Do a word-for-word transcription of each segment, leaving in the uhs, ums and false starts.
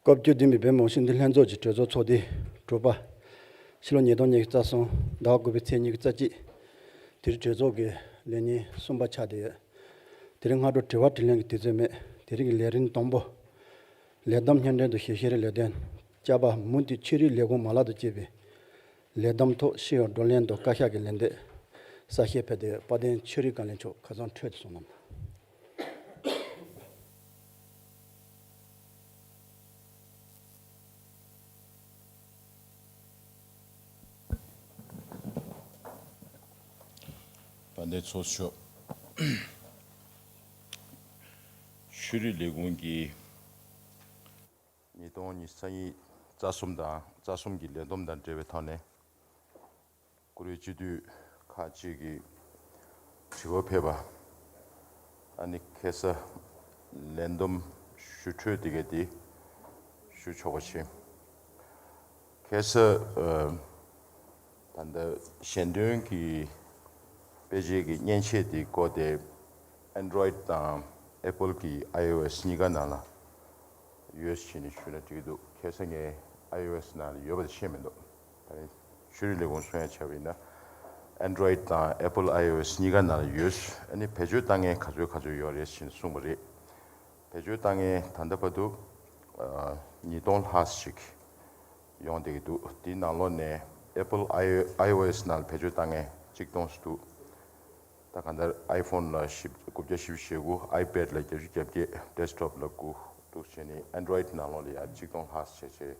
སྐབས་བཅུ་བདུན་པའི་བོད་མི་མང་སྤྱི་འཐུས་ལྷན་ཚོགས་ཀྱི་གྲོས་ཚོགས་ཚོགས་དུས་དྲུག་པ། ཕྱི་ལོ་ཉིས་སྟོང་ཉི་ཤུ་རྩ་གསུམ་ཟླ་བ་དགུ་པའི་ཚེས་ཉི་ཤུ་རྩ་གཅིག་དེ་རིང་གྲོས་ཚོགས་ཀྱི་ལས་ཉིན་གསུམ་པ་ཆགས་བསྡད་ཡོད། དེ་རིང་སྔ་དྲོ་དྲི་བ་དྲིས་ལན་གྱི་དུས་ཚོད་མེད། དེ་རིང་གི་ལས་རིམ་དང་པོ། ལས་བསྡོམས་སྙན་སྒྲོན་དང་ཞིབ་བཤེར་ལས་དོན། བཅའ་བ་མུ་མཐུད་ཆོས་རིག་ལས་ཁུངས་མ་ལག་ཏུ་བསྐྱེད་པའི་ལས་བསྡོམས་ཐོག་ཤེས་ཡོན་བགྲོ་གླེང་དང་བཀའ་ཤག་གི་ལན་འདེབས་གསལ་བཤད་ཕེབས་ཏེ། དཔལ་ལྡན་ཆོས་རིག་བཀའ་བློན་མཆོག་ཁ་སང་འཕྲོས་ཏེ་གསུངས་གནང་། དཔལ་ལྡན་ཚོགས་གཙོ་མཆོག་ཆོས་རིག་ལས་ཁུངས་ཀྱི་ཉིས་སྟོང་ཉི་ཤུ་རྩ་གཉིས་རྩ་གསུམ་དང་རྩ་གསུམ་གྱི་ལས་བསྡོམས་དང་འབྲེལ་བའི་ཐོག་ནས། བཀུར་འོས་སྤྱི་འཐུས་ཁག་ཅིག་གིས་དྲི་བ་ཕེབས་པ། ཨ་ནི་ཁ་སང་ལས་བསྡོམས་ཞུ་འཕྲོས་དེ་ག་དེ་ཞུ་ཆོག་པ་བྱས། ཁ་སང་ཨ་ད་ལྟ་ཞལ་འདོན་གྱི་དཔེ་ཆའི་གི་མཉེན་ཆས་དེ་བཀོལ་ཏེ། Android དང་Apple གི་iOS གཉིས་ཀ་ནང་ལ་ཡོད་ཟེར་ནས་ཞུས་ན་འགྲིག་གི་འདུག་ཁ་སང་ངས་iOS ནང་ལ་ཡོད་པ་དེ་ཤེས་མི་འདུག་ད་ནི་ཆོས་རིག་ལས་ཁུངས་གསུང་ཡ་བྱས་པ་ཡིན་ན། Android དང་Apple iOS གཉིས་ཀ་ནང་ལ་ཡོད། ཨ་ནི་བེད་སྤྱོད་བཏང་མཁན་ག་ཚོད་ག་ཚོད་ཡོད་རེད་ཟེར་ནས་གསུངས་པ་རེད། བེད་སྤྱོད་བཏང་མཁན་ད་ལྟ་བར་དུ་ཨ་ཉིས་སྟོང་ལྷག་ཅིག་ཡོང་བསྡད་ཀྱི་འདུག་དེའི་ནང་ལོགས་ནས་Apple iOS ནང་ལ་བེད་སྤྱོད་བཏང་མཁན་གཅིག་སྟོང་ཙམ་འདུག་ད་གང་ལྟར་iPhone ལ་བཞི་དགུ་བརྒྱ་བཞི་བཅུ་ཞེ་དགུ། iPad ལ་བརྒྱད་ཅུ་གྱ་བརྒྱད། Desktop ལ་དགུ་འདུག་བྱས་ནས་Android ནང་ལོགས་ལ་ཡང་གཅིག་སྟོང་ལྷག་བྱས་བྱས།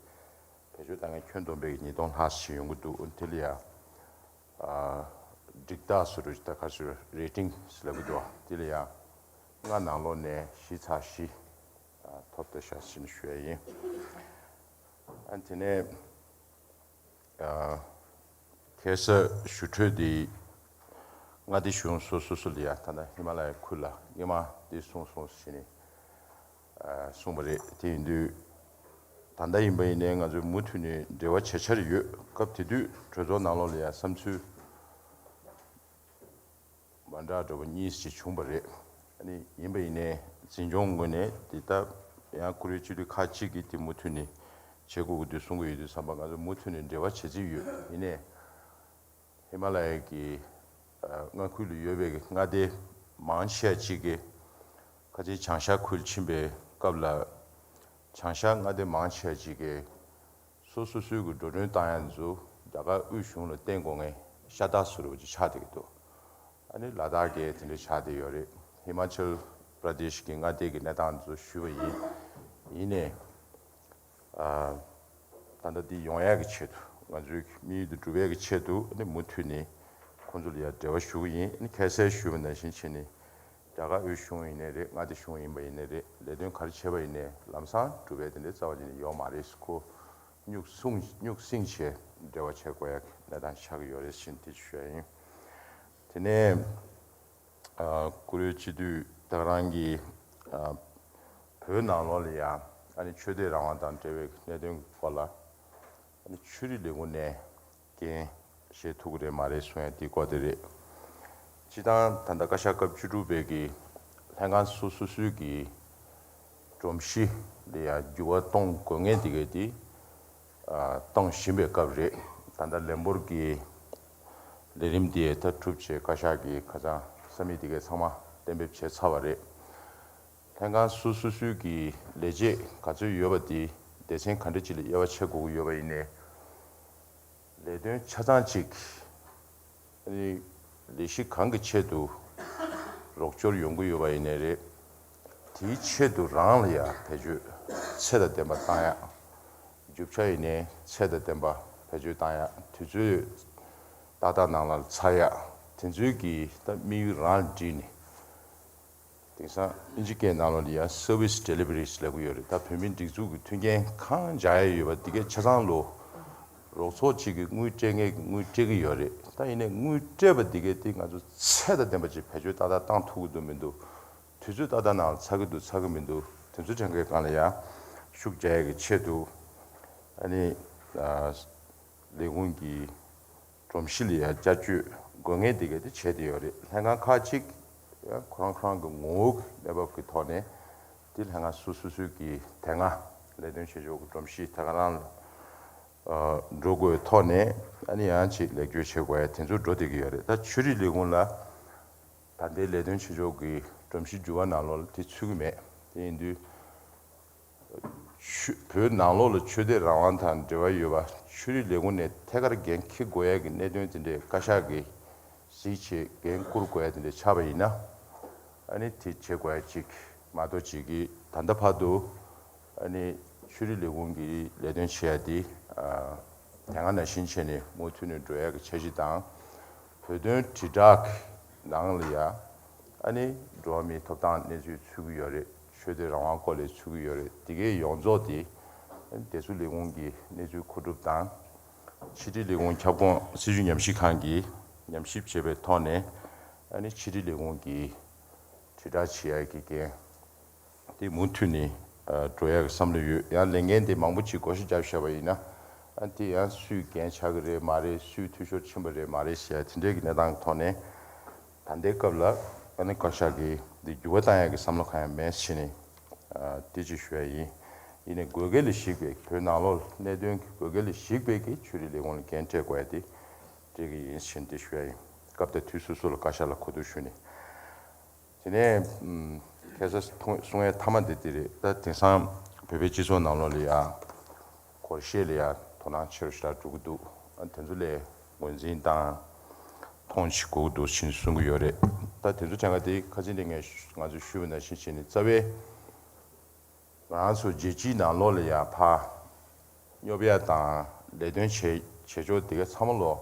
བེད་སྤྱོད་བཏང་མཁན་ཁྱོན་བསྡོམས་པས་ཉིས་སྟོང་ལྷག་ཞིག་ཡོང་གི་འདུག་དེ་ལ་ཡང་ཨ་འགྲིག་རྟགས་སུ་རུ་ད་ག་ཚོད་rating ཟེར་ལབ་ཀྱི་འདུག་དེ་ལ་ཡང་ལྔ་ནང་ལོགས་ནས་བཞི་ཚེག་བཞི་ཨ་ཐོབ་བསྡད་ཤག་ཟེར་ནས་ཞུ་ཡ་ཡིན། ཨ་དེ་ནས་ཨ་ཁ་སང་ཞུ་འཕྲོས་དེ་མངའ་སྡེ་གཞུང་སོ་སོ་སོ་ལ་ཡང་ད་ལྟ་ཧི་མ་ལ་ཡའི་ཁུལ་ལ་སྔོན་མ་དེ་གསུངས་སོང་ཟེར་ནས་ཨ་གསུངས་པ་རེད། དེ་ཡིན་དུས་ད་ལྟ་ཡིན་པ་ཡིན་ནའི་ང་ཚོས་མུ་མཐུད་ནས་འབྲེལ་བ་བྱེད་འཆར་ཡོད། སྐབས་དེ་དུས་གྲོས་ཚོགས་ནང་ལོགས་ལ་ཡང་བསམ་ཚུལ་མ་འདྲ་འདྲ་པོ་གཉིས་ཅིག་བྱུང་བ་རེད། ཨ་ནི་ཡིན་པ་ཡིན་ནའི་འཛིན་སྐྱོང་ངོས་ནས་འདི་ལྟ་ཡང་བཀུར་འོས་སྤྱི་འཐུས་ཁག་ཅིག་གིས་དེ་མུ་མཐུད་ནས་བྱེད་དགོས་ཀྱི་འདུག་གསུང་གི་ཡོད་དུས་ཙམ་པ། ང་ཚོ་མུ་མཐུད་ནས་འབྲེལ་བ་བྱེད་རྩིས་ཡོད། ཡིན་ནའི་ཧི་མ་ལ་ཡའི་གི་ཨ་མངའ་ཁུལ་ལ་ཡོད་པའི་མངའ་སྡེ་མང་ཆེ་བ་ཅིག་གིས་ཁ་ཆེའི་བྱང་ཤར་ཁུལ་ཕྱིན་པའི་སྐབས་ལ། བྱང་ཤར་མངའ་སྡེ་མང་ཆེ་བ་ཅིག་གིས་སོ་སོ་སོའི་གི་འགྲོ་གྲོན་བཏང་ཡ་ཚོ་རྒྱ་གར་དབུས་གཞུང་ལ་བརྟེན་དགོས་མཁན་ཤ་སྟག་སུ་རུ་ཅིག་ཆགས་བསྡད་ཀྱི་འདུག་ཨ་ནི་ལ་དྭགས་ཀྱི་དེ་འདྲ་ཆགས་བསྡད་ཡོད་རེད། ཧི་མ་ཅལ་པྲ་དེཤ་གི་མངའ་སྡེ་གི་གནས་སྟངས་ཚོ་ཞུས་པ་ཡིན། ཡིན་ནའི་ཨ་ད་ལྟ་འདི་ཡོང་ཡག་གི་ཆེད་དུ། ང་ཚོའི་དམིགས་ཡུལ་དེ་འགྲུབ་ཡག་གི་ཆེད་དུ་ཨ་ནི་མུ་མཐུད་ནས་ཁོང་ཚོ་ལ་ཡང་འབྲེལ་བ་ཞུ་གི་ཡིན། ཨ་ནི་ཁ་སང་ཞུས་པ་ནང་བཞིན་བྱས་ནས་རྒྱ་གར་དབུས་གཞུང་ཡིན་ནའི་རེད། མངའ་སྡེ་གཞུང་ཡིན་པ་ཡིན་ནའི་རེད། ལས་དོན་ག་རེ་བྱས་པ་ཡིན་ནའི་ལམ་སང་འགྲུབ་པའི་དེ་འདྲའི་རྩ་བ་ཉིད་ནས་ཡོད་མ་རེད། ཁོ་སྨྱུག་སྲུང་སྨྱུག་སྲིང་བྱས་འབྲེལ་བ་བྱེད་དགོས་ཡག་གི་གནས་སྟངས་ཆགས་ཀྱི་ཡོད་རེད་ཟེར་ནས་དེ་ཞུ་ཡ་ཡིན། དེ་ནས་ཨ་བཀུར་འོས་སྤྱི་འཐུས་ད་ག་རང་གིས་ཨ་བོད་ནང་ལོགས་ལ་ཡང་ཨ་ནི་ཆོས་དད་རང་དབང་དང་འབྲེལ་བའི་གནད་དོན་སྐོར་ལ། ཨ་ནི་ཆོས་རིག་ལས་ཁུངས་ནས་འགན་བཞེས་ཐུབ་ཀྱི་རེད་མ་རེད་གསུང་ཡ་དེའི་སྐོར་དེ་རེད། སྤྱིར་བཏང་ད་ལྟ་བཀའ་ཤག་སྐབས་བཅུ་དྲུག་པའི་གི་ལྷན་ཁང་སོ་སོ་སོའི་གི་སྒྲོམ་གཞི་ལ་ཡང་འགྱུར་བ་གཏོང་དགོས་ངེས་དེ་གའི་དེ་ཨ་གཏོང་བཞིན་པའི་སྐབས་རེད། ད་ལྟ་ལན་འབོར་གྱི་ལས་རིམ་དེ་ད་གྲུབ་བྱས་བཀའ་ཤག་གིས་ཁ་སང་ས་མིག་དེ་གའི་ཚང་མ་གཏན་འབེབས་བྱས་ཚར་བ་རེད། ལྷན་ཁང་སོ་སོ་སོའི་གི་ལས་བྱེད་ག་ཚོད་ཡོད་པ་དེ་སྡེ་ཚན་ག་འདྲ་ཅིག་ལ་དབྱེ་བ་ཕྱེ་དགོས་ཀྱི་ཡོད་པ་ཡིན་ནའི། ལས་དོན་ཆ་ཚང་གཅིག་ཨ་ནི་ལས་གཞི་གང་གི་ཆེད་དུ་རོགས་སྐྱོར་ཡོང་གི་ཡོད་པ་ཡིན་ནའི་རེད། དེའི་ཆེད་དུ་རང་ལ་ཡང་བེད་སྤྱོད་ཚད་དང་ལྡན་པ་བཏང་ཡག་རྒྱུ་ཆ་ཡིན་ནའི་ཚད་དང་ལྡན་པ་བེད་སྤྱོད་བཏང་ཡག་དུས་ཚོད་ཏག་ཏག་ནང་ལ་ཚར་ཡག་དེ་ཚོའི་གི་ད་དམིགས་ཡུལ་རང་ལ་བསྒྲིལ་ནས། དེང་སང་ཨིན་ཇི་སྐད་ནང་ལོགས་ལ་ཡང་Service Delivery ལབ་ཀྱི་ཡོད་རེད། ད་བོད་མིའི་སྒྲིག་འཛུགས་ཀྱི་མཐུན་རྐྱེན་གང་སྦྱར་ཡ་ཡོད་པ་དེ་གའི་ཆ་ཚང་ལོ། རོགས་ཚོགས་གཅིག་གིས་དངུལ་སྤྲད་མཁན་གྱིས་དངུལ་སྤྲད་ཀྱི་ཡོད་རེད། ད་ཡིན་ནའི་དངུལ་སྤྲད་པ་དེ་གའི་དེ་ང་ཚོ་ཚད་དང་ལྡན་པ་ཅིག་བེད་སྤྱོད་ཏག་ཏག་བཏང་ཐུབ་ཀྱི་འདུག་མི་འདུག་དུས་ཚོད་ཏག་ཏག་ནང་ལ་ཚར་གྱི་འདུག་ཚར་གྱི་མི་འདུག་དེ་ཚོ་གྲངས་ཀའི་སྒང་ལ་ཡང་ཤུགས་རྒྱག་ཡ་གི་ཆེད་དུ། ཨ་ནི་ཨ་ལས་ཁུངས་ཀྱི་སྒྲོམ་གཞི་ལ་ཡང་བསྐྱར་བཅོས་དགོས་ངེས་དེ་ག་དེ་བྱས་ཏེ་ཡོད་རེད། ལྷན་ཁང་ཁག་ཅིག་ཡང་ཁོ་རང་ཁོ་རང་གི་ངོ་བོ་གི་གནས་བབ་ཀྱི་ཐོག་ནས་དེ་ལྷན་ཁང་སོ་སོ་སོའི་གི་དེ་སྔ་ ལས་དོན་བྱེད་ཕྱོགས་ཀྱི་སྒྲོམ་གཞི་ད་ག་རང་ལ་འགྲོ་དགོས་ཐོག་ནས་ཨ་ནི་ཡང་ཅིག་ལེགས་བཅོས་བྱེད་དགོས་ཡ་དེ་ཚོ་འགྲོ་བསྡད་ཀྱི་ཡོད་རེད། ད་ཆོས་རིག་ལས་ཁུངས་ལ་ད་ལྟའི་ལས་དོན་བྱེད་ཕྱོགས་ཀྱི་སྒྲོམ་གཞི་འགྱུར་བ་ནང་ལོགས་ལ་དེ་ཚུད་ཀྱི་མེད། དེ་ཡིན་དུས། ཆོས་བོད་ནང་ལོགས་ལ་ཆོས་དད་རང་དབང་དང་འབྲེལ་བ་ཡོད་པ་ཆོས་རིག་ལས་ཁུངས་ནས་ཐད་ཀར་འགན་འཁྱེར་དགོས་ཡ་གི་གནད་དོན་དེ་འདྲས་བཀའ་ཤག་གིས་གཟིགས་བྱས་འགན་བསྐུར་དགོས་ཡ་དེ་འདྲས་ཆགས་པ་ཡིན་ན། ཨ་ནི་དེ་བྱེད་དགོས་ཡ་གཅིག་མ་གཏོགས་གཅིག་གིས་ད་ལྟ་བར་དུ་ཨ་ནི་ཆོས་རིག་ལས་ཁུངས་ཀྱི་ལས་དོན་བྱེད་ཡ་དེ་དེ་སྔ་ནང་བཞིན་བྱས་ནས་མུ་མཐུད་ནས་འགྲོ་ཡ་གི་འཆར་གཞི་དང་། བོད་དོན་དྲིལ་བསྒྲགས་ནང་ལ་ཡ་ཨ་ནི་འགྲོ་བ་མིའི་ཐོབ་ཐང་གནས་ཚུལ་ཚུད་ཀྱི་ཡོད་རེད། ཆོས་དད་རང་དབང་སྐོར་ལས་ཚུད་ཀྱི་ཡོད་རེད། དེ་གའི་ཡོངས་རྫོགས་དེ་བདེ་སྲུང་ལས་ཁུངས་ཀྱི་གནས་ཚུལ་མཁོ་སྒྲུབ་དང་། ཕྱི་དྲིལ་ལས་ཁུངས་ཁྱབ་ཁོངས་སྲིད་བྱུས་ཉམས་ཞིབ་ཁང་གིས་ཉམས་ཞིབ་བྱས་པའི་ཐོག་ནས་ཨ་ནི་ཕྱི་དྲིལ་ལས་ཁུངས་ཀྱི་དྲིལ་བསྒྲགས་བྱེད་ཡག་གི་འགན་དེ་མུ་མཐུད་ནས་འགྲོ་ཡག་གི་བསམ་བློ་ཡོད། ཡང་ལས་འགན་དེ་མང་པོ་ཅིག་བགོ་བཤའ་བརྒྱབ་བཞག་པ་ཡིན་ན་ཨ་དེ་ཡང་སུས་འགན་ཆགས་ཀྱི་རེད་མ་རེད། སུས་འཐུས་ཤོར་ཕྱིན་པ་རེད་མ་རེད་ཟེར་ཡ་དེ་འདྲའི་གི་གནས་སྟངས་ཐོག་ནས། ད་ལྟའི་སྐབས་ལ་ཨ་ནི་བཀའ་ཤག་གིས་འདི་འགྱུར་བ་བཏང་ཡག་གི་བསམ་བློ་གང་ཡང་མེད་ཟེར་ནས་ཨ་དེ་ཅིག་ཞུ་ཡ་ཡིན། ཡིན་ནའི་དགོས་གལ་ལ་གཞིགས་པའི་བོད་ནང་ལོགས་གནད་དོན་གྱི་དགོས་གལ་ལ་གཞིགས་པའི་གི་ཆོས་རིག་ལས་ཁུངས་ལ་འགན་སྤྲད་དགོས་ཡ་དེ་འགྲིག་གི་ཡིན་ཟེར་ནས་དེ་ཞུ་ཡ་ཡིན། སྐབས་དང་དུས་སོ་སོ་ལ་བཀའ་ཤག་ལ་གོ་བསྡུར་ཞུས་ནས། དེ་ནས་ཁ་སང་ཐུང་གསུང་ཡ་མཐའ་མ་དེ་དེ་རེད། ད་དེང་སང་བོད་པའི་སྤྱི་ཚོགས་ནང་ལོགས་ལ་ཡ་སྒོར་གཞས་ལ་ཡ་དོ་སྣང་ཆེ་རུ་ཞེ་དྲག་འགྲོ་གི་འདུག་ཨ་དེ་ཚོ་ལ་ངོས་འཛིན་དང་མཐོང་ཆེན་དགོས་ཀྱི་འདུག་ཅེས་གསུང་གི་ཡོད་རེད། ད་དེ་ཚོ་དྲན་ག་དེ་ཁ་སང་ནས་ངས་ང་ཚོས་ཞུས་པ་ནང་བཞིན་བྱས་ནས་རྩ་བའི་ང་རང་ཚོ་རྒྱལ་སྤྱིའི་ནང་ལོགས་ལ་ཡ་ཕར་སྙོབ་ཡ་དང་ལས་དོན་བྱེད་བྱེད་ཕྱོགས་དེ་ག་ཚང་མ་ལོ།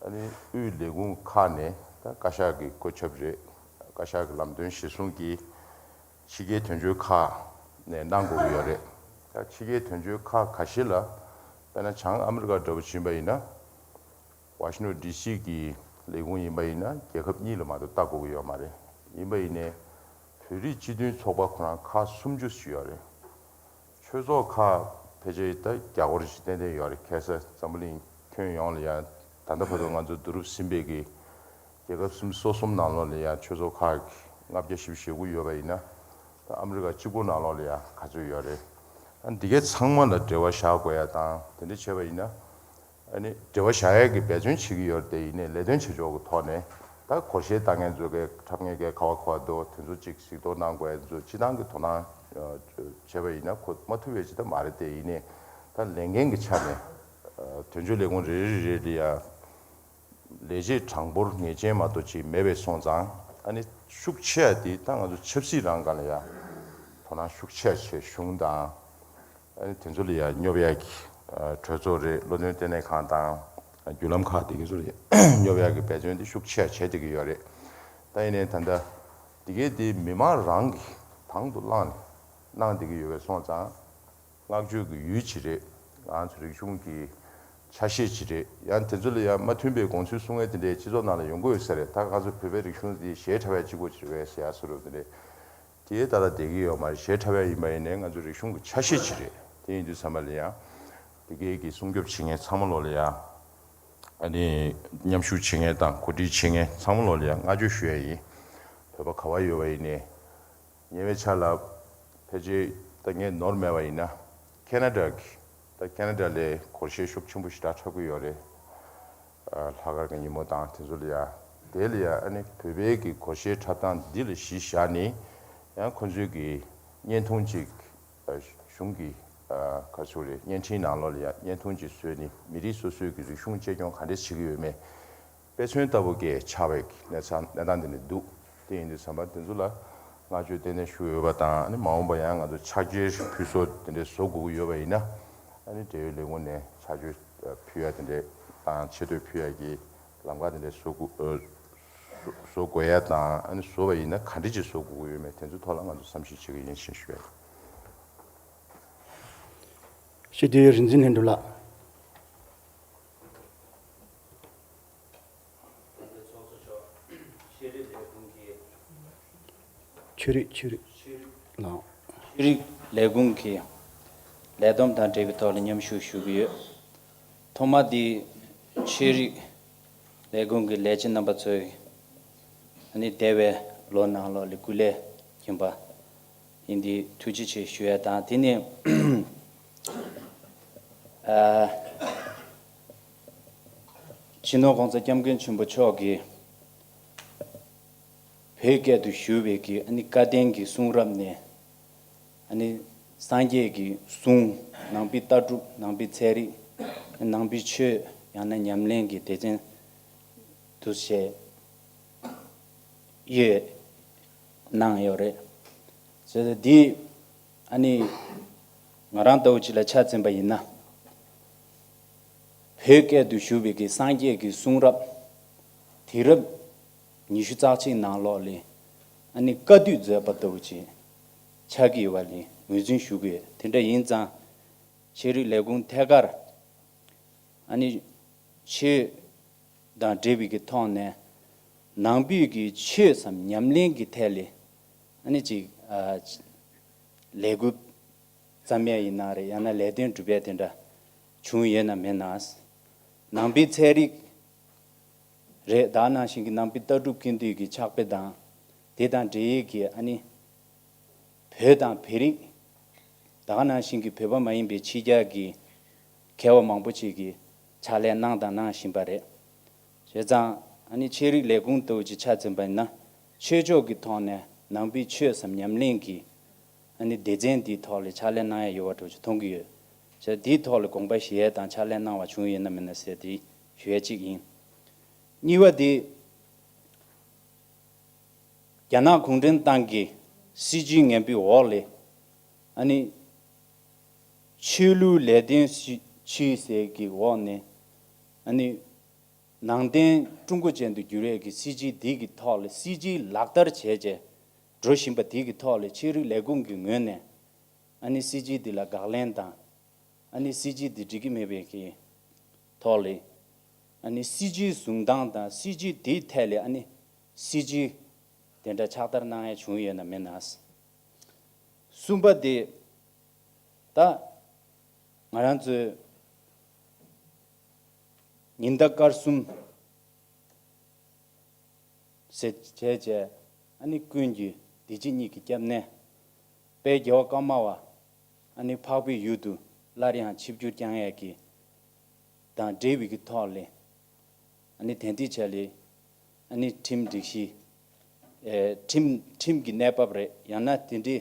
ཨ་ནི་དབུས་ལས་ཁུངས་ཁག་ནས་ད་བཀའ་ཤག་གི་བཀོད་ཁྱབ་རེད། བཀའ་ཤག་གི་ལམ་སྟོན་གཞིར་བཟུང་གིས་ཕྱི་རྒྱལ་དོན་གཅོད་ཁག་ནས་གནང་དགོས་ཀྱི་ཡོད་རེད། ད་ཕྱི་རྒྱལ་དོན་གཅོད་ཁག་ཁ་ཤས་ལ་དཔེར་ན་བྱང་ཨ་མི་རི་ཀ་འདྲ་པོ་ཕྱིན་པ་ཡིན་ན། ཝ་ཤིང་ཊོན་ཌི་སི་གི་ལས་ཁུངས་ཡིན་པ་ཡིན་ན་རྒྱལ་ཁབ་གཉིས་ལ་མ་གཏོགས་ལྟ་དགོས་ཀྱི་ཡོད་མ་རེད། ཡིན་པ་ཡིན་ནའི་བོད་རིགས་སྤྱི་མཐུན་ཚོགས་པ་ཁོ་རང་ཁག་སུམ་ཅུ་ཞིག་ཡོད་རེད། ཆོས་ཚོགས་ཁག་ཕལ་ཆེར་ད་རྒྱ་སྒོར་ཞིག་ཏན་ཏན་ཡོད་རེད། ཁ་སང་འཛམ་བུ་གླིང་ཁྱོན་ཡོངས་ལ་ཡང་ད་ལྟ་བར་དུ་ང་ཚོ་བསྡུ་རུབ་ཟིན་པའི་གི་རྒྱལ་ཁབ་སུམ་ཅུ་སོ་གསུམ་ནང་ལོགས་ལ་ཡང་ཆོས་ཚོགས་ཁག་ལྔ་བརྒྱ་བཞི་བཅུ་ཞེ་དགུ་ཡོད་པ་ཡིན་ན། ད་ཨ་མི་རི་ཀ་གཅིག་པུ་ནང་ལོགས་ལ་ཡང་ག་ཚོད་ཡོད་རེད། ཨ་འདི་གའི་ཚང་མ་ལ་འབྲེལ་བ་བཞག་དགོས་ཡ་དང་དེ་འདྲ་བྱས་པ་ཡིན་ན། ཨ་ནི་འབྲེལ་བ་བཞག་ཡས་ཀྱི་འབད་བརྩོན་བྱེད་ཀྱི་ཡོད་རེད་དེ། ཡིན་ནའི་ལས་དོན་བྱེད་ཕྱོགས་ཀྱི་ཐོག་ནས་ད་སྒོར་གཞས་ལྟ་མཁན་ཚོ་གའི་འཁྲབ་མཁན་གའི་ག་བ་ག་བ་འདུག་དེ་ཚོ་གཅིག་གཟིགས་རྟོག་གནང་དགོས་ཡས་ཚོ་སྤྱི་བཏང་གི་དོ་སྣང་བྱས་པ་ཡིན་ན་གོ་མ་ཐུབ་པའི་ཅི་ད་མ་རེད་དེ། ཡིན་ནའི་ད་ལས་འགན་གྱི་ཆ་ནས་དོན་གཅོད་ལས་ཁུངས་རེ་རེ་རེ་ལ་ཡ་ལས་བྱེད་གྲངས་འབོར་ངེས་ཅན་མ་གཏོགས་ཅིག་མེད་པས་སོང་ཙང་། ཨ་ནི་ཤུགས་ཆེ་བ་དེ་ད་ང་ཚོ་ཆབ་སྲིད་རང་སྒང་ལ་ཡ་དོ་སྣང་ཤུགས་ཆེ་བ་བྱས། གཞུང་དང་། ཨ་ནི་དེ་ཚོ་ལ་ཡང་སྙོབ་ཡག་གི་ཨ་གྲོས་ཚོགས་རེད། བློ་འདོན་ལྟེ་གནས་ཁང་དང་བརྒྱུད་ལམ་ཁག་དེ་གའི་ཚོ་ལ་ཡང་སྙོབ་ཡག་གི་འབད་བརྩོན་དེ་ཤུགས་ཆེ་བྱས་བསྡད་ཀྱི་ཡོད་རེད། ད་ཡིན་ནའི་ད་ལྟ་འདི་གའི་དེ་མི་མང་རང་གིས་དང་དུ་བླངས་ནས་གནང་བསྡད་ཀྱི་ཡོད་པས་སོང་ཙང་། བསྔགས་བརྗོད་ཀྱི་ཡུལ་ཅིག་རེད། ང་ཚོ་རིག་གཞུང་གི་ཆ་ཤས་ཅིག་རེད། ཡང་དེ་ཚོ་ལ་ཡང་མ་མཐུན་པའི་དགོངས་ཚུལ་གསུང་མཁན་དེ་འདྲའི་སྤྱི་ཚོགས་ནང་ལ་ཡོང་གི་ཡོད་ས་རེད། ད་ང་ཚོ་བོད་པའི་རིག་གཞུང་འདི་གཞས་འཁྲབ་ཡག་གཅིག་པོ་ཅིག་རེད་པས་ཟེར་ཡག་བཟོ་འདྲ་པོ་དེ་འདྲའི། དེའི་ཐད་ལ་བསྡད་ཀྱི་ཡོད་མ་རེད། གཞས་འཁྲབ་ཡག་ཡིན་པ་ཡིན་ནའི་ང་ཚོ་རིག་གཞུང་གི་ཆ་ཤས་ཅིག་རེད། དེ་ཡིན་དུས་ཚང་མ་ལ་ཡང་། དེ་གའི་གི་སྲུང་སྐྱོབ་བྱེད་མཁན་ཚང་མ་ལོ་ལ་ཡང་། ཨ་ནི་མཉམ་ཞུགས་བྱེད་མཁན་དང་གོ་སྒྲིག་བྱེད་མཁན་ཚང་མ་ལོ་ལ་ཡང་བསྔགས་བརྗོད་ཞུ་ཡག་ཡིན། བོད་པ་ག་བ་ཡོད་པ་ཡིན་ནའི། ཉེ་བའི་ཆར་ལ་ཕལ་ཆེར་ད་ངས་ནོར་མེད་པ་ཡིན་ན། ཁེ་ན་ཌ་གི་ད་ཁེ་ན་ཌ་ལ་སྒོར་གཞས་ཤུགས་ཆེན་པོ་ཞེ་དྲག་འཁྲབ་ཀྱི་ཡོད་རེད། ལྷག་དཀར་གྱི་ཉིན་མོ་དང་དེ་ཚོ་ལ་ཡ། དེ་ལ་ཡ་ཨ་ནི་བོད་པའི་གི་སྒོར་གཞས་འཁྲབ་སྟངས་འདི་ལ་གཞི་བཞག་ནས་ཡང་ཁོ་ཚོའི་གི་བརྙན་ཐུང་ཅིག་གཞུང་གི་ག་ཚོད་རེད། བརྙན་འཕྲིན་ནང་ལོགས་ལ་ཡ་བརྙན་ཐུང་ཅིག་བཟོས་ནས་མི་རིགས་སོ་སོའི་གི་རིག་གཞུང་གཅེས་སྐྱོང་ག་འདྲས་བྱེད་ཀྱི་ཡོད་མེད། དཔེ་མཚོན་ལྟ་བུ་གས་ཆགས་པའི་གནས་ཚང་གནས་སྟངས་འདི་ནས་འདུག་དེ་ཡིན་དུས་ཙམ་པ་དེ་ཚོ་ལ་བསྔགས་བརྗོད་ཏན་ཏན་ཞུ་འོས་པ་དང་། ཨ་ནི་མ་འོངས་པ་ཡང་ང་ཚོ་ཕྱག་འཁྱེར་ཕུལ་སྲོལ་དེ་འདྲའི་བཟོ་དགོས་ཀྱི་ཡོད་པ་ཡིན་ན། ཨ་ནི་འབྲེལ་ཡོད་ལས་ཁུངས་ནས་ཕྱག་འཁྱེར་ཕུལ་ཡ་དེ་འདྲའི་དང་ཆེ་བསྟོད་ཕུལ་ཡ་གི་ལམ་ཁ་དེ་འདྲའི་བཟོ་དགོས་བཟོ་དགོས་ཡ་དང་། ཨ་ནི་བཟོ་བ་ཡིན་ན་ག་འདྲ་ཅིག་བཟོ་དགོས་ཀྱི་ཡོད་མེད་དེ་ཚོའི་ཐོག་ལ་ང་ཚོ་བསམ་གཞིག་བྱེད་ཀྱི་ཡིན་ཞེས་ཞུ་ཡ་ཡིན། སྤྱི་འཐུས་རིག་འཛིན་ལྷུན་གྲུབ་ལགས། ཆོས་རིག་ཆོས་རིག་ལགས། ཆོས་རིག་ལས་ཁུངས་ཀྱི་ལས་བསྡོམས་དང་འབྲེལ་བའི་ཐོག་ལ་མཉམ་ཞུགས་ཞུ་གི་ཡོད། ཐོག་མ་འདི་ཆོས་རིག་ལས་ཁུངས་ཀྱི་ལས་བྱེད་རྣམ་པ་ཚོས་ཨ་ནི་འདས་པའི་ལོ་ནང་ལོགས་ལ་སྐུ་ལས་ཁྱིམ་པ། ཡིན། འདི་ཐུགས་རྗེ་ཆེ་ཞུ་ཡ་དང་། དེ་ནས་ཨ། སྤྱི་ནོར་༸གོང་ས་༸སྐྱབས་མགོན་ཆེན་པོ་མཆོག་གིས་བོད་སྐད་དུ་ཞུ་བའི་གི་ཨ་ནི་བཀའ་བསྟན་གྱི་གསུང་རབ་ནས། ཨ་ནི་སངས་རྒྱས་ཀྱི་གསུང་། ནང་པའི་ལྟ་གྲུབ། ནང་པའི་ཚན་རིག་ནང་པའི་ཆོས། ཡང་ན་ཉམས་ལེན་གྱི་སྡེ་ཚན་དུ་བྱས་ཡོད། གནང་ཡོད་རེད། བྱས་ཙང་འདི་ཨ་ནི་ང་རང་ལྟ་བུ་ཅིག་ལ་ཆ་འཛིན་པ་ཡིན་ན། བོད་སྐད་དུ་ཞུ་བའི་གི་སངས་རྒྱས་ཀྱི་གསུང་རབ་དུས་རབས་ཉི་ཤུ་རྩ་གཅིག་ནང་ལོགས་ལ་ཨ་ནི་བཀའ་བསྡུས་མཛད་པ་ལྟ་བུ་ཅིག་ཆགས་ཀྱི་ཡོད་པ་ལ་ངོས་འཛིན་ཞུ་གི་ཡོད། དེ་འདྲ་ཡིན་ཙང་། ཤེས་རིག་ལས་ཁུངས་ཐད་ཀར་ཨ་ནི་ཆོས་དང་འབྲེལ་བའི་གི་ཐོག་ནས་ནང་པའི་གི་ཆོས་སམ་ཉམས་ལེན་གྱི་ཐད་ལ་ཨ་ནི་ཅིག་ཨ། ལས་འགུལ་བརྩམས་ཡས་ཡིན་ན་རེད། ཡང་ན་ལས་དོན་སྒྲུབ་ཡས་དེ་འདྲ་བྱུང་ཡོད་ན་མེད་ན། ནང་པའི་ཚན་རིག་རེད། ད་ག་ནང་བཞིན་གྱི་ནང་པའི་ལྟ་གྲུབ་ཀུན་བཏུས་ཀྱི་ཕྱག་དཔེ་དང་། དེ་དང་འབྲེལ་ཡོད་ཀྱི་ཨ་ནི་བོད་དང་བོད་རིགས། ད་ག་ནང་བཞིན་གྱི་བོད་པ་མ་ཡིན་པའི་ཕྱི་རྒྱལ་གྱི་མཁས་པ་མང་པོ་ཅིག་གིས་ཕྱག་ལས་གནང་དང་གནང་བཞིན་པ་རེད། བྱས་ཙང་ཨ་ནི་ཤེས་རིག་ལས་ཁུངས་ལྟ་བུ་ཅིག་ཆ་འཛིན་པ་ཡིན་ན། ཆོས་ཕྱོགས་ཀྱི་ཐོག་ནས་ནང་པའི་ཆོས་སམ་ཉམས་ལེན་གྱི་ཨ་ནི་སྡེ་ཚན་འདིའི་ཐོག་ལ་ཕྱག་ལས་གནང་ཡ་ཡོད་པ་འདྲ་ཅིག་མཐོང་གི་ཡོད། བྱས་ཙང་འདིའི་ཐོག་ལ་དགོངས་པ་བཞེས་ཡ་དང་ཕྱག་ལས་གནང་བ་བྱུང་ཡོད་ན་མེད་ན་ཟེར་དེ་ཞུ་ཡ་གཅིག་ཡིན། གཉིས་པ་དེ། རྒྱ་ནག་གུང་ཁྲན་ཏང་གི་སྲིད་བྱུས་ངན་པའི་འོག་ལ་ཨ་ནི་ཆོས་ལུགས་ལས་དོན་སྤྱི་ཟེར་གྱི་འོག་ནས་ཨ་ནི་ནང་བསྟན་ཀྲུང་གོ་ཅན་དུ་འགྱུར་ཡས་ཀྱི་སྲིད་བྱུས་འདི་གི་ཐོག་ལ། སྲིད་བྱུས་ལག་བསྟར་བྱས་བྱས་འགྲོ་བཞིན་པ་འདི་གི་ཐོག་ལ་ཆོས་རིག་ལས་ཁུངས་ཀྱི་ངོས་ནས་ཨ་ནི་སྲིད་བྱུས་འདི་ལ་དགག་ལན་དང་། ཨ་ནི་སྲིད་བྱུས་འདི་འགྲིག་གི་མེད་པའི་གི་ཐོག་ལ། ཨ་ནི་སྲིད་བྱུས་བཟུང་སྟངས་དང་སྲིད་བྱུས་དེའི་ཐད་ལ་ཨ་ནི་སྲིད་བྱུས་དེ་འདྲ་ཕྱག་བསྟར་གནང་ཡ་བྱུང་ཡོད་ན་མེད་ན། གསུམ་པ་དེ། ད་ང་རང་ཚོའི་ཉི་ཟླ་སྐར་གསུམ་ཟེར་བྱས་བྱས་ཨ་ནི་ཀུན་གྱི་བདེ་སྐྱིད་གཉིས་ཀྱི་སྐྱབས་གནས། དཔལ་རྒྱལ་བ་ཀརྨ་པ་ཨ་ནི་འཕགས་པའི་ཡུལ་དུ་སླར་ཡང་ཆིབས་བསྒྱུར་བསྐྱངས་ཡས་ཀྱི་དང་འབྲེལ་བའི་གི་ཐོག་ལས་ཨ་ནི་དན་ཏིག་ཆ་ལི་ཨ་ནི་ཁྲིམས་སྒྲིག་གཞི། ཨེ། ཁྲིམས་ཁྲིམས་ཀྱི་གནས་བབ་རེད། ཡང་ན་དེ་འདྲའི་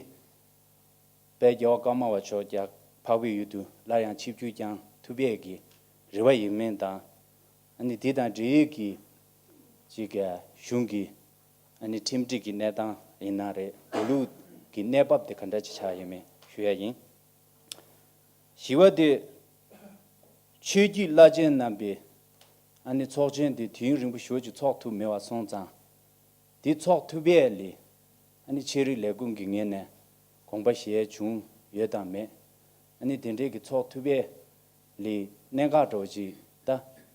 དཔལ་རྒྱལ་བ་ཀརྨ་པ་མཆོག་ཀྱང་འཕགས་པའི་ཡུལ་དུ་སླར་ཡང་ཆིབས་བསྒྱུར་བསྐྱངས་ཐུབ་ཡས་ཀྱི་རེ་བ་ཡོད་མེད་དང་། ཨ་ནི་དེ་དང་འབྲེལ་ཡོད་ཀྱི་ཅིག་གཞུང་གི་ཨ་ནི་ཁྲིམས་སྒྲིག་གི་གནས་སྟངས་ཡིན་ན་རེད། འགྲོ་ལུགས་ཀྱི་གནས་བབ་དེ་ག་འདྲ་ཅིག་ཆགས་ཡོད་མེད་ཞུ་ཡ་ཡིན། བཞི་པ་དེ། ཆོས་བརྒྱུད་བླ་ཆེན་རྣམ་པའི་ཨ་ནི་ཚོགས་ཆེན་དེ་དུས་ཡུན་རིང་པོ་ཞེ་པོ་ཅིག་ཚོགས་ཐུབ་མེད་པ་སོང་ཙང་། དེ་ཚོགས་ཐུབ་ཡས་ལ་ཨ་ནི་ཆོས་རིག་ལས་ཁུངས་ཀྱི་ངོས་ནས་དགོངས་པ་བཞེས་བྱུང་ཡོད་དམ་མེད། ཨ་ནི་དེ་འདྲའི་གི་ཚོགས་ཐུབ་ཡས་ལ་གནད་འགག་འདྲ་བོ་ཅིག་ད་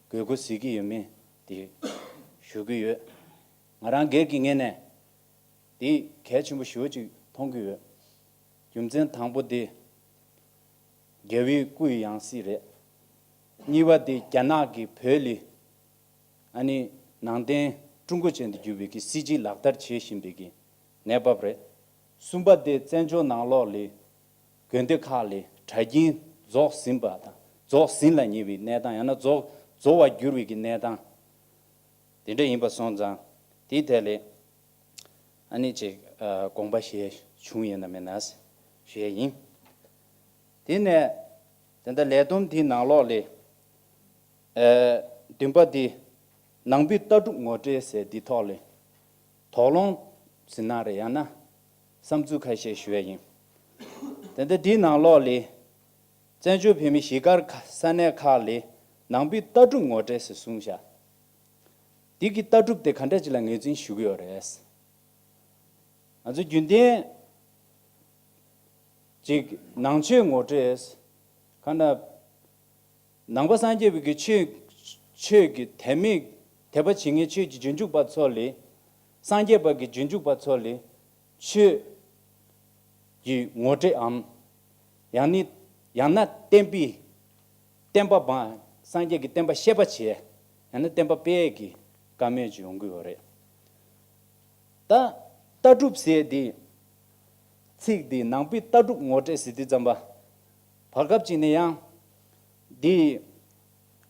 དགོས་མཁོ་གཟིགས་ཀྱི་ཡོད་མེད་དེ་ཞུ་གི་ཡོད། ང་རང་སྒེར་གྱི་ངོས་ནས་དེ་གལ་ཆེན་པོ་ཞེ་པོ་ཅིག་མཐོང་གི་ཡོད། རྒྱུ་མཚན་དང་པོ་དེ་རྒྱལ་བའི་སྐུའི་ཡང་སྲིད་རེད། གཉིས་པ་དེ་རྒྱ་ནག་གིས་བོད་ལ་ཨ་ནི་ནང་བསྟན་ཀྲུང་གོ་ཅན་དུ་བསྒྱུར་བའི་གི་སྲིད་བྱུས་ལག་བསྟར་བྱེད་བཞིན་པའི་གི་གནས་བབ་རེད། གསུམ་པ་དེ་བཙན་བྱོལ་ནང་ལོགས་ལ་དགོན་སྡེ་ཁག་ལ་གྲྭ་རྒྱུན་རྫོགས་ཟིན་པ་དང་རྫོགས་ཟིན་ལ་ཉེ་བའི་གནས་སྟངས། ཡང་ན་རྫོགས་རྫོགས་པར་འགྱུར་བའི་གི་གནས་སྟངས་དེ་འདྲ་ཡིན་པ་སོང་ཙང་། དེའི་ཐད་ལ་ཨ་ནི་ཅིག་ཨ། དགོངས་པ་བཞེས་བྱུང་ཡོད་ན་མེད་ན་ཞུ་ཡས་ཡིན། དེ་ནས་དེ་འདྲ་ལས་བསྡོམས་དེའི་ནང་ལོགས་ལ། ཨ། བདུན་པ་དེ་ནང་པའི་ལྟ་གྲུབ་ངོ་སྤྲོད་ཟེར་འདི་ཐོག་ལ་དོགས་སློང་ཟེར་ན་རེད། ཡང་ན་བསམ་ཚུལ་ཁ་ཤས་ཞུ་ཡས་ཡིན། དེ་འདྲ་འདིའི་ནང་ལོགས་ལ་བཙན་བྱོལ་བོད་མི་གཞིས་སྒར་ཁ་ས་གནས་ཁག་ལ་ནང་པའི་ལྟ་གྲུབ་ངོ་སྤྲོད་ཟེར་གསུངས་བཞག་འདི་གི་ལྟ་གྲུབ་དེ་ག་འདྲ་ཅིག་ལ་ངོས་འཛིན་ཞུ་གི་ཡོད་རེད། ང་ཚོ་རྒྱུན་ལྡན་ཅིག་ནང་ཆོས་ངོ་སྤྲོད། གང་ལྟར་ནང་པ་སངས་རྒྱས་པའི་གི་ཆོས། ཆོས་ཀྱི་དད་མོས། དད་པ་བྱེད་མཁན་ཆོས་ཀྱི་རྗེས་འཇུག་པ་ཚོ་ལ། སངས་རྒྱས་པ་གི་རྗེས་འཇུག་པ་ཚོ་ལ་ཆོས་ཀྱི་ངོ་སྤྲོད་འམ། ཡང་ནི་ཡང་ན་བསྟན་པའི་བསྟན་པ་འབངས། སངས་རྒྱས་ཀྱི་བསྟན་པ་བཤད་པ་བྱས། ཡང་ན་བསྟན་པ་སྤེལ་ཡས་ཀྱི་བཀའ་མོལ་ཅིག་ཡོང་གི་ཡོད་རེད། ད་ལྟ་གྲུབ་ཟེར་དེ་ ཚིག་འདི་ནང་པའི་ལྟ་གྲུབ་ངོ་སྤྲོད་ཟེར་དུས་ཙམ་པ། བར་སྐབས་ཅིག་ནས་ཡང་འདི་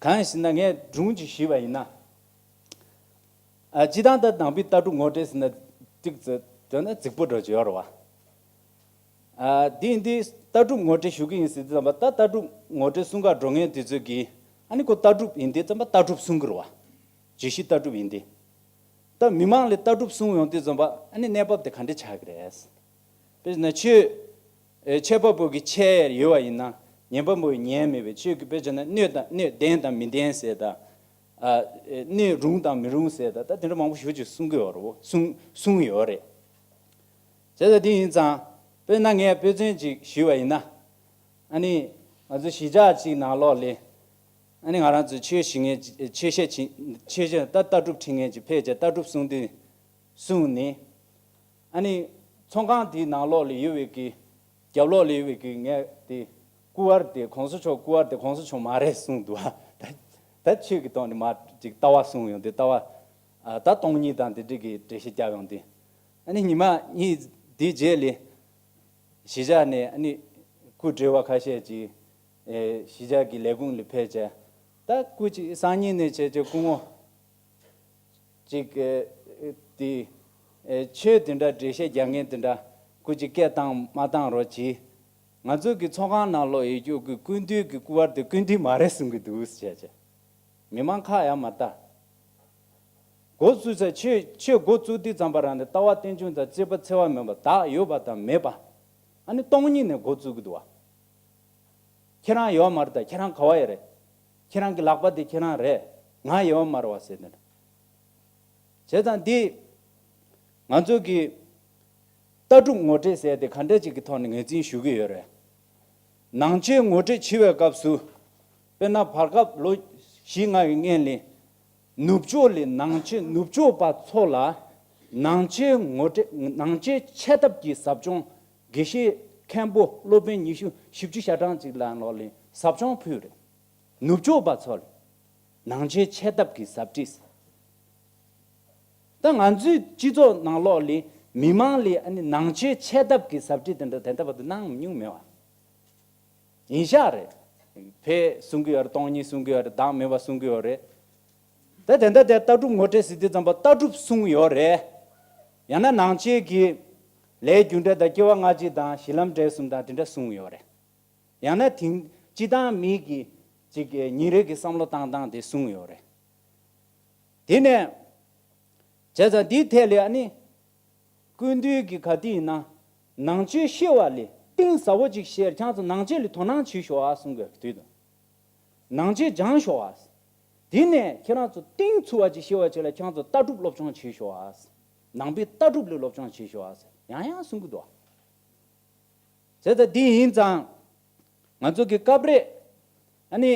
གང་ཡིན་ཟེར་ན། ངས་སྒྲུང་ཅིག་ཞུས་པ་ཡིན་ན། ཨ། སྤྱིར་བཏང་ད་ནང་པའི་ལྟ་གྲུབ་ངོ་སྤྲོད་ཟེར་ན་ཏིག་ཙི་དོན་ན་རྫིག་པོ་འདྲ་ཅིག་ཡོད་རེད་བ། ཨ། འདི་འདི་ལྟ་གྲུབ་ངོ་སྤྲོད་ཞུ་གི་ཡིན་ཟེར་དུས་ཙམ་པ། ད་ལྟ་གྲུབ་ངོ་སྤྲོད་གསུང་གར་འགྲོ་མཁན་དེ་ཚོས་ཀྱིས། ཨ་ནི་ཁོ་ལྟ་གྲུབ་ཡིན་དུས་ཙམ་པ་ལྟ་གྲུབ་གསུང་གི་རེད་བ། བརྗོད་གཞི་ལྟ་གྲུབ་ཡིན་དུས། ད་མི་མང་ལ་ལྟ་གྲུབ་གསུང་ཡོང་དུས་ཙམ་པ། ཨ་ནི་གནས་བབ་དེ་ག་འདྲ་ཆགས་ཀྱི་རེད། དཔེར་ན་ཆོས། ཨེ། འཆད་པ་པོ་གིས་འཆད་ཡོད་པ་ཡིན་ན། ཉན་པ་པོས་ཉན་མེད་པའི། ཆོས་ཀྱི་དཔེར་བྱས་ན་སྣོད་དང་། སྣོད་བདེན་དང་མི་བདེན་ཟེར་དང་། ཨ། ཨེ། སྣོད་རུང་དང་མི་རུང་ཟེར་དང་། ད་དེ་འདྲ་མང་པོ་ཞེ་པོ་ཅིག་གསུང་གི་ཡོད་རེད། གསུང་། གསུང་ཡོད་རེད། བྱས་ཙང་དེ་ཡིན་ཙང་། དཔེར་ན་ངས་དཔེ་མཚོན་ཅིག་ཞུས་པ་ཡིན་ན། ཨ་ནི་ང་ཚོ་གཞིས་ཆགས་ཅིག་ནང་ལོགས་ལ། ཨ་ནི་ང་རང་ཚོ་ཆོས་ཞུ་མཁན་ཅིག། ཆོས་བཤད་ཅིག། ཆོས་བཤད། ད་ལྟ་གྲུབ་ཁྲིད་མཁན་ཅིག་ཕེབས་བྱས་ལྟ་གྲུབ་གསུང་དུས། གསུངས་ནས། ཨ་ནི་ཚོང་ཁང་དེའི་ནང་ལོགས་ལ་ཡོད་པའི་གི། རྒྱབ་ལོགས་ལ་ཡོད་པའི་གི་ངས་དེ། སྐུ་དབར་དེ་གོང་ས་མཆོག། སྐུ་དབར་དེ་གོང་ས་མཆོག་མ་རེད་གསུངས་འདུག་ཨ། ད་ད་ཆོས་ཀྱི་ཐོག་ནས་མར་ཅིག་ལྟ་བ་གསུངས་ཡོང་དུས། ལྟ་བ། ཨ། ད་སྟོང་ཉིད་དང་དེ་འདྲ་གི་འགྲེལ་བཤད་བརྒྱབ་ཡོང་དུས། ཨ་ནི་ཉི་མ་གཉིས་དེའི་རྗེས་ལ། གཞིས་ཆགས་ནས་ཨ་ནི་སྐུ་བགྲེས་པ་ཁ་ཤས་ཅིག། ཨེ། གཞིས་ཆགས་ཀྱི་ལས་ཁུངས་ལ་ཕེབས་བྱས། ད་སྐུ་ཅིག་སང་ཉིན་ནས་བྱས་བྱས་སྐུ་ངོ་ཅིག། ཨེ། དེ། ཨེ། ཆོས་དེ་འདྲ་འགྲེལ་བཤད་རྒྱག་མཁན་དེ་འདྲ། སྐུ་ཅིག་སྐད་བཏང་མ་བཏང་རོགས་གྱིས། ང་ཚོ་གི་ཚོང་ཁང་ནང་ལོགས་ཡོད་རྒྱུ་གི་སྐུ་མདུན་གྱི་སྐུ་དབར་དེ་སྐུ་མདུན་མ་རེད་གསུང་གི་འདུག་ཟེར་བྱས། མི་མང་ཁ་ཡར་མ་བལྟ། འགོ་བཙུགས་ཚེ། ཆོས། ཆོས་འགོ་བཙུགས་དུས་ཙམ་པ་རང་ནས་ལྟ་བ་རྟེན་འབྱུང་དང་བཅས་པ་འཚེ་བ་མེད་པ། བདག་ཡོད་པ་དང་མེད་པ། ཨ་ནི་སྟོང་ཉིད་ནས་འགོ་བཙུགས་ཀྱི་འདུག་བ། ཁྱེད་རང་ཡོད་མ་རེད་ད། ཁྱེད་རང་ག་བ་ཡོད་རེད། ཁྱེད་རང་གི་ལག་པ་དེ་ཁྱེད་རང་རེད། ང་ཡོད་མ་རེད་བ་ཟེར་ནས། བྱས་ཙང་འདི་ང་ཚོ་གི་ལྟ་གྲུབ་ངོ་སྤྲོད་ཟེར་དེ་ག་འདྲ་ཅིག་གི་ཐོག་ནས་ངོས་འཛིན་ཞུ་གི་ཡོད་རེད། ནང་ཆོས་ངོ་སྤྲོད་བྱེད་པའི་སྐབས་སུ། དཔེར་ན་བར་སྐབས་ལོ་བཞི་ལྔ་ཡི་སྔོན་ལ། ནུབ་ཕྱོགས་ལས་ནང་ཆོས། ནུབ་ཕྱོགས་པ་ཚོ་ལ་ནང་ཆོས་ངོ་སྤྲོད། ནང་ཆོས་འཆད་ཐབས་ཀྱི་ཟབ་སྦྱོང་། དགེ་བཤེས་མཁན་པོ་སློབ་དཔོན་ཉི་ཤུ། བཞི་བཅུ་ཞེ་གྲངས་ཅིག་ལ་ལོག་ལ་ཟབ་སྦྱོང་ཕུལ་རེད། ནུབ་ཕྱོགས་པ་ཚོ་ལ་ནང་ཆོས་འཆད་ཐབས་ཀྱི་ཟབ་ཁྲིད། ད་ང་ཚོའི་སྤྱི་ཚོགས་ནང་ལོགས་ལ་མི་མང་ལ་ཨ་ནི་ནང་ཆོས་འཆད་ཐབས་ཀྱི་ཟབ་ཁྲིད་དེ་འདྲ་ད་ལྟ་བར་དུ་གནང་མྱོང་མེད་བ། ཡིན་ཤག་རེད། ཕར་གསུང་གི་ཡོད་རེད། སྟོང་ཉིད་གསུང་གི་ཡོད་རེད། བདག་མེད་པ་གསུང་གི་ཡོད་རེད། ད་དེ་འདྲ་དེ་ལྟ་གྲུབ་ངོ་སྤྲོད་ཟེར་དུས་ཙམ་པ་ལྟ་གྲུབ་གསུངས་ཡོད་རེད། ཡང་ན་ནང་ཆོས་ཀྱི་ལས་རྒྱུ་འབྲས་དང་སྐྱེ་བ་སྔ་ཕྱི་དང་གཞི་ལམ་འབྲས་གསུམ་དང་དེ་འདྲ་གསུངས་ཡོད་རེད། ཡང་ན་དེང་སྤྱིར་བཏང་མི་གི་ཅིག་གི་ཉིན་རེ་གི་བསམ་བློ་བཏང་སྟངས་དེ་གསུངས་ཡོད་རེད། དེ་ནས་བྱས་ཙང་འདིའི་ཐད་ལ་ཨ་ནི་སྐུ་མདུན་གྱི་ག་དུས་ཡིན་ན་ནང་ཆོས་ཤེས་པ་ལ་གཏིང་ཟབ་པོ་ཅིག་བཤད། ཁྱེད་ཚོ་ནང་ཆོས་ལ་དོ་སྣང་བྱེད་ཤོག་ཨ་གསུང་གི་དུས་དང་། ནང་ཆོས་སྦྱང་ཤོག་ཨ། དེ་ནས་ཁྱེད་རང་ཚོ་གཏིང་ཚུད་པ་ཅིག་ཤེས་པ་ཅིག་ལ་ཁྱེད་རང་ཚོ་ལྟ་གྲུབ་སློབ་སྦྱོང་བྱེད་ཤོག་ཨ། ནང་པའི་ལྟ་གྲུབ་ལ་སློབ་སྦྱོང་བྱེད་ཤོག་ཨ་ཟེར་ཡང་ཡང་གསུང་གི་འདུག། བྱས་ཙང་འདི་ཡིན་ཙང་། ང་ཚོ་གི་སྐབས་རེ་ཨ་ནི་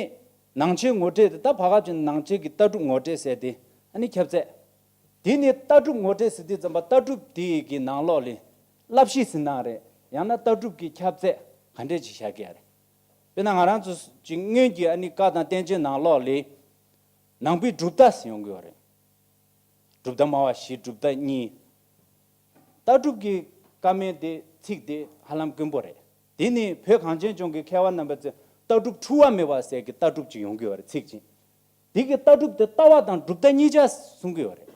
ནང་ཆོས་ངོ་སྤྲོད་དེ། ད་བར་སྐབས་ཀྱི་ནང་ཆོས་ཀྱི་ལྟ་གྲུབ་ངོ་སྤྲོད་ཟེར་དེ་ཨ་ནི་ཁྱབ་ཚད། དེ་ནི་ལྟ་གྲུབ་ངོ་སྤྲོད་ཟེར་དུས་ཙམ་པ་ལྟ་གྲུབ་དེ་གི་ནང་ལོགས་ལ་བསླབ་གཞི་ཟེར་ན་རེད། ཡང་ན་ལྟ་གྲུབ་ཀྱི་ཁྱབ་ཚད་ག་འདྲས་ཅིག་བཞག་གི་ཡ་རེད། དཔེར་ན་ང་རང་ཚོ་ཅིག་སྔོན་གྱི་ཨ་ནི་བཀའ་དང་བསྟན་བཅོས་ནང་ལོགས་ལ་ནང་པའི་གྲུབ་མཐའ་ཟེར་ཡོང་གི་ཡོད་རེད། གྲུབ་མཐའ་སྨྲ་བ་བཞི། གྲུབ་མཐའ་གཉིས། ལྟ་གྲུབ་ཀྱི་བཀའ་མོལ་དེ་ཚིག་དེ་ཧ་ལམ་དཀོན་པོ་རེད། དེ་ནི་བོད་གངས་ཅན་ལྗོངས་ཀྱི་མཁས་པ་རྣམ་པ་ཚོས་ལྟ་གྲུབ་འཁྲུལ་བ་མེད་པ་ཟེར་གྱི་ལྟ་གྲུབ་ཅིག་ཡོང་གི་ཡོད་རེད། ཚིག་ཅིག། དེ་གི་ལྟ་གྲུབ་དེ་ལྟ་བ་དང་གྲུབ་མཐའ་གཉིས་ཆ་གསུང་གི་ཡོད་རེད།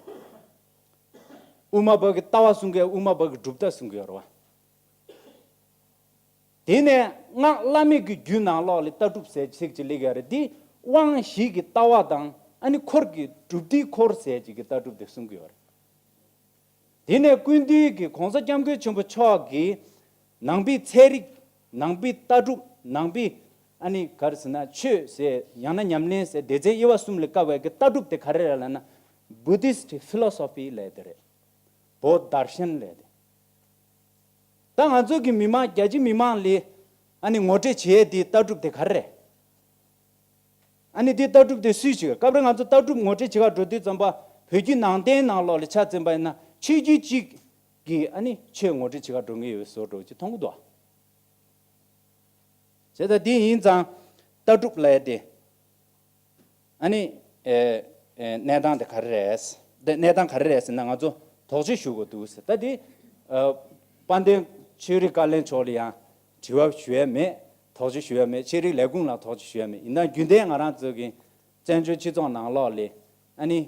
དབུ་མ་པ་གི་ལྟ་བ་གསུང་གི། དབུ་མ་པ་གི་གྲུབ་མཐའ་གསུང་གི་ཡོད་རེད་བ། དེ་ནས་སྔགས་བླ་མེད་ཀྱི་རྒྱུད་ནང་ལོགས་ལ་ལྟ་གྲུབ་ཟེར་ཚིག་ཅིག་སླེབས་ཡོད་རེད། འདི་དབང་བཞི་གི་ལྟ་བ་དང་ཨ་ནི་འཁོར་གྱི་གྲུབ་མཐའི་འཁོར་ཟེར་ཅིག་གི་ལྟ་གྲུབ་དེ་གསུང་གི་ཡོད་རེད། དེ་ནས་སྐུ་མདུན་གྱིས་གོང་ས་སྐྱབས་མགོན་ཆེན་པོ་མཆོག་གིས་ནང་པའི་ཚན་རིག། ནང་པའི་ལྟ་གྲུབ། ནང་པའི་ཨ་ནི་ག་རེ་ཟེར་ན་ཆོས་ཟེར། ཡང་ན་ཉམས་ལེན་ཟེར། སྡེ་ཚན་དབྱེ་བ་གསུམ་ལ་བཀར་བའི་གི་ལྟ་གྲུབ་དེ་ག་རེ་རེད་ལབ་ན། Buddhist philosophy ལབ་དེ་རེད། བོད་དར་ཤན་ལབ་དེ། ད་ང་ཚོ་གི་མི་མང་། རྒྱ་ཆེ་མི་མང་ལ་ཨ་ནི་ངོ་སྤྲོད་བྱེད་ཡས་དེ་ལྟ་གྲུབ་དེ་ག་རེ་རེད། ཨ་ནི་དེ་ལྟ་གྲུབ་དེ་སུས་བྱེད། སྐབས་རེ་ང་ཚོ་ལྟ་གྲུབ་ངོ་སྤྲོད་བྱེད་ག་འགྲོ་དུས་ཙམ་པ་བོད་བརྒྱུད་ནང་བསྟན་ནང་ལོགས་ལ་ཆ་འཛིན་པ་ཡིན་ན་ཆོས་བརྒྱུད་གཅིག་གིས་ཨ་ནི་ཆོས་ངོ་སྤྲོད་བྱེད་ག་འགྲོ་མཁན་ཡོད་བཟོ་འདྲ་ཅིག་མཐོང་གི་འདུག། བྱས་ཙང་དེ་ཡིན་ཙང་ལྟ་གྲུབ་ལབ་ཡས་དེ། ཨ་ནི་ཨེ་ཨེ་གནས་སྟངས་དེ་ག་རེ་རེད། དེ་གནས་སྟངས་ག་རེ་རེད་ཟེར་ན་ང་ཚོ་དོགས་གཅོད་ཞུ་དགོས་འདུག་ཟེར། ད་དེ་ཨ་དཔལ་ལྡན་ ཆོས་རིག་བཀའ་བློན་མཆོག་ལ་ཡང་དྲི་བ་ཞུ་ཡ་མེད། དོགས་གཅོད་ཞུ་ཡ་མེད། ཆོས་རིག་ལས་ཁུངས་ལ་དོགས་གཅོད་ཞུ་ཡ་མེད། ཡིན་ན་རྒྱུན་ལྡན་ང་རང་ཚོ་གི་བཙན་བྱོལ་སྤྱི་ཚོགས་ནང་ལོགས་ལ་ཨ་ནི་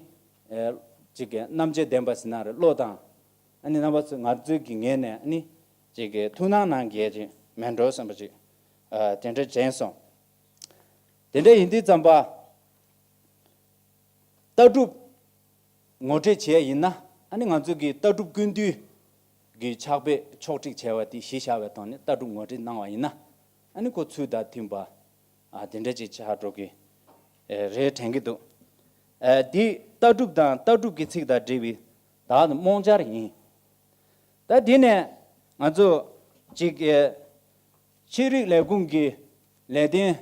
ཨེ་ཅིག་གི་རྣམ་དཔྱོད་ལྡན་པ་ཟེར་ན་རེད། བློ་དང་ཨ་ནི་རྣམ་པ་ཚོ་ང་ཚོའི་གི་ངོས་ནས་ཨ་ནི་ཅིག་གི་ཐུགས་སྣང་གནང་གལ་ཅིག་མེད་འགྲོ་བསམ་པ་ཅིག་ཨ་དེ་འདྲ་དྲན་སོང་། དེ་འདྲ་ཡིན་དུས་ཙམ་པ། ལྟ་གྲུབ་ངོ་སྤྲོད་བྱས་ཡིན་ན། ཨ་ནི་ང་ཚོ་གི་ལྟ་གྲུབ་ཀུན་བཏུས་ཀྱི་ཕྱག་དཔེ་ཕྱོགས་སྒྲིག་བྱས་པ་དེ་གཞི་བཞག་པའི་ཐོག་ནས་ལྟ་གྲུབ་ངོ་སྤྲོད་གནང་བ་ཡིན་ན། ཨ་ནི་ཁོ་ཚུལ་དང་མཐུན་པ་ཨ་དེ་འདྲ་ཅིག་ཆགས་འགྲོ་གི་ཨེ་རེད་དྲན་གྱི་འདུག་ཨ་འདི་ལྟ་གྲུབ་དང་ལྟ་གྲུབ་ཀྱི་ཚིག་དང་འབྲེལ་བའི་བདག་ནི་རྨོངས་འཆར་ཡིན། ད་འདི་ནས་ང་ཚོ་གཅིག་ཨེ་ཆོས་རིག་ལས་ཁུངས་ཀྱི་ལས་དོན་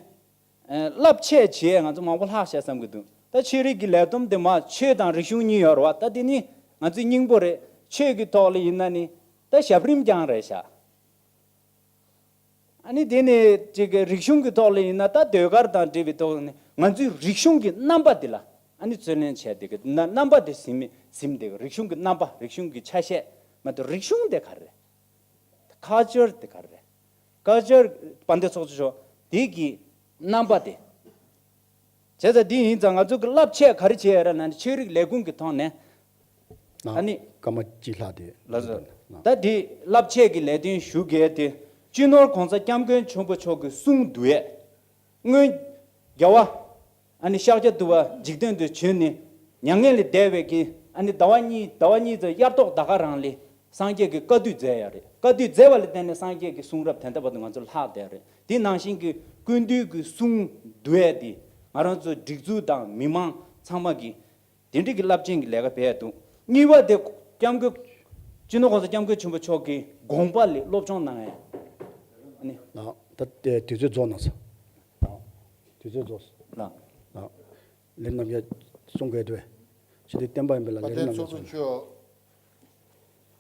ཨེ་རླབས་ཆེ་བྱས་ང་ཚོ་མང་པོ་ལྷག་བཞག་བསམ་གྱི་འདུག་ད་ཆོས་རིག་གི་ལས་བསྡོམས་དེ་མ་ཆོས་དང་རིག་གཞུང་གཉིས་ཡོད་རེད་བ། ད་འདི་ནི་ང་ཚོའི་སྙིང་པོ་རེད། ཆོས་ཀྱི་ཐོག་ལ་ཡིན་ན་ནི་ད་ཞབས་རིམ་རྐྱང་རེད་ཤག་ཨ་ནི་དེ་ནི་ཅིག་གི་རིག་གཞུང་གི་ཐོག་ལ་ཡིན་ན་ད་ཟློས་གར་དང་འབྲེལ་བའི་ཐོག་ནས་ང་ཚོའི་རིག་གཞུང་གི་རྣམ་པ་འདི་ལ་ཨ་ནི་བརྩོན་ལེན་བྱས་ཏེ་གི་ན་རྣམ་པ་དེ་ཟིན་མི་ཟིན་ཏེ་གི་རིག་གཞུང་གི་རྣམ་པ། རིག་གཞུང་གི་ཆ་ཤས་མ་གཏོགས་རིག་གཞུང་དེ་ག་རེ་རེད། ཁལ་ཅར་དེ་ག་རེ་རེད། ཁལ་ཅར་དཔལ་ལྡན་ཚོགས་གཙོ་མཆོག་དེ་གི་རྣམ་པ་དེ། བྱས་ཙང་འདི་ཡིན་ཙང་ང་ཚོ་གི་རླབས་ཆེ་ག་རེ་བྱས་ཡོད་རེད་ན་ནི་ཆོས་རིག་ལས་ཁུངས་ཀྱི་ཐོག་ནས། ཨ་ནི་སྐར་མ་གཅིག་ལྷག་དེ་ལགས་སོ། ད་འདི་རླབས་ཆེ་གི་ལས་དོན་ཞུ་གལ་ཏེ། སྤྱི་ནོར་གོང་ས་སྐྱབས་མགོན་ཆེན་པོ་མཆོག་གི་གསུང་བསྡུ་ཡས། སྔོན་རྒྱལ་བ་ཨ་ནི་ཤཱཀྱ་ཐུབ་པ་འཇིག་རྟེན་དུ་བྱོན་ནས་མྱ་ངན་ལས་འདས་པའི་གི་ཨ་ནི་ཟླ་བ་གཉིས་ཟླ་བ་གཉིས་ཙམ་དབྱར་ཐོག་ཟླ་སྐར་རང་ལས་སངས་རྒྱས་ཀྱི་བཀའ་བསྡུ་མཛད་ཡ་རེད། བཀའ་བསྡུ་མཛད་པ་ལ་བརྟེན་ནས་སངས་རྒྱས་ཀྱི་གསུང་རབ་དེ་འདྲ་བར་དུ་ང་ཚོ་ལྷག་བསྡད་རེད། དེ་ནང་བཞིན་གྱི་ཀུན་འདུས་ཀྱི་གསུང་བསྡུ་ཡས་དེ་ང་རང་ཚོ་སྒྲིག་འཛུགས་དང་མི་མང་ཚང་མ་གི་དེ་འདྲ་གི་རླབས་ཆེན་གྱི་ལས་ཀ་བྱས་འདུག་གཉིས་པ་དེ་སྐྱབས་མགོན་སྤྱི་ནོར་གོང་ས་སྐྱབས་མགོན་ཆེན་པོ་མཆོག་གི་དགོངས་པ་ལ་སློབ་སྦྱོང་གནང་ཡས་ཨ་ནི། ད་དེ་དུས་ཚོད་རྫོགས་གནང་སོང་། དུས་ཚོད་རྫོགས་སོང་། ལགས། ལགས། ལས་རྣམ་རྒྱལ་གསུང་དགོས་འདུག་ཞི་བདེ་བསྟན་པ་ཡིན་པས་ལ་ལས་རྣམ་རྒྱལ་གསུང་།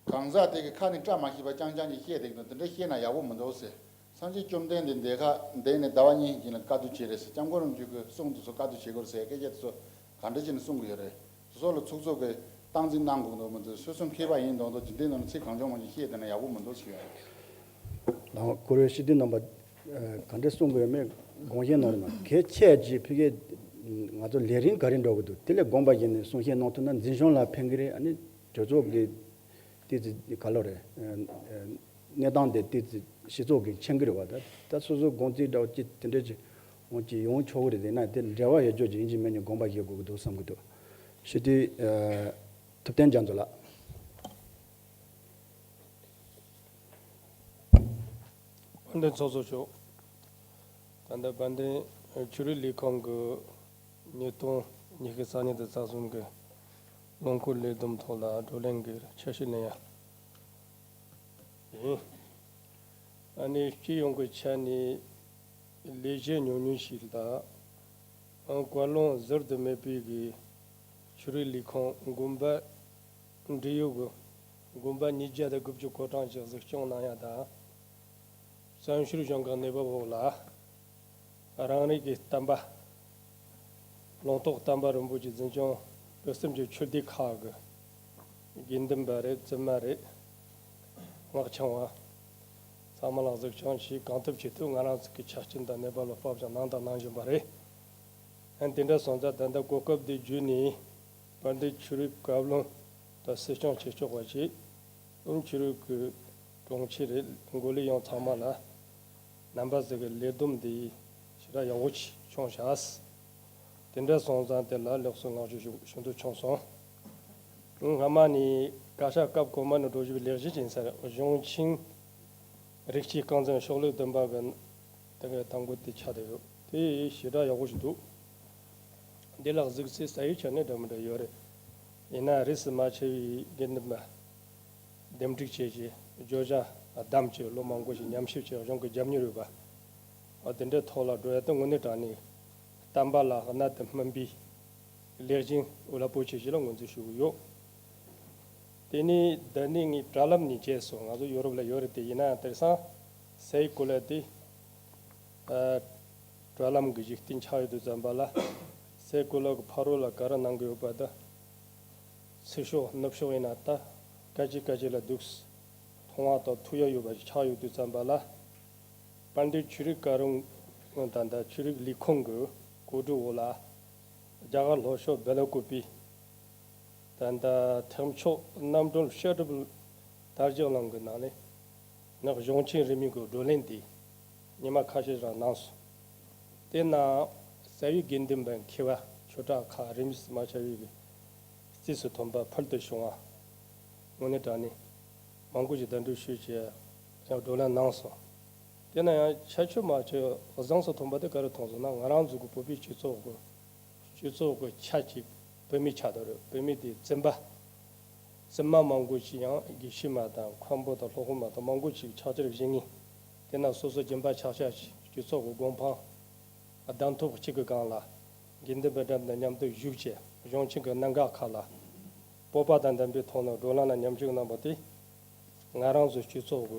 གང་ཟག་དེ་གི་ཁ་ནས་བཀྲ་མ་ཤིས་པ་རྐྱང་རྐྱང་ཅིག་བཤད་བསྡད་འདུག་དེ་འདྲ་བཤད་ན་ཡག་པོ་མི་འདུག་ཟེར། སངས་རྒྱས་བཅོམ་ལྡན་འདས་འདི་ཁ་འདས་ནས་ཟླ་བ་གཉིས་ཀྱི་ལ་བཀའ་བསྡུ་བྱས་རེད་ཟེར། སྐྱབས་མགོན་རིན་པོ་ཆེ་གི་གསུང་དེ་ཚོ་བཀའ་བསྡུ་བྱེད་དགོས་རེད་ཟེར་སྐད་ཆ་དེ་ཚོ་ག་འདྲ་བྱས་ནས་གསུང་གི་ཡོད་རེད། དེ་ཚོ་ལ་ཚུགས་ཚུགས་གི་སྟངས་འཛིན་གནང་དགོས་འདུག་མི་འདུག་སོ་སོ་མཁས་པ་ཡིན་མདོག་མདོག་འཇིག་རྟེན་ནང་ལ་ཚིག་གང་བྱུང་མང་བྱུང་བཤད་བསྡད་ན་ཡག་པོ་མི་འདུག་ཟེར་ཡ། ལགས། གུ་རུ་ཞི་བདེ་རྣམ་པ་ག་འདྲ་གསུང་དགོས་མེད་དགོངས་བཞེས་གནང་རེད་མ། གལ་ཆེ་ཅིག་ཕ་གི་ང་ཚོ་ལས་རིམ་ག་རེ་འགྲོ་གི་འདུག་དེ་ལས་དགོངས་པ་བཞེས་ནས་གསུང་བཤད་གནང་ཐུབ་ན་འཛིན་སྐྱོང་ལ་ཕན་གི་རེད། ཨ་ནི་གྲོས་ཚོགས་ཀྱི་ཏི་ཙི་ག་ལོ་རེད། གནས་སྟངས་དེ་ཏི་ཙི་སྤྱི་ཚོགས་ཀྱི་མཁྱེན་གི་རེད་བ། ད་ད་སོ་སོ་དགོངས་ཚུལ་འདྲ་བོ་ཅིག་དེ་འདྲ་ཅིག་འོང་ཅིག་ཡོང་ཆོག་གི་རེད། དེ་ན་དེ་འབྲེལ་བ་ཡོད་ཆོག་ཅིག་ཡིན་གཅིག་མིན་གཅིག་དགོངས་པ་བཞེས་དགོས་ཀྱི་འདུག་བསམ་གི་འདུག་ཞི་བདེ་ཐུབ་བསྟན་རྒྱ་མཚོ་ལགས། དཔལ་ལྡན་ཚོགས་གཙོ་མཆོག་ད་ལྟ་དཔལ་ལྡན་ཆོས་རིག་ལས་ཁུངས་ཀྱི་ཉིས་སྟོང་ཉི་ཤུ་རྩ་གཉིས་དང་རྩ་གསུམ་གྱི་ལོ་འཁོར་ལས་བསྡོམས་ཐོག་ལ་བགྲོ་གླེང་གི་འཆར་གཞི་ལེན་ཡ་ཡིན། ཨ་ནི་སྤྱི་ཡོངས་ཀྱི་ཆ་ནས་ལས་གཞི་ཉུང་ཉུང་ཞིག་དང་། བཀའ་བློན་ཟུར་དུ་མེད་པའི་གི་ཆོས་རིག་ལས་ཁུངས་དགོན་པ་འབྲེལ་ཡོད་ཀྱི་དགོན་པ་ཉིས་བརྒྱ་དང་དགུ་བཅུ་གོ་གྲངས་ཤིག་གཟིགས་སྐྱོང་གནང་ཡ་དང་། བཙན་བྱོལ་གཞུང་གི་གནས་བབ་འོག་ལ་རང་རེ་གི་བསྟན་པ་ལུང་རྟོགས་བསྟན་པ་རིན་པོ་ཆེ་འཛིན་སྐྱོང་བོད་གསུམ་གྱི་ཆོས་སྡེ་ཁག་གི་དགེ་འདུན་པ་རེད། བཙུན་མ་རེད། སྔགས་འཆང་བ་ཚང་མ་ལ་གཟིགས་སྐྱོང་བྱེད་གང་ཐུབ་ཇི་ཐུབ་ང་རང་ཚོ་གི་ཆ་རྐྱེན་དང་གནས་བབ་ལ་དཔག་ཅིང་གནང་དང་གནང་བཞིན་པ་རེད། ཨ་དེ་འདྲ་སོང་ཙང་ད་ལྟ་གོ་སྐབས་འདི་བརྒྱུད་ནས་དཔལ་ལྡན་ཆོས་རིག་བཀའ་བློན་དང་སྲིད་སྐྱོང་ཆེ་མཆོག་པ་ཆེ་ཆོས་རིག་གི་དྲུང་ཆེ་རེད། མགོ་ལས་ཡང་ཚང་མ་ལ་རྣམ་པ་ཟིག་གི་ལས་བསྡོམས་འདི་ཞེ་དྲག་ཡག་པོ་ཅིག་བྱུང་ཤག་དེ་འདྲ་སོང་ཙང་དེ་ལ་ལེགས་སོ་ལྔ་བཅུ་ཞུ་ཞུ་འདོད་བྱུང་སོང་། སྔ་མ་ནས་བཀའ་ཤག་སྐབས་གོང་མ་ནས་འགྲོ་བཞིན་པའི་ལས་གཞི་ཅིག་ཡིན་ས་རེད། གཞུང་ཆེན་རིགས་གཅིག་རྐང་འཛིན་ཤོག་ལྷེ་བདུན་པ་གི་དེ་གའི་དང་པོ་དེ་ཆགས་བསྡད་ཡོད། དེ་ཞེ་དྲག་ཡག་པོ་ཞིག་འདུག་འདི་ལ་གཟིགས་ཚེ་ས་ཡི་ཆ་ནས་འདྲ་མི་འདྲ་ཡོད་རེད། ཡིན་ན་རིས་སུ་མ་ཆད་པའི་དགེ་འདུན་པ་འདེམས་སྒྲིག་བྱས་རྗེས་བརྗོད་བྱ་བདམས་ཀྱིས་ལོ་མང་པོ་ཞིག་ཉམས་ཞིབ་བྱས་གཞུང་གི་རྒྱབ་གཉེར་ཡོད་པ། འོ་དེ་འདྲའི་ཐོག་ལ་འགྲོ་ཡ་དེ་དངོས་གནས་དྲང་གནས་བསྟན་པ་ལ་གནད་དུ་སྨིན་པའི་ལེགས་ཤིང་རླབས་པོ་ཆེ་ཞིག་ལ་ངོས་འཛིན་ཞུ་གི་ཡོད། དེ་ནས་འདི་ནས་ངས་དྲ་ལམ་ནས་མཇལ་སོང་། ང་ཚོ་ཡོ་རོབ་ལ་ཡོད་རེད་དེ། ཡིན་ན་ཡང་དེང་སང་སའི་གོ་ལ་དེ་ཨ་དྲ་ལམ་གྱི་འཇིག་རྟེན་ཆགས་ཡོད་དུས་ཙམ་པ་ལ་སའི་གོ་ལ་གི་ཕ་རོལ་ལ་ག་རེ་གནང་གི་ཡོད་པ་དང་། ཚུར་ཤོག་ནུབ་ཤོག་ཡིན་ན་ད་སྐད་ཅིག་སྐད་ཅིག་ལ་འདུག་མཐོང་བ་དང་ཐུག་ཡ་ཡོད་པ་ཞིག་ཆགས་ཡོད་དུས་ཙམ་པ་ལ། དཔལ་ལྡན་ཆོས་རིག་བཀའ་རམས་དང་ད་ཆོས་རིག་ལས་ཁུངས་ཀྱི་གོ་སྒྲིག་འོག་ལ། རྒྱ་གར་ལྷོ་ཕྱོགས་བེ་ལ་ཀུ་པི་དང་ད་ཐེག་མཆོག་རྣམ་གྲོལ་བཤད་སྒྲུབ་དར་རྒྱས་གླིང་གི་ནང་ནས་ངག་གཞུང་ཆེན་རིས་མེད་ཀྱི་བགྲོ་གླེང་དེ་ཉི་མ་ཁ་ཤས་རང་གནང་སོང་། དེ་ན་རྩ་བའི་དགེ་འདུན་པ་མཁས་པ་ཆོས་གྲགས་ཁ་རིས་མེད་མ་ཆགས་པའི་གི་རྩིས་སུ་ཐོན་པ་ཕུལ་དུ་བྱུང་བ། དངོས་གནས་དྲང་གནས་མང་པོ་ཞིག་གདན་འདྲེན་ཞུས་བྱས་ཡང་བགྲོ་གླེང་གནང་སོང་། དེ་ན་ཡང་ཁྱད་ཆོས་མ་ཆོས་གཟེངས་སུ་ཐོན་པ་དེ་ག་རེ་མཐོང་སོང་ན། ང་རང་ཚོ་གི་བོད་པའི་སྤྱི་ཚོགས་ཀྱི་སྤྱི་ཚོགས་ཀྱི་ཆ་གཅིག་བུད་མེད་ཆགས་བསྡད་རེད། བུད་མེད་དེ་བཙུན་པ། བཙུན་མ་མང་པོ་ཞིག་ཡང་དགེ་བཤེས་མ་དང་མཁན་པོ་དང་སློབ་དཔོན་མ་དང་མང་པོ་ཞིག་ཕྱག་ཕྱིར་བཞེངས་ངེས། དེ་ན་སོ་སོ་སྦྱིན་པ་ཆག་ཆག་ཞིག་སྤྱི་ཚོགས་ཀྱི་གོ་འཕང་གདན་ཐོབ་གཅིག་གི་སྒང་ལ་དགེ་འདུན་པའི་འགྲམ་དུ་མཉམ་དུ་བཞུགས་བྱས་གཞུང་ཆེན་གྱི་གནད་འགག་ཁག་ལ་སྤོབས་པ་དང་ལྡན་པའི་ཐོག་ནས་བགྲོ་གླེང་ལ་མཉམ་ཞུགས་གནང་བ་དེ་ང་རང་ཚོའི་སྤྱི་ཚོགས་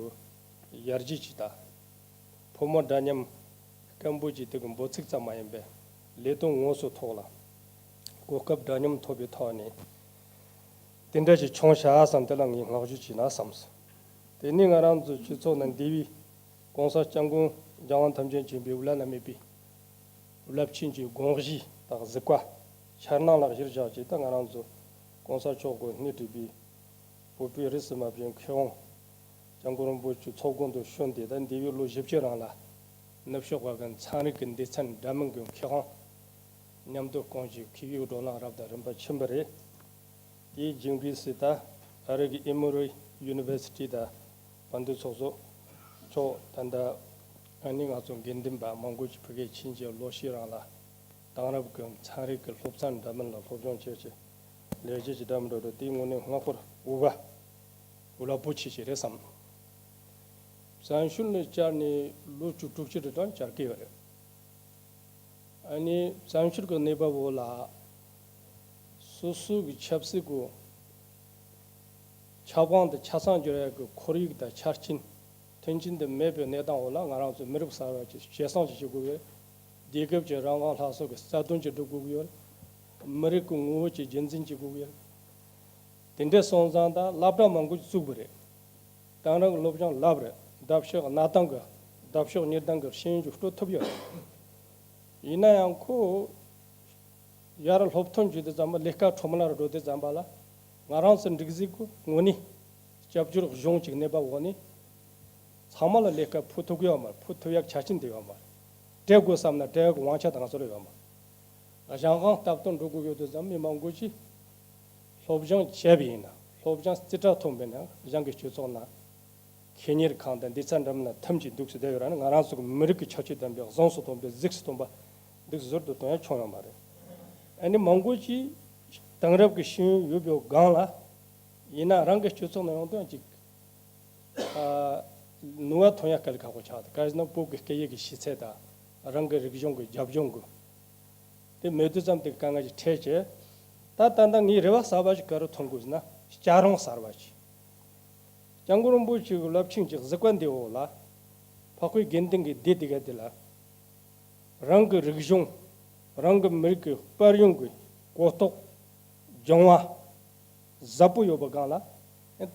ཀྱི་ཡར་རྒྱས་ཀྱི་ད་ཕོ་མོ་འདྲ་མཉམ་སྐད་འབོད་ཀྱི་དེ་གི་འབོད་ཚིག་ཙམ་མ་ཡིན་པའི་ལས་དོན་དངོས་སུ་ཐོག་ལ་གོ་སྐབས་འདྲ་མཉམ་ཐོབ་པའི་ཐོག་ནས་དེ་འདྲ་ཞིག་བྱུང་ཤག་བསམ། དེ་ལ་ངས་བསྔགས་བརྗོད་བྱས་ན་བསམ་སོང་། དེ་ནས་ང་རང་ཚོའི་སྤྱི་ཚོགས་ནང་འདས་པའི་༸གོང་ས་༸སྐྱབས་མགོན་༸རྒྱལ་དབང་ཐམས་ཅད་མཁྱེན་པའི་དབུ་བླ་ན་མེད་པའི་རླབས་ཆེན་གྱི་དགོངས་གཞི་དང་གཟིགས་པ་འཆར་སྣང་ལ་གཞིར་བཞག་ཅིག་ད་ང་རང་ཚོ་༸གོང་ས་མཆོག་གི་སྣེ་ཁྲིད་པའི་བོད་པའི་རིས་སུ་མ་ཆད་མཁས་དབང་༸སྐྱབས་མགོན་རིན་པོ་ཆེ་ཚོགས་དགོངས་དུ་བྱོན་ཏེ། ད་འདས་པའི་ལོ་བཞི་བཅུ་རིང་ལ་ནུབ་ཕྱོགས་པ་གི་ཚན་རིག་གི་སྡེ་ཚན་འདྲ་མིན་གྱི་མཁས་དབང་མཉམ་དུ་དཀོན་ཞིང་མཁས་པའི་བགྲོ་གླེང་རབ་དང་རིམ་པ་ཕྱིན་པ་རེད། དེའི་རྒྱུན་རིང་སྲིད་ད་ཨ་རི་གི་ཨེ་མོ་རི་ཡུ་ནི་ཝར་སི་ཊི་དང་དཔལ་ལྡན་ཚོགས་གཙོ་མཆོག་ད་ལྟ་ཨ་ནི་ང་ཚོ་དགེ་འདུན་པ་མང་པོ་ཞིག་ཕ་གིར་ཕྱིན་རྗེས་ལོ་ཤས་རིང་ལ་དེང་རབས་ཀྱི་ཚན་རིག་གི་སློབ་ཚན་འདྲ་མིན་ལ་སློབ་སྦྱོང་བྱས་རྗེས་ལས་བྱེད་ཀྱི་འདྲ་མི་འདྲ་འགྲོ་དེའི་ངོས་ནས་སྔ་པོར་འུ་བ་འུ་ལ་པོ་ཆེ་ཞིག་རེད་བསམ། བཙན་བྱོལ་ནས་བཅར་ནས་ལོ་བཅུ་དྲུག་ཅུ་རེ་གྲངས་བཅར་གི་ཡོད་རེད། ཨ་ནི་བཙན་བྱོལ་གྱི་གནས་བབ་འོག་ལ་སོ་སོ་གི་ཆབ་སྲིད་ཀྱི་ཁྱབ་ཁོངས་དང་ཆ་ཚང་སྒྱུར་ཡག་གི་ཁོར་ཡུག་དང་ཆ་རྐྱེན་མཐུན་རྐྱེན་དུ་མེད་པའི་གནས་སྟངས་འོག་ལ་ང་རང་ཚོ་མི་རབས་གསར་བ་ཅིག་སྐྱེད་སྲིང་ཅིག་བྱེད་དགོས་པས། རྒྱལ་ཁབ་ཀྱི་རང་དབང་སླར་གསོ་གི་རྩ་དོན་ཅིག་སྒྲུབ་དགོས་ཀྱི་ཡོད། མི་རིགས་ཀྱི་ངོ་བོ་ཅིག་རྒྱུན་འཛིན་བྱེད་དགོས་ཀྱི་ཡོད། དེ་འདྲའི་སོང་ཙང་ད་སློབ་གྲྭ་མང་པོ་ཅིག་བཙུགས་པ་རེད། དེང་རབས་ཀྱི་སློབ་སྦྱོང་བསླབ་རེད། ལྡབ་ཕྱོགས་གནའ་སྟངས་ཀྱི་ལྡབ་ཕྱོགས་གཉིས་ལྡན་གྱི་ཤེས་ཡོན་ཅིག་སྤྲོད་ཐུབ་ཡོད་རེད། ཡིན་ན་ཡང་ཁོ་ཡར་སློབ་ཐོན་བྱེད་དུས་ཙམ་པ་ལས་ཀ་ཁྲོམ་ལ་འགྲོ་དུས་ཙམ་པ་ལ་ང་རང་ཚོ་འགྲིག་གཟིགས་ཀྱི་ངོས་ནས་སྐྱབས་བཅོལ་གཞུང་གཅིག་གནས་བབ་འོག་ནས་ཚང་མ་ལ་ལས་ཀ་ཕུལ་ཐུབ་ཀྱི་ཡོད་མ་རེད། ཕུལ་ཐུབ་ཡག་ཆ་རྐྱེན་དེ་ཡོད་མ་རེད། སྤྲད་དགོས་བསམ་ན་སྤྲད་ཡག་གི་དབང་ཆ་དང་ང་ཚོ་ལ་ཡོད་མ་རེད། གཞན་དབང་སྟབས་བསྟུན་འགྲོ་དགོས་ཡོད་དུས་ཙམ་མི་མང་པོ་ཅིག་སློབ་སྦྱོང་བྱས་པ་ཡིན་ན་སློབ་སྦྱོང་རྩིས་ཁྲ་ཐོན་པ་ཡིན་ན་གཞན་གྱི་སྤྱི་ཚོགས་ནང་ཁེ་གཉེར་ཁང་དང་སྡེ་ཚན་འདྲ་མིན་ལ་ཐིམ་གྱིས་འདུག་སེ་བསྡད་ཡོད་ར་ནི་ང་རང་ཚོ་གི་མི་རིགས་ཀྱི་ཁྱད་ཆོས་ལྡན་པའི་གཟེངས་སུ་ཐོན་པའི་གཟིགས་སུ་ཐོན་པ་འདུག་ཟུར་དུ་གཏོང་ཡ་བྱུང་ཡོད་མ་རེད། ཨ་ནི་མང་པོ་ཅིག་དེང་རབས་ཀྱི་ཤེས་ཡོན་ཡོད་པའི་སྒང་ལ་ཡིན་ན་རང་གི་སྤྱི་ཚོགས་ནང་ཡོང་དོན་ཅིག་ཨ་ནུས་པ་ཐོན་ཡ་དཀའ་ལས་ཁག་པོ་ཆགས་འདུག་ག་རེ་ཟེར་ན་བོད་ཀྱི་སྐད་ཡིག་གི་ཤེས་ཚད་དང་རང་གི་རིག་གཞུང་གི་རྒྱབ་ལྗོངས་གི་དེ་མེད་དུས་ཙམ་དེ་དཀའ་ངལ་ཞིག་འཕྲད་བྱས། ད་ད་ལྟ་ངའི་རེ་བ་གསར་པ་ཞིག་ག་རེ་མཐོང་དགོས་ཟེར་ན་སྐྱག་རོང་གསར་པ་ཞིག་སྐྱབས་མགོན་རིན་པོ་ཆེ་གི་རླབས་ཆེན་གྱི་གཟིགས་པ་འདིའི་འོག་ལ་འཕགས་པའི་དགེ་འདུན་གྱི་སྡེ་དེ་ག་དེ་ལ་རང་གི་རིག་གཞུང་རང་གི་མི་རིགས་ཀྱི་དཔལ་ཡོན་གྱི་གོ་རྟོགས་སྦྱོང་བ་ཟབ་པོ་ཡོད་པའི་སྒང་ལ་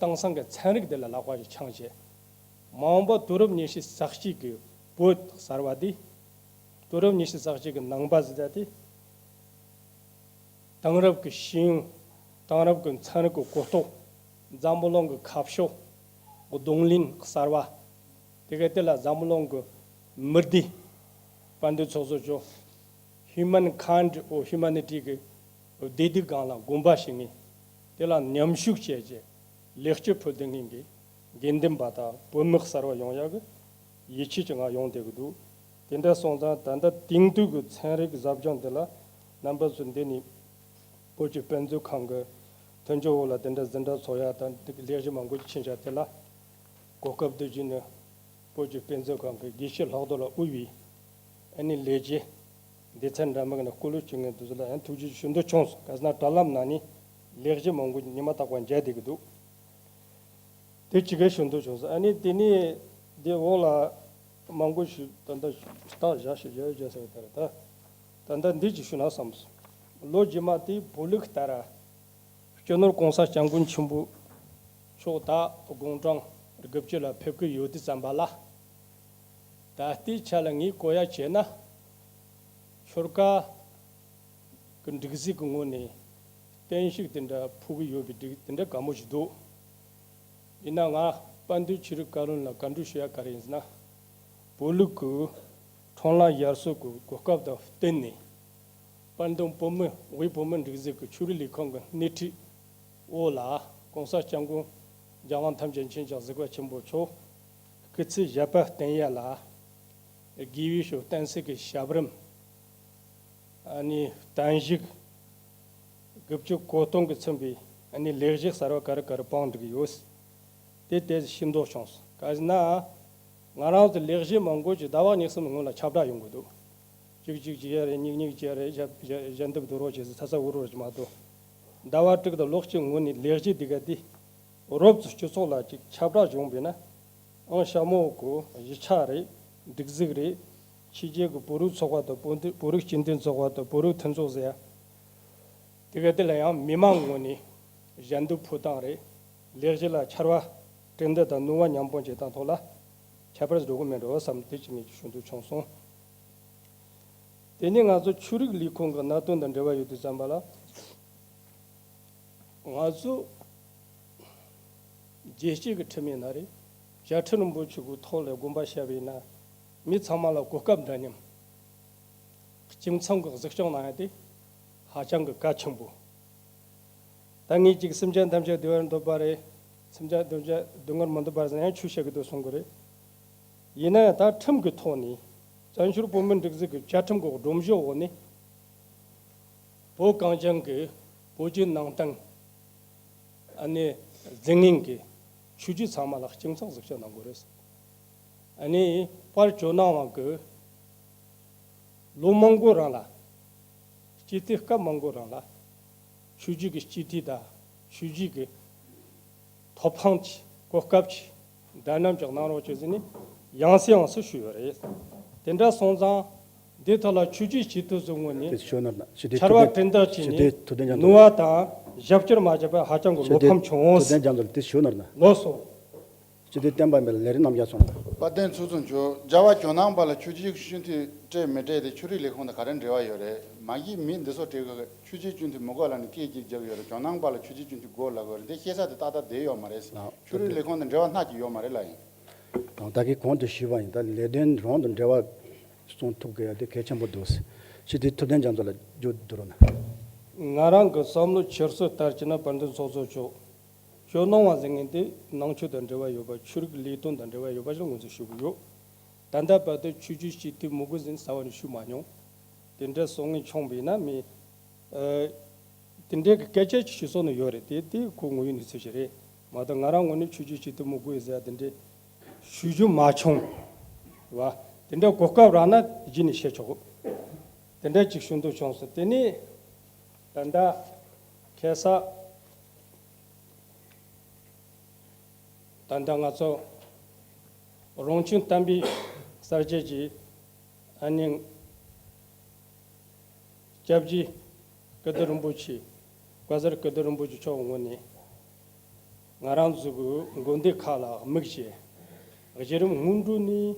དེང་སང་གི་ཚན་རིག་དེ་ལ་ལག་པ་ཞིག་འཆང་བྱས། མ་འོངས་པ་དུས་རབས་ཉི་ཤུ་རྩ་གཅིག་གི་བོད་གསར་བ་འདི་དུས་རབས་ཉི་ཤུ་རྩ་གཅིག་གི་ནང་པ་ཟེར་ཡ་དེ། དེང་རབས་ཀྱི་ཤེས་ཡོན། དེང་རབས་ཀྱི་ཚན་རིག་གི་གོ་རྟོགས། འཛམ་བུ་གླིང་གི་ཁ་ཕྱོགས་ཀྱི་གདོང་ལེན་གསར་བ། དེ་ག་དེ་ལ་འཛམ་བུ་གླིང་གི་མི་སྡེ། དཔལ་ལྡན་ཚོགས་གཙོ་མཆོག Humankind or Humanity གི་བདེ་སྡུག་སྒང་ལ་དགོངས་པ་བཞེས་མཁན། དེ་ལ་མཉམ་ཞུགས་བྱས་རྗེས་ལེགས་སྐྱེས་ཕུལ་བསྡད་མཁན་གྱི་དགེ་འདུན་པ་དང་བོད་མི་གསར་བ་ཡོང་ཡག་གི་ཡིད་ཆེས་ཀྱི་ངང་ཡོང་བསྡད་ཀྱི་འདུག་དེ་འདྲ་སོང་ཙང་ད་ལྟ་དེང་དུས་ཀྱི་ཚན་རིག་ཟབ་སྦྱོང་འདི་ལ་རྣམ་པ་ཚོ་འདི་ནས་བོད་ཀྱི་དཔེ་མཛོད་ཁང་གི་མཐུན་སྦྱོར་འོག་ལ་དེ་འདྲ་འཛིན་གྲྭ་ཚོགས་ཡ་དང་ལས་གཞི་མང་པོ་ཅིག་ཕྱིན་བཞག་དེ་ལ་གོ་སྐབས་འདི་བརྒྱུད་ནས་བོད་ཀྱི་དཔེ་མཛོད་ཁང་གི་དགེ་བཤེས་ལྷག་རྡོར་ལགས་དབུས་པའི་ཨ་ནི་ལས་བྱེད་སྡེ་ཚན་འདྲ་མིན་ནས་སྐུ་ལུས་བྱུང་ངེས་འདུག་ལ་ཡང་ཐུགས་རྗེ་ཞུ་འདོད་བྱུང་སོང་། ག་ཟེར་ན་དྲ་ལམ་ནང་ནས་ལས་གཞི་མང་པོ་ཉི་མ་རྟག་པར་མཇལ་བསྡད་ཀྱི་འདུག་དེ་ཅི་གའི་ཞུ་འདོད་བྱུང་སོང་། ཨ་ནི་དེ་ནས་དེ་འོག་ལ་མང་པོ་ཞིག་ད་ལྟ་རྟགས་བཞག་ཞིག་བརྗོད་བརྗོད་ཟེར་བ་ལྟར་ད་ད་ལྟ་འདི་ཅིག་ཞུ་ན་བསམ་སོང་། ལོ་རྗེས་མ་དེ་བོད་ལུགས་ལྟར་སྤྱི་ནོར་༸གོང་ས་༸སྐྱབས་མགོན་ཆེན་པོ་མཆོག་དང་དགུང་གྲངས་ དགུ་བཅུ་ལ་ཕེབས་ཀྱི་ཡོད་དུས་ཙམ་པ་ལ། ད་ལྟའི་ཆ་ལ་ངས་གོ་ཡ་བྱས་ན། ཆོལ་ཁ་གི་སྒྲིག་འཛུགས་ཀྱི་ངོས་ནས་བརྟན་བཞུགས་དེ་འདྲ་ཕུལ་གྱི་ཡོད་པའི་སྒྲིག་དེ་འདྲ་དགའ་མོ་ཞིག་འདུག་ཡིན་ན་ང་དཔལ་ལྡན་ཆོས་རིག་བཀའ་བློན་ལ་བཀའ་འདྲི་ཞུ་ཡ་ག་རེ་ཡིན་ཟེར་ན། བོད་ལུགས་ཀྱི་འཁྲུངས་ལྷ་ཡར་སོ་གི་གོ་སྐབས་དང་བསྟུན་ནས། དཔལ་ལྡན་བོད་མི་དབུས་བོད་མིའི་སྒྲིག་འཛུགས་ཀྱི་ཆོས་རིག་ལས་ཁུངས་ཀྱི་སྣེ་ཁྲིད་འོག་ལ། ༸གོང་ས་༸སྐྱབས་མགོན་རྒྱལ་དབང་ཐམས་ཅད་མཁྱེན་ཅིང་གཟིགས་པ་ཆེན་པོ་མཆོག་སྐུ་ཚེ་ཞབས་པད་བརྟན་ཡ་ལ། དགེ་བའི་བཤེས་བསྟན་སྲིད་ཀྱི་ཞབས་རིམ། ཨ་ནི་བརྟན་བཞུགས་དགུ་བཅུ་གོ་སྟོང་གིས་མཚོན་པའི་ཨ་ནི་ལས་གཞི་གསར་བ་ག་རེ་ག་རེ་སྤང་འགྲིག་ཡོད། དེ་དེ་ཤེས་འདོད་བྱུང་སོང་། ག་ཟེར་ན། ང་རང་ཚོ་ལས་གཞི་མང་པོ་ཅིག་ཟླ་བ་གཉིས་གསུམ་སྔོན་ལ་ཁྱབ་བསྒྲགས་ཡོང་གི་འདུག་གཅིག་གཅིག་བྱེད་ཡ་རེད། གཉིས་གཉིས་བྱེད་ཡ་རེད། ཞབས་ཞབས་ཞབས་འདེབས་བསྡུ་རོགས་བྱེད་ཟེར་ཚ་ཚ་འུར་འུར་ཅིག་མ་གཏོགས། ཟླ་བ་དྲུག་དང་ལོ་གཅིག་སྔོན་ནས་ལས་གཞི་འདི་ག་འདི་རོབ་ཙམ་སྤྱི་ཚོགས་ལ་ཅིག་ཁྱབ་བསྒྲགས་བྱུང་བས་ན། ཨང་ཞྭ་མོ་གི་གཞིས་ཆགས་རེད། སྒྲིག་འཛུགས་རེད། ཕྱི་རྒྱལ་གྱི་བོད་རིགས་ཚོགས་པ་དང་བོད་འདི་བོད་རིགས་སྤྱི་མཐུན་ཚོགས་པ་དང་བོད་རིགས་མཐུན་ཚོགས་ཟེར་ཡ། དེ་ག་དེ་ལ་ཡང་མི་མང་ངོས་ནས་ཞལ་འདེབས་ཕུལ་སྟངས་རེད། ལས་གཞི་ལ་ཕྱར་བ་གྲུ་འདེགས་དང་ནུས་པ་མཉམ་སྤུངས་བྱེད་སྟངས་ཐོག་ལ་ཁྱད་པར་འགྲོ་གི་མེད་འགྲོ་བསམ་དེ་ཅིག་ངས་ཞུ་འདོད་བྱུང་སོང་། དེ་ནས་ང་ཚོ་ཆོས་རིག་ལས་ཁུངས་ཀྱི་གནད་དོན་དང་འབྲེལ་བ་ཡོད་དུས་ཙམ་པ་ལ། ང་ཚོ་རྒྱལ་སྤྱི་གི་ཁྲིམས་ཡིན་ན་རེད། བཅའ་ཁྲིམས་རིན་པོ་ཆེ་གི་ཐོག་ལ་དགོངས་པ་བཞག་པ་ཡིན་ན། མི་ཚང་མ་ལ་གོ་སྐབས་འདྲ་མཉམ། གཅིག་མཚུངས་ཀྱི་གཟིགས་སྐྱོང་གནང་ཡ་དེ་ཧ་ཅང་གི་གལ་ཆེན་པོ། ད་ངས་ཅིག་སེམས་ཅན་ཐམས་ཅད་བདེ་བར་འདོད་པ་རེད། སེམས་ཅན་ཐམས་ཅད་སྡུག་བསྔལ་མི་འདོད་པ་ཟེར་ཡང་ཆོས་བཤད་གི་འདུག་གསུང་གི་རེད། ཡིན་ན་ཡང་ད་ཁྲིམས་ཀྱི་ཐོག་ནས་བཙན་བྱོལ་བོད་མིའི་སྒྲིག་འཛུགས་ཀྱི་བཅའ་ཁྲིམས་ཀྱི་སྒྲོམ་གཞི་འོག་ནས། བོད་གངས་ཅན་གྱི་བོད་བརྒྱུད་ནང་བསྟན་ཨ་ནི་འཛིན་མཁན་གྱི་ཆོས་བརྒྱུད་ཚང་མ་ལ་གཅིག་མཚུངས་གཟིགས་སྐྱོང་གནང་དགོས་རེད། ཨ་ནི་དཔལ་ཇོ་ནང་བ་གི་ལོ་མང་པོ་རིང་ལ། སྤྱི་འཐུས་སྐབས་མང་པོ་རིང་ལ། ཆོས་བརྒྱུད་ཀྱི་སྤྱི་འཐུས་དང་ཆོས་བརྒྱུད་ཀྱི་ཐོབ་ཐང་གི་གོ་སྐབས་ཀྱི་འདྲ་མཉམ་ཅིག་གནང་རོགས་བྱོས་ཟེར་ནས་ཡང་སེ་ཡང་སེ་ཞུས་ཡོད་རེད། དེ་འདྲ་སོང་ཙང་འདི་ཐོག་ལ་ཆོས་བརྒྱུད་སྤྱི་འཐུས་ཚོའི་ངོས་ནས་དེ་ཞུ་ནོར་ན་ཞི་བདེ་ཕྱར་བ་ཐུབ་བསྟན་གྲུ་འདེགས་ཞི་བྱས་བདེ་ནས་ཐུབ་བསྟན་རྒྱ་མཚོ་ནུས་པ་དང་ཞབས་སྐྱོར་མ་བྱས་པར་ཧ་ཅང་གི་ཞི་བློ་བདེ་ཕམ་བྱུང་། ཐུབ་བསྟན་རྒྱ་མཚོ་དེ་ཞུ་ནོར་ན། ལགས་སོ། སྤྱི་འཐུས་བསྟན་པ་མེད་ལ་ལས་རིགས་རྣམ་རྒྱལ་སོང་ལ། དཔལ་ལྡན་ཚོགས་གཙོ་མཆོག་རྒྱལ་བ་ཇོ་ནང་པ་ལ་ཆོས་བརྒྱུད་སྤྱི་འཐུས་སྤྲད་མི་སྤྲད་དེ་ཆོས་རིག་ལས་ཁུངས་དང་ག་རེ་འབྲེལ་བ་ཡོད་རེད། མ་གཞི་མི་འདི་ཚོ་སྤྲད་གི་ཆོས་བརྒྱུད་སྤྱི་འཐུས་མི་དགོས་ལབ་ནས་སྐད་ཅིག་རྒྱག་གི་ཡོད་རེད། ཇོ་ནང་པ་ལ་ཆོས་བརྒྱུད་སྤྱི་འཐུས་དགོས་ལབ་གི་རེད། འདི་བཤད་ས་དེ་ཏག་ཏག་བསྡད་ཡོད་མ་རེད། ལགས། ཆོས་རིག་ལས་ཁུངས་དང་འབྲེལ་བ་སྣ་གཅིག་ཡོད་མ་རེད་ལབ་ཡིན། དང་ད་གིན་གོང་དུ་ཞུས་པ་ཡིན། ད་ལས་དོན་རང་དང་འབྲེལ་བ་སོང་ཐུབ་དགོས་ཡ་དེ་གལ་ཆེན་པོ་འདུག་སྤྱི་འཐུས་ཐུབ་བསྟན་རྒྱ་མཚོ་ལ་བརྗོད་བསྡུ་རོགས་གནང་། ང་རང་གི་བསམ་བློ་འཁྱེར་སོ་ལྟར་བྱས་ན་དཔལ་ལྡན་ཚོགས་གཙོ་མཆོག་ཇོ་ནང་བ་ཟེར་མཁན་དེ་ནང་ཆོས་དང་འབྲེལ་བ་ཡོད་པ། ཆོས་རིག་ལས་དོན་དང་འབྲེལ་བ་ཡོད་པ་ཞིག་ངོས་འཛིན་ཞུ་གི་ཡོད། ད་ལྟ་བར་དུ་ཆོས་བརྒྱུད་སྤྱི་འཐུས་མི་དགོས་ཟེར་རྩ་བ་ནས་ཞུས་མ་མྱོང་། དེ་འདྲ་སོང་ངས་ཆུང་བས་ན་མི། ཨ། དེ་འདྲའི་གི་སྐད་ཆ་ཅིག་ཞུ་སོང་ནི་ཡོད་རེད། དེ་དེ་ཁོ་དངོས་ཡོད་གནས་ཚུལ་ཞིག་རེད་མ་གཏོགས། ང་རང་ངོས་ནས་ཆོས་བརྒྱུད་སྤྱི་འཐུས་མི་དགོས་ཟེར་ཡ་དེ་འདྲའི་ཞུ་རྒྱུ་མ་བྱུང་། རེད་བ། དེ་འདྲའི་གོ་སྐབས་རག་ན་རྗེས་ནས་བཤད་ཆོག་གི། དེ་འདྲ་ཅིག་ཞུ་འདོད་བྱུང་སོང་། དེ་ནས་ད་ལྟ་ཁ་སང་། ད་ལྟ་ང་ཚོ་རོང་ཆེན་བསྟན་པའི་གསར་བརྗེ་གི་ཨ་ནི་སྐྱབས་རྗེ་ཀིརྟི་རིན་པོ་ཆེ། བཀའ་ཟུར་ཀིརྟི་རིན་པོ་ཆེ་མཆོག་ངོས་ནས་ང་རང་ཚོ་གི་དགོན་སྡེ་ཁག་ལ་དམིགས་བྱས་གཞི་རིམ་སྔོན་འགྲོ་ནས།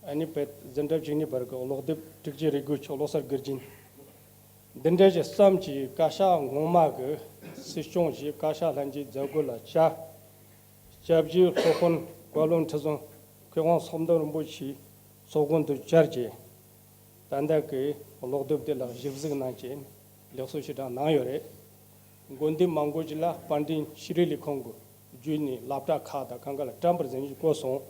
ཨ་ནི་བོད་འཛིན་གྲྭ་བཅུ་གཉིས་བར་གྱི་ཀློག་དེབ་དྲུག་ཅུ་རེ་དགུ་ཆོག་ཀློག་གསར་དགེ་རྒན་འདི་འདྲ་ཞིག་བརྩམས་ཀྱིས་བཀའ་ཤག་སྔོན་མ་གི་སྲིད་སྐྱོང་ཞིག་བཀའ་ཤག་ལྷན་རྒྱས་མཛད་སྒོ་ལ་བཅར། སྐྱབས་རྗེ་སློབ་དཔོན་བཀའ་བློན་ཁྲི་ཟུར་མཁས་དབང་ཟམ་གདོང་རིན་པོ་ཆེའི་ཚོགས་མགོན་དུ་བཅར་གྱིས། ད་ལྟ་གི་ཀློག་དེབ་དེ་ལ་ཞིབ་གཟིགས་གནང་བྱས་ལེགས་གསོལ་ཞེ་དྲག་གནང་ཡོད་རེད། དགོན་སྡེ་མང་པོ་ཞིག་ལ་དཔལ་ལྡན་ཤེས་རིག་ལས་ཁུངས་ཀྱི་བརྒྱུད་ནས་སློབ་གྲྭ་ཁག་དང་གང་ག་ལ་བཀྲམ་པར་མཛད་ནས་བཀོད་སོང་།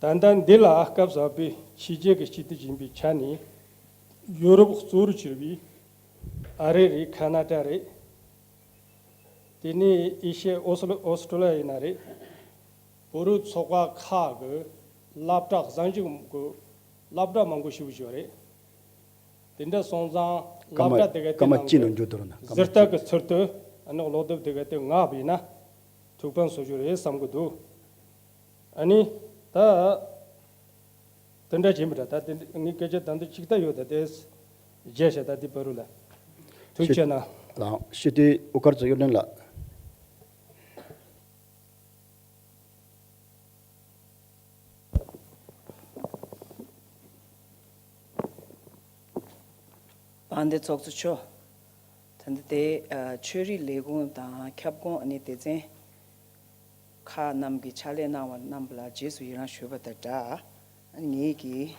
ད་ལྟ་འདི་ལ་སྐབས་སུ་བབས་པའི་ཕྱི་རྒྱལ་གྱི་སྤྱི་འཐུས་ཡིན་པའི་ཆ་ནས་ཡུ་རོབ་གཙོ་བོར་གྱུར་པའི་ཨ་རི་རེད། ཁ་ན་ཌ་རེད། དེ་ནས་ཨེ་ཤི་ཡ་ཨོ་སི་ལོ་ཨོ་སི་ཀྲོ་ལི་ཡ་ཡིན་ན་རེད། བོད་རིགས་ཚོགས་པ་ཁག་གི་སློབ་གྲྭ་གསར་འཛུགས་ཀྱི་སློབ་གྲྭ་མང་པོ་ཞེ་པོ་ཞིག་ཡོད་རེད། དེ་འདྲ་སོང་ཙང་སློབ་གྲྭ་དེ་ག་དེ་ནང་གི་ཟུར་ལྟ་གི་ཚུལ་དུ་ཨ་ནི་ཀློག་དེབ་དེ་ག་དེ་མངགས་པ་ཡིན་ན་ཐུགས་ཕན་གསོས་རྒྱུ་རེད་བསམ་གི་འདུག་ཨ་ནི་ད་དེ་འདྲ་བྱེད་མི་འདྲ། ད་དེ་ངའི་སྐད་ཆ་ད་འདི་གཅིག་ལྟ་ཡོད། ད་དེ་བརྗེད་བྱས། ད་དེ་བར་དུ་ལ་ཐུགས་རྗེ་ཆེ་གནང་། ལགས། ཞི་བདེ་དབུ་དཀར་གཙུག་གཡུ་སྒྲོན་ལགས། འདི་ཚོགས་གཙོ་མཆོག་ད་ལྟ་དེ་ཨ་ཆོས་རིག་ལས་ཁུངས་དང་ཁྱབ་ཁོངས་ཨ་ནི་སྡེ་ཚན་ཁག་རྣམས་ཀྱིས་ཕྱག་ལས་གནང་བ་རྣམས་ལ་རྗེས་སུ་ཡི་རང་ཞུ་བ་དང་སྦྲགས། ཨ་ནི་ངེད་ཀྱིས་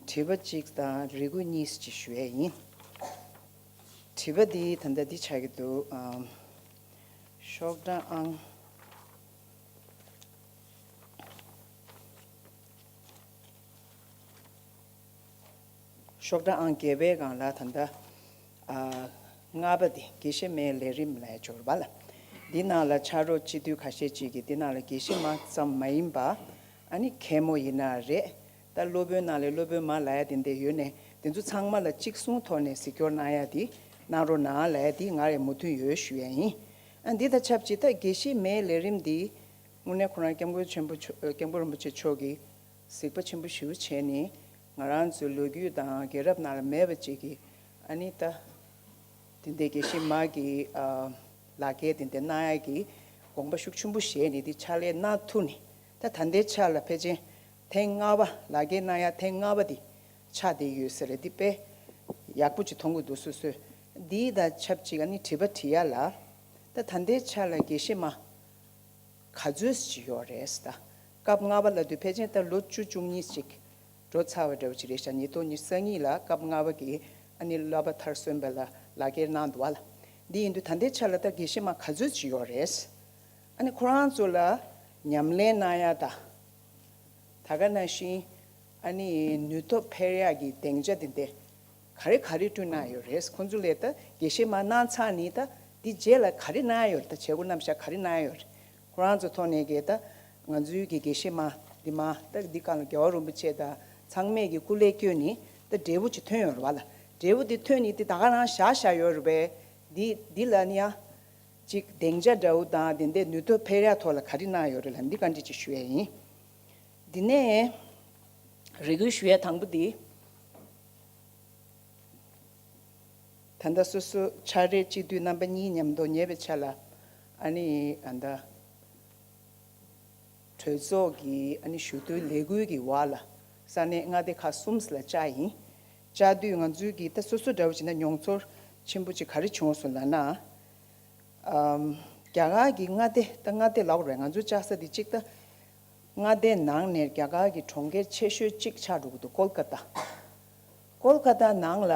དྲི་བ་གཅིག་དང་རེ་སྐུལ་གཉིས་ཅིག་ཞུ་ཡས་ཡིན། དྲི་བ་འདི་ད་ལྟ་འདི་ཆགས་ཀྱི་འདུག་ཨམ། ཤོག་གྲངས་ཨང་། ཤོག་གྲངས་ཨང་བརྒྱད་པའི་སྒང་ལ་ད་ལྟ་ཨ་ལྔ་པ་འདི་དགེ་བཤེས་མའི་ལས་རིམ་ལ་སྦྱོར་བ་ལ། འདི་ནང་ལ་ཕྱག་རོགས་སྤྱི་འཐུས་ཁ་ཤས་ཅིག་གིས་འདི་ནང་ལ་དགེ་བཤེས་མ་ཙམ་མ་ཡིན་པ་ཨ་ནི་མཁན་མོ་ཡིན་ན་རེད། ད་སློབ་དཔོན་ནང་ལས་སློབ་དཔོན་མ་ལབ་ཡ་དེ་འདྲ་ཡོད་ནས་དེ་ཚོ་ཚང་མ་ལ་གཅིག་མཚུངས་ཐོག་ནས་གཟིགས་སྐྱོར་གནང་ཡ་དེ་གནང་རོགས་གནང་ལབ་ཡ་དེ་ང་རའི་མོས་མཐུན་ཡོད་ཞུ་ཡ་ཡིན། ཨ་འདི་དང་ཆབས་ཅིག་ད་དགེ་བཤེས་མའི་ལས་རིམ་འདི་དངོས་གནས་ཁོ་རང་སྐྱབས་མགོན་ཆེན་པོ་མཆོག་སྐྱབས་མགོན་རིན་པོ་ཆེ་མཆོག་གིས་གཟིགས་པ་ཆེན་པོ་ཞེ་པོ་བྱས་ནས་ང་རང་ཚོའི་ལོ་རྒྱུས་དང་རྒྱལ་རབས་ནང་ལ་མེད་པ་ཅིག་གི་ཨ་ནི་ད་དེ་འདྲའི་དགེ་བཤེས་མ་གི་ཨ་ལག་འཁྱེར་དེ་འདྲ་གནང་ཡ་གི་དགོངས་པ་ཤུགས་ཆེན་པོ་བཞེས་ནས་དེ་ཕྱག་ལས་གནང་ཐུབ་ནས་ད་ད་ལྟའི་ཆ་ལ་ཕལ་ཆེར་ཐེངས་ལྔ་པ་ལག་འཁྱེར་གནང་ཡ་ཐེངས་ལྔ་པ་དེ་ཆགས་བསྡད་ཡོད་ས་རེད། དེ་དཔེ་ཡག་པོ་ཅིག་མཐོང་གི་འདུག་སོ་སོས། འདི་དང་ཆབས་ཅིག་ཨ་ནི་དྲི་བ་དྲི་ཡ་ལ་ད་ད་ལྟའི་ཆ་ལ་དགེ་བཤེས་མ་ག་ཚོད་ཅིག་ཡོད་རེད་ད། སྐབས་ལྔ་པ་ལབ་དུས་ཕལ་ཆེར་ད་ལོ་བཅུ་བཅུ་གཉིས་ཅིག་འགྲོ་ཚར་བ་འདྲ་བོ་ཅིག་རེད་ཤག་ཉིས་སྟོང་ཉི་ཤུ་རྩ་གཉིས་ལ་སྐབས་ལྔ་པ་གི་ཨ་ནི་བསླབ་པ་མཐར་སོན་པ་ལ་ལག་འཁྱེར་གནང་འདུག་བ་ལ། འདི་ཡིན་དུས་ད་ལྟའི་ཆ་ལ་ད་དགེ་བཤེས་མ་ག་ཚོད་ཅིག་ཡོད་རེད། ཨ་ནི་ཁོ་རང་ཚོ་ལ་ཉམས་ལེན་གནང་ཡ་ད། ད་ག་ནང་བཞིན་ཨ་ནི་ནུས་སྟོབས་འཕེལ་ཡག་གི་སྡིངས་ཆ་དེ་འདྲ་ག་རེ་ག་རེ་བསྐྲུན་གནང་ཡོད་རེད། ཁོང་ཚོ་ལས་ད་དགེ་བཤེས་མ་གནང་ཚར་ནི་ད་འདི་རྗེས་ལ་ག་རེ་གནང་ཡོད་རེད། ད་བྱེད་སྒོ་རྣམ་གཞག་ག་རེ་གནང་ཡོད་རེད། ཁོ་རང་ཚོ་ཐོག་ནས་གི་ད་ང་ཚོའི་གི་དགེ་བཤེས་མ་འདི་མ་ད་འདི་གང་ལ་རྒྱལ་བ་རིན་པོ་ཆེ་ད་ཚང་མས་གི་སྐུ་ལས་བསྐྱོན་ནི་ད་འབྲས་བུ་ཅིག་ཐོན་ཡོད་རེད་བ་ལ། འབྲས་བུ་འདི་ཐོན་ནི་དེ་ད་ག་རང་བཞག་བཞག་ཡོད་རེད་པས། འདི་འདི་ལ་ནི་ཡང་ཅིག་སྡིངས་ཆ་འདྲ་བོ་དང་དེ་འདྲའི་ནུས་སྟོབས་འཕེལ་ཡག་ཐོག་ལ་ག་རེ་གནང་ཡོད་རེད་ལ་འདི་བཀའ་འདྲི་ཅིག་ཞུ་ཡ་ཡིན། འདི་ནས་རེ་སྐུལ་ཞུ་ཡ་དང་པོ་འདི། ད་ལྟ་སོ་སོ་ཕྱག་རེས་སྤྱི་འཐུས་རྣམ་པ་གཉིས་མཉམ་དུ་ཉེ་བའི་ཆ་ལ་ཨ་ནི་ཨ་ད་གྲོས་ཚོགས་ཀྱི་ཨ་ནི་ཞུ་གཏུག་ལས་འགུལ་གྱི་འོག་ལ་ས་གནས་མངའ་སྡེ་ཁག་གསུམ་ལ་བཅར་ཡིན། བཅར་དུས་ང་ཚོའི་གི་ད་སོ་སོ་འདྲ་བོ་བྱས་ན་མྱོང་ཚོར་ཆེན་པོ་ཅིག་ག་རེ་བྱུང་སོང་ལབ་ན། ཨམ། རྒྱ་གར་གྱི་མངའ་སྡེ་ད་མངའ་སྡེ་ལབ་དགོས་རེད། ང་ཚོའི་བཅར་ས་དེ་གཅིག་ད་མངའ་སྡེའི་ནང་ནས་རྒྱ་གར་གྱི་གྲོང་ཁྱེར་ཆེ་ཤོས་གཅིག་ཆགས་འགྲོ་གི་འདུག་ཀོལ་ཀ་ཏ། ཀོལ་ཀ་ཏ་ནང་ལ་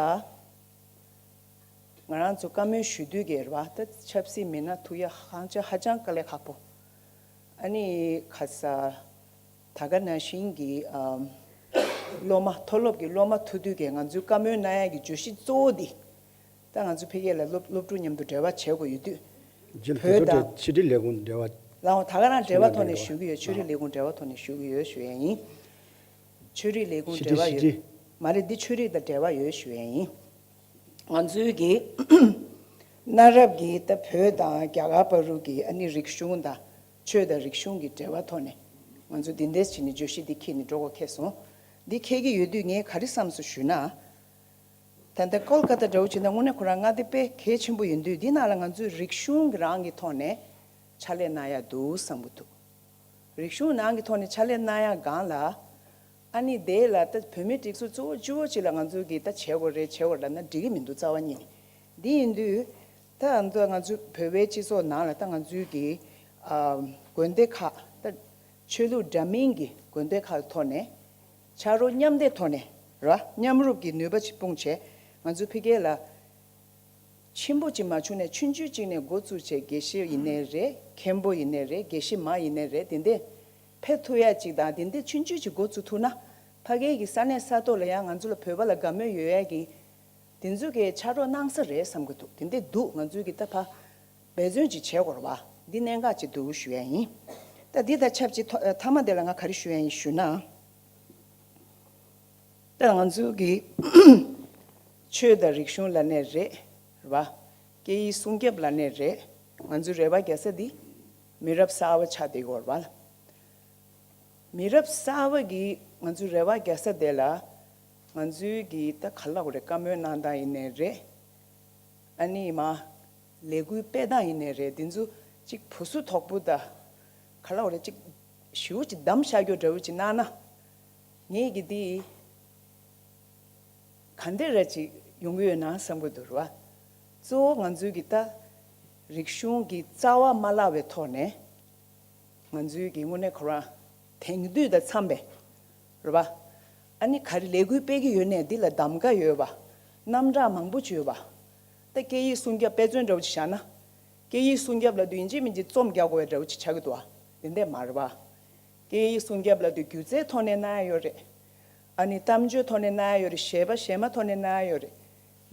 ང་རང་ཚོ་བཀའ་མོལ་ཞུ་དུས་ཀྱི་རེད་བ། ད་ཆབ་སྲིད་མི་སྣ་ཐུག་ཡ་ཧང་ཅང་ཧ་ཅང་དཀའ་ལས་ཁག་པོ། ཨ་ནི་ཁ་ས་ད་ག་ནང་བཞིན་གྱི་ཨམ། སློབ་མ་མཐོ་སློབ་ཀྱི་སློབ་མ་ཐུག་དུས་ཀྱི་ང་ཚོའི་བཀའ་མོལ་གནང་ཡ་གི་བརྗོད་གཞི་གཙོ་བོ་འདི། ད་ང་ཚོ་ཕ་གི་ལ་སློབ་སློབ་ཕྲུག་མཉམ་དུ་འབྲེལ་བ་བྱེད་དགོས་ཡོད་དུས། རྗེས་ལ་བོད་དེ་ཚོ་དང་ཕྱི་དྲིལ་ལས་ཁུངས་འབྲེལ་བ། ལའང་ད་ག་རང་འབྲེལ་བ་ཐོག་ནས་ཞུ་གི་ཡོད། ཆོས་རིག་ལས་ཁུངས་འབྲེལ་བ་ཐོག་ནས་ཞུ་གི་ཡོད་ཞུ་ཡ་ཡིན། ཆོས་རིག་ལས་ཁུངས་ཕྱི་འབྲེལ་བ་དྲིལ་ཕྱི་ཡོད། དྲིལ། མ་རེད། འདི་ཆོས་རིག་དང་འབྲེལ་བ་ཡོད་ཞུ་ཡ་ཡིན། ང་ཚོའི་གི་གནའ་རབས་ཀྱི་ད་བོད་དང་རྒྱ་གར་བར་དུ་གི་ཨ་ནི་རིག་གཞུང་དང་ཆོས་དང་རིག་གཞུང་གི་འབྲེལ་བ་ཐོག་ནས་ང་ཚོ་འདི་འདྲས་བྱས་ནས་བརྗོད་གཞི་འདི་འཁྱེར་ནས་འགྲོ་དགོས་ཁེལ་སོང་། འདི་འཁྱེར་གྱི་ཡོད་དུས་ངས་ག་རེ་བསམ་སོང་ཞུས་ན། ད་ལྟ་ཀོལ་ཀ་ཏ་འདྲ་བོ་བྱས་ན་དངོས་གནས་ཁོ་རང་མངའ་སྡེ་དཔེ་གལ་ཆེན་པོ་ཡིན་དུས་འདི་ནང་ལ་ང་ཚོས་རིག་གཞུང་གི་རང་གི་ཐོག་ནས་ཕྱག་ལས་གནང་ཡ་འདུག་བསམ་གྱི་འདུག་རིག་གཞུང་ནང་གི་ཐོག་ནས་ཕྱག་ལས་གནང་ཡ་སྒང་ལ། ཨ་ནི་དེ་ལ་ད་བོད་མིའི་སྒྲིག་འཛུགས་གཙོ་བོ་གཙོ་བོ་ཅིག་ལ་ང་ཚོས་གི་ད་བྱེད་དགོས་རེད་བྱེད་དགོས་རེད་ལབ་ན་འགྲིག་གི་མི་འདུག་རྩ་བ་ཉིད་ནས། འདི་ཡིན་དུས། ད་ང་ཚོ་ང་ཚོའི་བོད་པའི་སྤྱི་ཚོགས་ནང་ལ་ད་ང་ཚོའི་གི་ཨ་དགོན་སྡེ་ཁག་ད་ཆོས་ལུགས་འདྲ་མིན་གྱི་དགོན་སྡེ་ཁག་ཐོག་ནས་ཕྱག་རོགས་མཉམ་འདེགས་ཐོག་ནས་ར་མཉམ་རུབ་ཀྱི་ནུས་པ་ཅིག་སྤུངས་བྱས་ང་ཚོའི་ཕ་གི་ལ་ཆེན་པོ་ཅིག་མ་བྱུང་ནས་ཆུང་ཆུང་ཅིག་ནས་འགོ་བཙུགས་བྱས་དགེ་བཤེས་ཡིན་ནའི་རེད། མཁན་པོ་ཡིན་ནའི་རེད། དགེ་བཤེས་མ་ཡིན་ནའི་རེད། དེ་འདྲས་ཕེབས་ཐུབ་ཡ་ཅིག་དང་དེ་འདྲས་ཆུང་ཆུང་ཅིག་འགོ་བཙུགས་ཐུབ་ན་ཕ་གི་གི་ས་གནས་ས་ཐོག་ལ་ཡང་ང་ཚོ་ལ་བོད་པ་ལ་དགའ་མོས་ཡོད་ཡ་གི་དེ་ཚོ་གིས་ཕྱག་རོགས་གནང་ས་རེད་བསམ་གྱི་འདུག་དེ་འདྲས་འདུག་ང་ཚོས་གི་ད་ཕ་འབད་བརྩོན་ཅིག་བྱེད་དགོས་རེད་བ། འདི་གནད་འགག་ཅིག་འདུག་ཞུ་ཡ་ཡིན། ད་འདི་དང་ཆབས་ཅིག་ཐོ་མཐའ་མ་དེ་ལ་ང་ག་རེ་ཞུ་ཡ་ཡིན་ཞུ་ན། ད་ང་ཚོའི་གི་ཆོས་དང་རིག་གཞུང་ལབ་ནའི་རེད་རེད་བ། སྐད་ཡིག་སྲུང་སྐྱོབ་ལབ་ནའི་རེད། ང་ཚོའི་རེ་བ་རྒྱག་ས་འདི་མི་རབས་གསར་བ་ཆགས་བསྡད་ཡོད་རེད་བ། མི་རབས་གསར་བ་གིས་ང་ཚོའི་རེ་བ་རྒྱག་ས་དེ་ལ་ང་ཚོའི་གི་ད་ག་ལབ་དགོས་རེད། བཀའ་མོལ་གནང་སྟངས་ཡིན་ནའི་རེད། ཨ་ནི་མ་ལས་འགུལ་སྤེལ་སྟངས་ཡིན་ནའི་རེད། དེ་ཚོ་གཅིག་བུ་སུ་དོག་པོ་ད་ག་ལབ་དགོས་རེད། གཅིག་ཞེ་པོ་ཅིག་བསྡམས་བཞག་རྒྱུ་འདྲ་བོ་ཅིག་གནང་ན་ངས་གི་འདི་ག་འདྲ་ར་ཅིག་ ཡོང་གི་ཡོད་ན་བསམ་གྱི་འདུག་རེད་བ། གཙོ་བོ་ང་ཚོའི་གི་ད་རིག་གཞུང་གི་རྩ་བ་མ་བརླག་པའི་ཐོག་ནས། ང་ཚོའི་གི་དངོས་གནས་ཁོ་རང་དེང་དུས་དང་འཚམས་པའི་རེད་བ། ཨ་ནི་ག་རེ་ལས་འགུལ་སྤེལ་གྱི་ཡོད་ནའི་འདི་ལ་གདམ་ག་ཡོད་པ། རྣམ་གྲངས་མང་པོ་ཅིག་ཡོད་པ། ད་སྐད་ཡིག་སྲུང་སྐྱོབ་དཔེ་མཚོན་འདྲ་བོ་ཅིག་བཞག་ན། སྐད་ཡིག་སྲུང་སྐྱོབ་ལབ་དུས་ཡིན་གཅིག་མིན་གཅིག་རྩོམ་རྒྱག་དགོས་པའི་འདྲ་བོ་ཅིག་ཆགས་ཀྱི་འདུག་བ། དེ་འདྲས་མ་རེད་བ། སྐད་ཡིག་སྲུང་སྐྱོབ་ལབ་དུས་སྒྱུ་རྩལ་ཐོག་ནས་གནང་ཡ་ཡོད་རེད། ཨ་ནི་གཏམ་བརྗོད་ཐོག་ནས་གནང་ཡ་ཡོད་རེད། གཞས་པ་གཞས་མ་ཐོག་ནས་གནང་ཡ་ཡོད་རེད།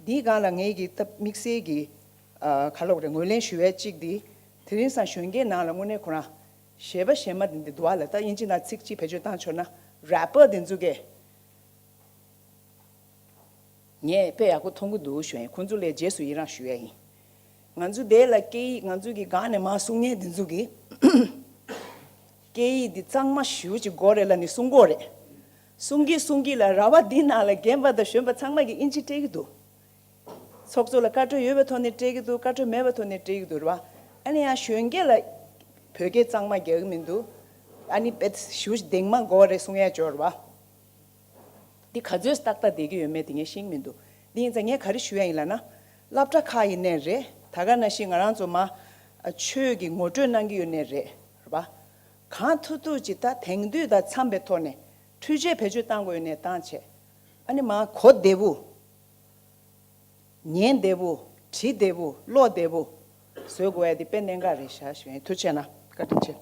འདིའི་སྒང་ལ་ངེད་ཀྱི་ད་དམིགས་བསལ་གྱི་ཨ་ག་ལབ་དགོས་རེད། ངོས་ལེན་ཞུ་ཡ་གཅིག་འདི། དེ་རིང་སང་གཞོན་སྐྱེས་ནང་ལ་དངོས་གནས་ཁོ་རང་གཞས་པ་གཞས་མ་འདི་འདི་འདུག་བ་ལ། ད་དབྱིན་ཇི་ནང་ཚིག་གཅིག་བེད་སྤྱོད་བཏང་ཆོག་ན། རེ་པར་འདི་ཚོ་གས། ངས་དཔེ་ཡག་པོ་མཐོང་གི་འདུག་ཞུ་ཡིན། ཁོང་ཚོ་ལ་རྗེས་སུ་ཡི་རང་ཞུ་ཡ་ཡིན། ང་ཚོ་དེ་ལ་སྐད་ཡིག་ང་ཚོ་གི་སྒང་ནས་མར་གསུང་མཁན་དེ་ཚོ་གིས། སྐད་ཡིག་འདི་གཙང་མ་ཞེ་པོ་ཅིག་དགོས་རེད་ལབ་ནས་གསུང་གི་ཡོད་རེད། གསུང་གིན་གསུང་གིན་ལ་ར་བ་འདི་ནང་ལ་རྒན་པ་དང་གཞོན་པ་ཚང་མ་གིས་དབྱིན་ཇི་སྤྲད་ཀྱི་འདུག་ཚོགས་གཙོ་ལ་བཀའ་འཁྲོལ་ཡོད་པའི་ཐོག་ནས་སྤྲད་ཀྱི་འདུག་བཀའ་འཁྲོལ་མེད་པའི་ཐོག་ནས་སྤྲད་ཀྱི་འདུག་རེད་བ། ཨ་ནི་ཡང་གཞོན་སྐྱེས་ལ་བོད་སྐད་གཙང་མ་རྒྱག་གི་མི་འདུག་ཨ་ནི་དཔེ་ཞེ་པོ་ཅིག་གདེང་མ་དགོས་རེད་གསུང་ཡ་ཅིག་ཡོད་རེད་བ། འདི་ག་ཚོད་ཏག་ཏག་བསྡད་ཀྱི་ཡོད་མེད་དེ་ངས་ཤེས་ཀྱི་མི་འདུག་འདི་ཡིན་ཙང་ངས་ག་རེ་ཞུ་ཡ་ཡིན་ལབ་ན། སློབ་གྲྭ་ཁག་ཡིན་ནའི་རེད། ད་ག་ནང་བཞིན་ང་རང་ཚོ་མ་ཆོས་ཀྱི་ངོ་སྤྲོད་གནང་གི་ཡོད་ནའི་རེད། རེད་པ། གང་ཐུབ་ཐུབ་ཅིག་ད་དེང་དུས་དང་འཚམས་པའི་ཐོག་ནས་འཕྲུལ་ཆས་བེད་སྤྱོད་བཏང་དགོས་ཡོད་ནའི་བཏང་བྱས། ཨ་ནི་མ་གོ་བདེ་པོ། ཉན་བདེ་པོ། བྲིས་བདེ་པོ། ཀློག་བདེ་པོ། བཟོ་དགོས་ཡ་དེ་དཔེ་གནད་འགག་རེད་ཤག་ཞུ་ཡིན། ཐུགས་རྗེ་གནང་། བཀའ་དྲིན་ཆེ།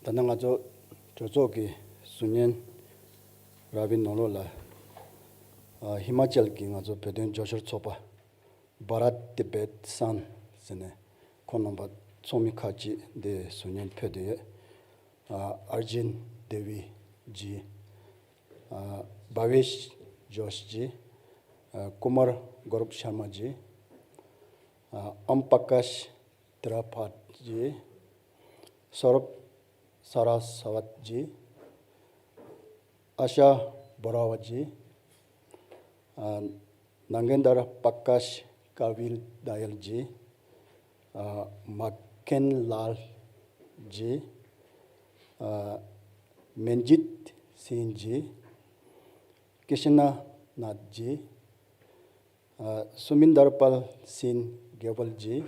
ད་ནི་ང་ཚོ་གྲོས་ཚོགས་ཀྱི་ཟུར་ཉན་ར་བི་ནོར་ལོ་ལགས། ཨ། ཧི་མ་ཅལ་གྱི་ང་ཚོ་བོད་དོན་རྒྱབ་སྐྱོར་ཚོགས་པ། Bharat Tibet San ཟེར་ནས་ཁོང་རྣམ་པ་ཚོགས་མི་ཁག་ཅིག་འདིར་ཟུར་ཉན་ཕེབས་བསྡད་ཡོད། ཨ། Arjun Devi ji། ཨ། Bhavesh Joshi ji། ཨ། Kumar Gaurav Sharma ji། ཨ། Om Prakash Tripathi ji། Saurabh Saraswat ji། Asha Baruah ji། ཨ། Nagendra Prakash Kavi Dayal ji། ཨ། Makan Lal ji། ཨ། Manjit Singh ji། Krishna Nath ji། ཨ། Suminder Pal Singh Gheewal ji།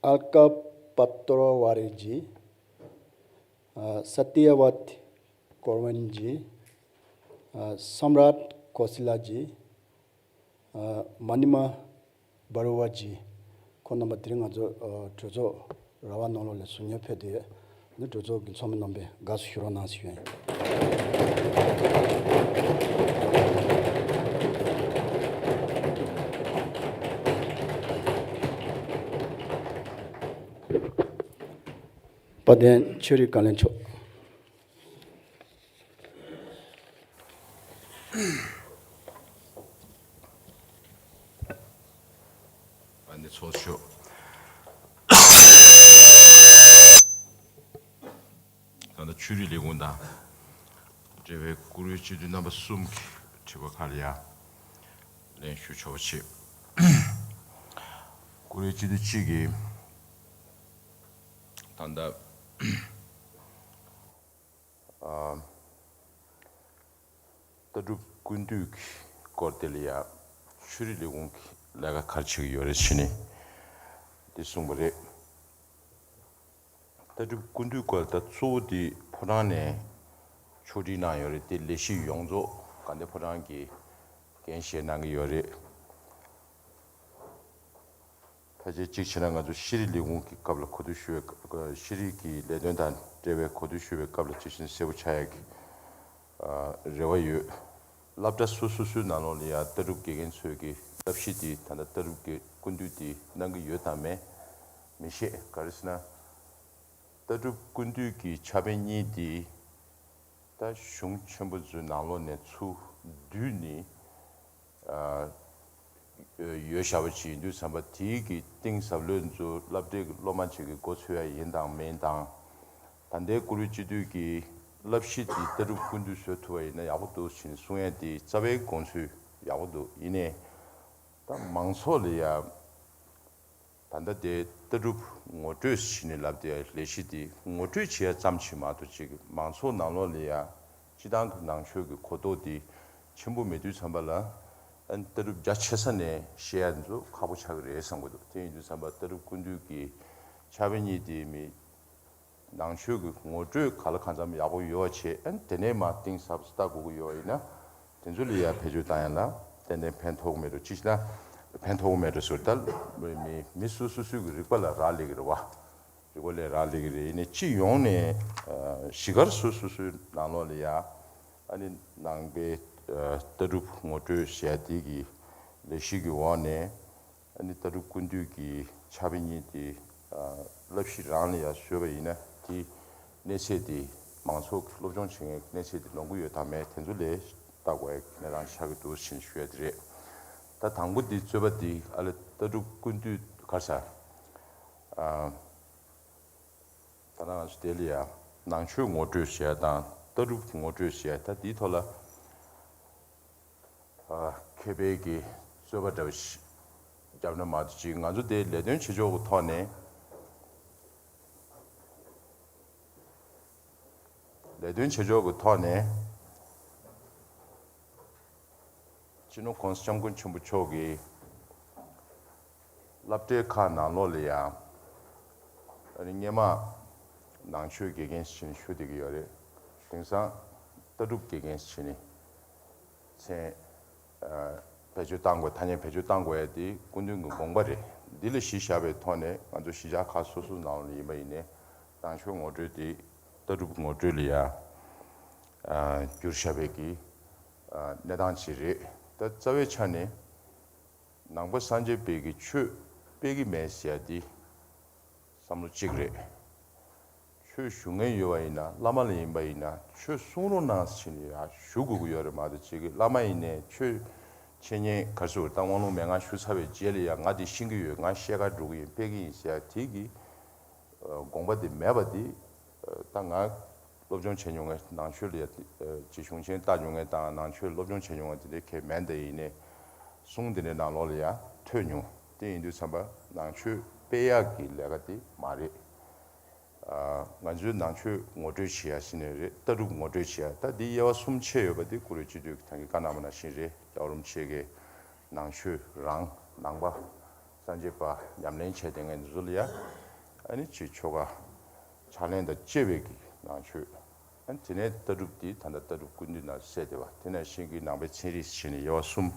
Alka Patwari ji། ཨ། Satyawat Kaur ji། ཨ། Samrat Kosila ji། ཨ། Manima Baruah ji། ཁོང་རྣམ་པ་དེ་རིང་ང་ཚོ། ཨ། གྲོས་ཚོགས་ར་བ་ནང་ལོགས་ལ་ཟུར་ཉན་ཕེབས་ཏེ། འདི་གྲོས་ཚོགས་ཀྱི་ཚོགས་མི་རྣམ་པས་དགའ་བསུ་ཞུ་རོགས་གནང་ཞུ་ཡ་ཡིན། དཔལ་ལྡན་ཆོས་རིག་བཀའ་བློན་མཆོག་ཨ་ནི་ཚོགས་ཞུ། ད་ལྟ་ཆོས་རིག་ལས་ཁུངས་དང་འབྲེལ་བའི་བཀུར་འོས་སྤྱི་འཐུས་རྣམ་པ་གསུམ་གྱི་དྲི་བ་ཁག་ལ་ཡང་ལན་ཞུ་ཆོག་པ་བྱེད། བཀུར་འོས་སྤྱི་འཐུས་གཅིག་གིས་ད་ལྟ། ཨ། ལྟ་གྲུབ་ཀུན་བཏུས་ཀྱི་སྐོར་དེ་ལ་ཡང་ཆོས་རིག་ལས་ཁུངས་ཀྱི་ལས་ཀ་ག་རེ་བྱེད་ཀྱི་ཡོད་རེད་ཟེར་ནས་དེ་གསུངས་པ་རེད། ལྟ་གྲུབ་ཀུན་བཏུས་སྐོར་ད་གཙོ་བོ་དེ་ཕོ་བྲང་ནས་ཕྱོགས་སྒྲིག་གནང་ཡོད་རེད། དེ་ལས་གཞི་ཡོངས་རྫོགས་དགའ་ལྡན་ཕོ་བྲང་གིས་འགན་བཞེས་གནང་གི་ཡོད་རེད། ཕལ་ཆེར་གཅིག་བྱས་ན་ང་ཚོ་ཤེས་རིག་ལས་ཁུངས་ཀྱི་སྐབས་ལ་གོ་བསྡུར་ཞུ་བའི་སྐབས། ཤེས་རིག་གི་ལས་དོན་དང་འབྲེལ་བའི་གོ་བསྡུར་ཞུ་བའི་སྐབས་ལ་གཅིག་བྱས་ན་གསལ་པོ་ཆགས་ཡག་གི་ཨ་རེ་བ་ཡོད། སློབ་གྲྭ་སོ་སོ་སོའི་ནང་ལོགས་ལ་ཡང་ལྟ་གྲུབ་དགེ་རྒན་ཚོས་ཀྱི་བསླབ་གཞི་འདི་ད་ལྟ་ལྟ་གྲུབ་ཀྱི་ཀུན་བཏུས་འདི་གནང་གི་ཡོད་དམ་མེད་མི་ཤེས། ག་རེ་ཟེར་ན་ལྟ་གྲུབ་ཀུན་བཏུས་ཀྱི་ཕྱག་དཔེ་གཉིས་འདི་ད་གཞུང་ཆེན་པོ་ཚོའི་ནང་ལོགས་ནས་ཚུར་བསྡུས་ནས་ཨ་ཡོད་བཞག་པ་ཅིག་ཡིན་དུས་ཙམ་པ། དེའི་གི་གཏིང་ཟབ་ལོས་ཚོ་སློབ་གྲྭའི་གི་སློབ་མ་ཅིག་གི་མགོ་ཚོས་ཡ་ཡིན་དང་མིན་དང་། ད་ལྟའི་བཀུར་འོས་སྤྱི་འཐུས་ཀྱི་བསླབ་གཞི་འདི་ལྟ་གྲུབ་ཀུན་བཏུས་བཟོ་ཐུབ་པ་ཡིན་ན་ཡག་པོ་འདུག་ཅེས་གསུང་ཡ་དེ་རྩ་བའི་དགོངས་ཚུལ་ཡག་པོ་འདུག་ཡིན་ནའི་ད་མང་ཚོགས་ལ་ཡ་ད་ལྟ་དེ་ལྟ་གྲུབ་ ངོ་སྤྲོད་བྱས་ནས་ལབ་དེ་ལས་གཞི་དེ་ངོ་སྤྲོད་བྱེད་ཡ་ཙམ་ཞིག་མ་གཏོགས་ཅིག་མང་ཚོགས་ནང་ལོགས་ལ་ཡ་སྤྱི་བཏང་གི་ནང་ཆོས་ཀྱི་གོ་རྟོགས་དེ་ཆེན་པོ་མེད་དུས་ཙམ་པ་ལ། ཨ་ནི་ལྟ་གྲུབ་རྒྱ་ཆེ་ས་ནས་བཤད་ཡ་འདི་ཚོ་ཁག་པོ་ཆགས་ཀྱི་རེད་བསམ་གྱི་འདུག་དེ་ཡིན་དུས་ཙམ་པ་ལྟ་གྲུབ་ཀུན་བཏུས་ཀྱི་ཕྱག་དཔེ་གཉིས་དེ་མི་ནང་ཆོས་ཀྱི་ངོ་སྤྲོད་ག་ལ་གང་འཚམ་ཡག་པོ་ཡོད་པ་བྱས། ཨ་ནི་དེ་ནས་མར་གཏིང་ཟབ་ཟབ་ལྟ་དགོས་ཀྱི་ཡོད་པ་ཡིན་ན། དེ་ཚོ་ལ་ཡ་བེད་སྤྱོད་བཏང་ཡ་ལ་ཏན་ཏན་ཕན་ཐོགས་ཀྱི་མེད་འགྲོ། ཅི་ཞིག་ན་ཕན་ཐོགས་ཀྱི་མེད་འགྲོ་ཟེར། ད་མི་མི་སོ་སོ་སོའི་གི་རིག་པ་ལ་རག་ལས་ཀྱི་རེད་བ། རིག་པ་ལས་རག་ལས་ཀྱི་རེད། ཡིན་ནའི་སྤྱི་ཡོངས་ནས་ཨ་གཞིས་སྒར་སོ་སོ་སོའི་ནང་ལོགས་ལ་ཡ་ཨ་ནི་ནང་པའི་ཨ་ལྟ་གྲུབ་ངོ་སྤྲོད་ཞེས་དེ་གི་ལས་གཞི་གི་འོག་ནས། ཨ་ནི་ལྟ་གྲུབ་ཀུན་བཏུས་ཀྱི་ཕྱག་དཔེ་གཉིས་དེ་ཨ་བསླབ་གཞི་རང་ལ་ཡ་བཟོས་པ་ཡིན་ན། དེའི་གནས་ཚད་དེ་མང་ཚོགས་ཀྱི་སློབ་སྦྱོང་བྱེད་མཁན་གནས་ཚད་དེ་ལོངས་ཀྱི་ཡོད་དམ་མེད་དེ་ཚོ་ལ་ལྟ་དགོས་ཡ་གནས་སྟངས་ཆགས་ཀྱི་འདུག་ཟེར་ཞུ་ཡ་དེ་རེད། ད་དང་པོ་དེ་རྩོད་པ་དེ་ཨ་ལ་ལྟ་གྲུབ་ཀུན་བཏུས་ག་རེ་ཟེར། ཨ་ད་ང་ཚོ་དེ་ལ་ཡ་ནང་ཆོས་ངོ་སྤྲོད་ཞེས་དང་ལྟ་གྲུབ་ངོ་སྤྲོད་ཞེས། ད་དེའི་ཐོག་ལ་ཨ་མཁས་པའི་གི་རྩོད་པ་འདྲ་བ་ཞིག་བརྒྱབ་ན་མ་གཏོགས་ཅིག་ང་ཚོ་དེ་ལས་དོན་བྱེད་ཕྱོགས་ཀྱི་ཐོག་ནས། ལས་དོན་བྱེད་ཕྱོགས་ཀྱི་ཐོག་ནས། སྤྱི་ནོར་༸གོང་ས་༸སྐྱབས་མགོན་ཆེན་པོ་མཆོག་གིས་སློབ་གྲྭའི་ཁག་ནང་ལོགས་ལ་ཡང་ཨ་ནི་སྔོན་མ་ནང་ཆོས་དགེ་རྒན་ཞིག་བྱས་ནས་ཞུ་བསྡད་ཀྱི་ཡོད་རེད། དེང་སང་ལྟ་གྲུབ་དགེ་རྒན་ཞིག་བྱས་ནས་མཚན་ཨ་བེད་སྤྱོད་བཏང་དགོས། ཐ་སྙད་བེད་སྤྱོད་བཏང་དགོས་ཡ་དེ་སྐུ་མདུན་གྱི་དགོངས་པ་རེད། འདི་ལ་གཞི་བཞག་པའི་ཐོག་ནས་ང་ཚོ་གཞིས་ཆགས་ཁག་སོ་སོའི་ནང་ལ་ཡིན་པ་ཡིན་ནའི་ནང་ཆོས་ངོ་སྤྲོད་དེ་ལྟ་གྲུབ་ངོ་སྤྲོད་ལ་ཡ་ཨ་བསྒྱུར་བཞག་པའི་གི་ཨ་གནས་སྟངས་ཅིག་རེད། ད་རྩ་བའི་ཆ་ནས་ནང་པ་སངས་རྒྱས་པའི་གི་ཆོས་སྤེལ་གི་མེད་ཟེར་ཡ་འདི་བསམ་བློ་གཅིག་རེད། ཆོས་ཞུ་མཁན་ཡོད་པ་ཡིན་ན་བླ་མ་ལ་ཡིན་པ་ཡིན་ན་ཆོས་གསུང་རོགས་གནང་ཟེར་ནས་ཡ་ཞུ་དགོས་ཀྱི་ཡོད་རེད་མ་གཏོགས་ཅིག་གི་བླ་མ་ཡིན་ནའི་ཆོས་འཆད་ཉན་ག་རེ་ཟེར་དགོས་རེད། ད་དབང་ལུང་མན་ངག་ཞུ་ཚར་བའི་རྗེས་ལ་ཡ་ང་འདི་ཤེས་ཀྱི་ཡོད། ང་བཤད་ག་འགྲོ་གི་ཡིན། སྤེལ་གི་ཡིན་ཟེར་ཡ་དེ་གི་དགོངས་པ་དེ་མེད་པ་དེ། ད་ང་སློབ་སྦྱོང་བྱས་མྱོང་མཁན་ནང་ཆོས་ལ་ཡ་ཅིག་གཞུང་ཆེན་ལྟ་མྱོང་མཁན་དང་ནང་ཆོས་སློབ་སྦྱོང་བྱས་མྱོང་མཁན་དེ་འདྲའི་གལ་མེད། དེ་ཡིན་ནའི་གསུང་དེ་འདྲའི་ནང་ལོགས་ལ་ཡ་ཐོས་མྱོང་། དེ་ཡིན་དུས་ཙམ་པ་ནང་ཆོས་སྤེལ་ཡག་གི་ལས་ཀ་དེ་མ་རེད། ང་ཚོའི་ནང་ཆོས་ངོ་སྤྲོད་བྱེད་ཡ་ཟེར་ནའི་རེད། ལྟ་གྲུབ་ངོ་སྤྲོད་བྱེད་ཡ། ད་འདི་དབྱེ་བ་གསུམ་ཕྱེ་ཡོད་པ་འདི་གུ་རུ་སྤྱི་འཐུས་ཀྱིས་ད་གིན་བཀའ་གནང་བ་ནང་བཞིན་རེད། རྒྱལ་བ་རིན་པོ་ཆེ་གིས་ནང་ཆོས་རང་ནང་པ་སངས་རྒྱས་པ་ཉམས་ལེན་བྱས་བསྡད་མཁན་འདི་ཚོ་ལ་ཡ་ཨ་ནི་ཅིག་ཆོ་ག་ཕྱག་ལེན་དང་བཅས་པའི་གི་ནང་ཆོས། ཨ་ནི་དེ་ནས་ལྟ་གྲུབ་འདི་ད་ལྟ་ལྟ་གྲུབ་ཀུན་བཏུས་ནང་གསལ་བསྡད་པ། དེ་ནང་བཞིན་གྱི་ནང་པའི་ཚན་རིག་ཟེར་ནས་དབྱེ་བ་གསུམ་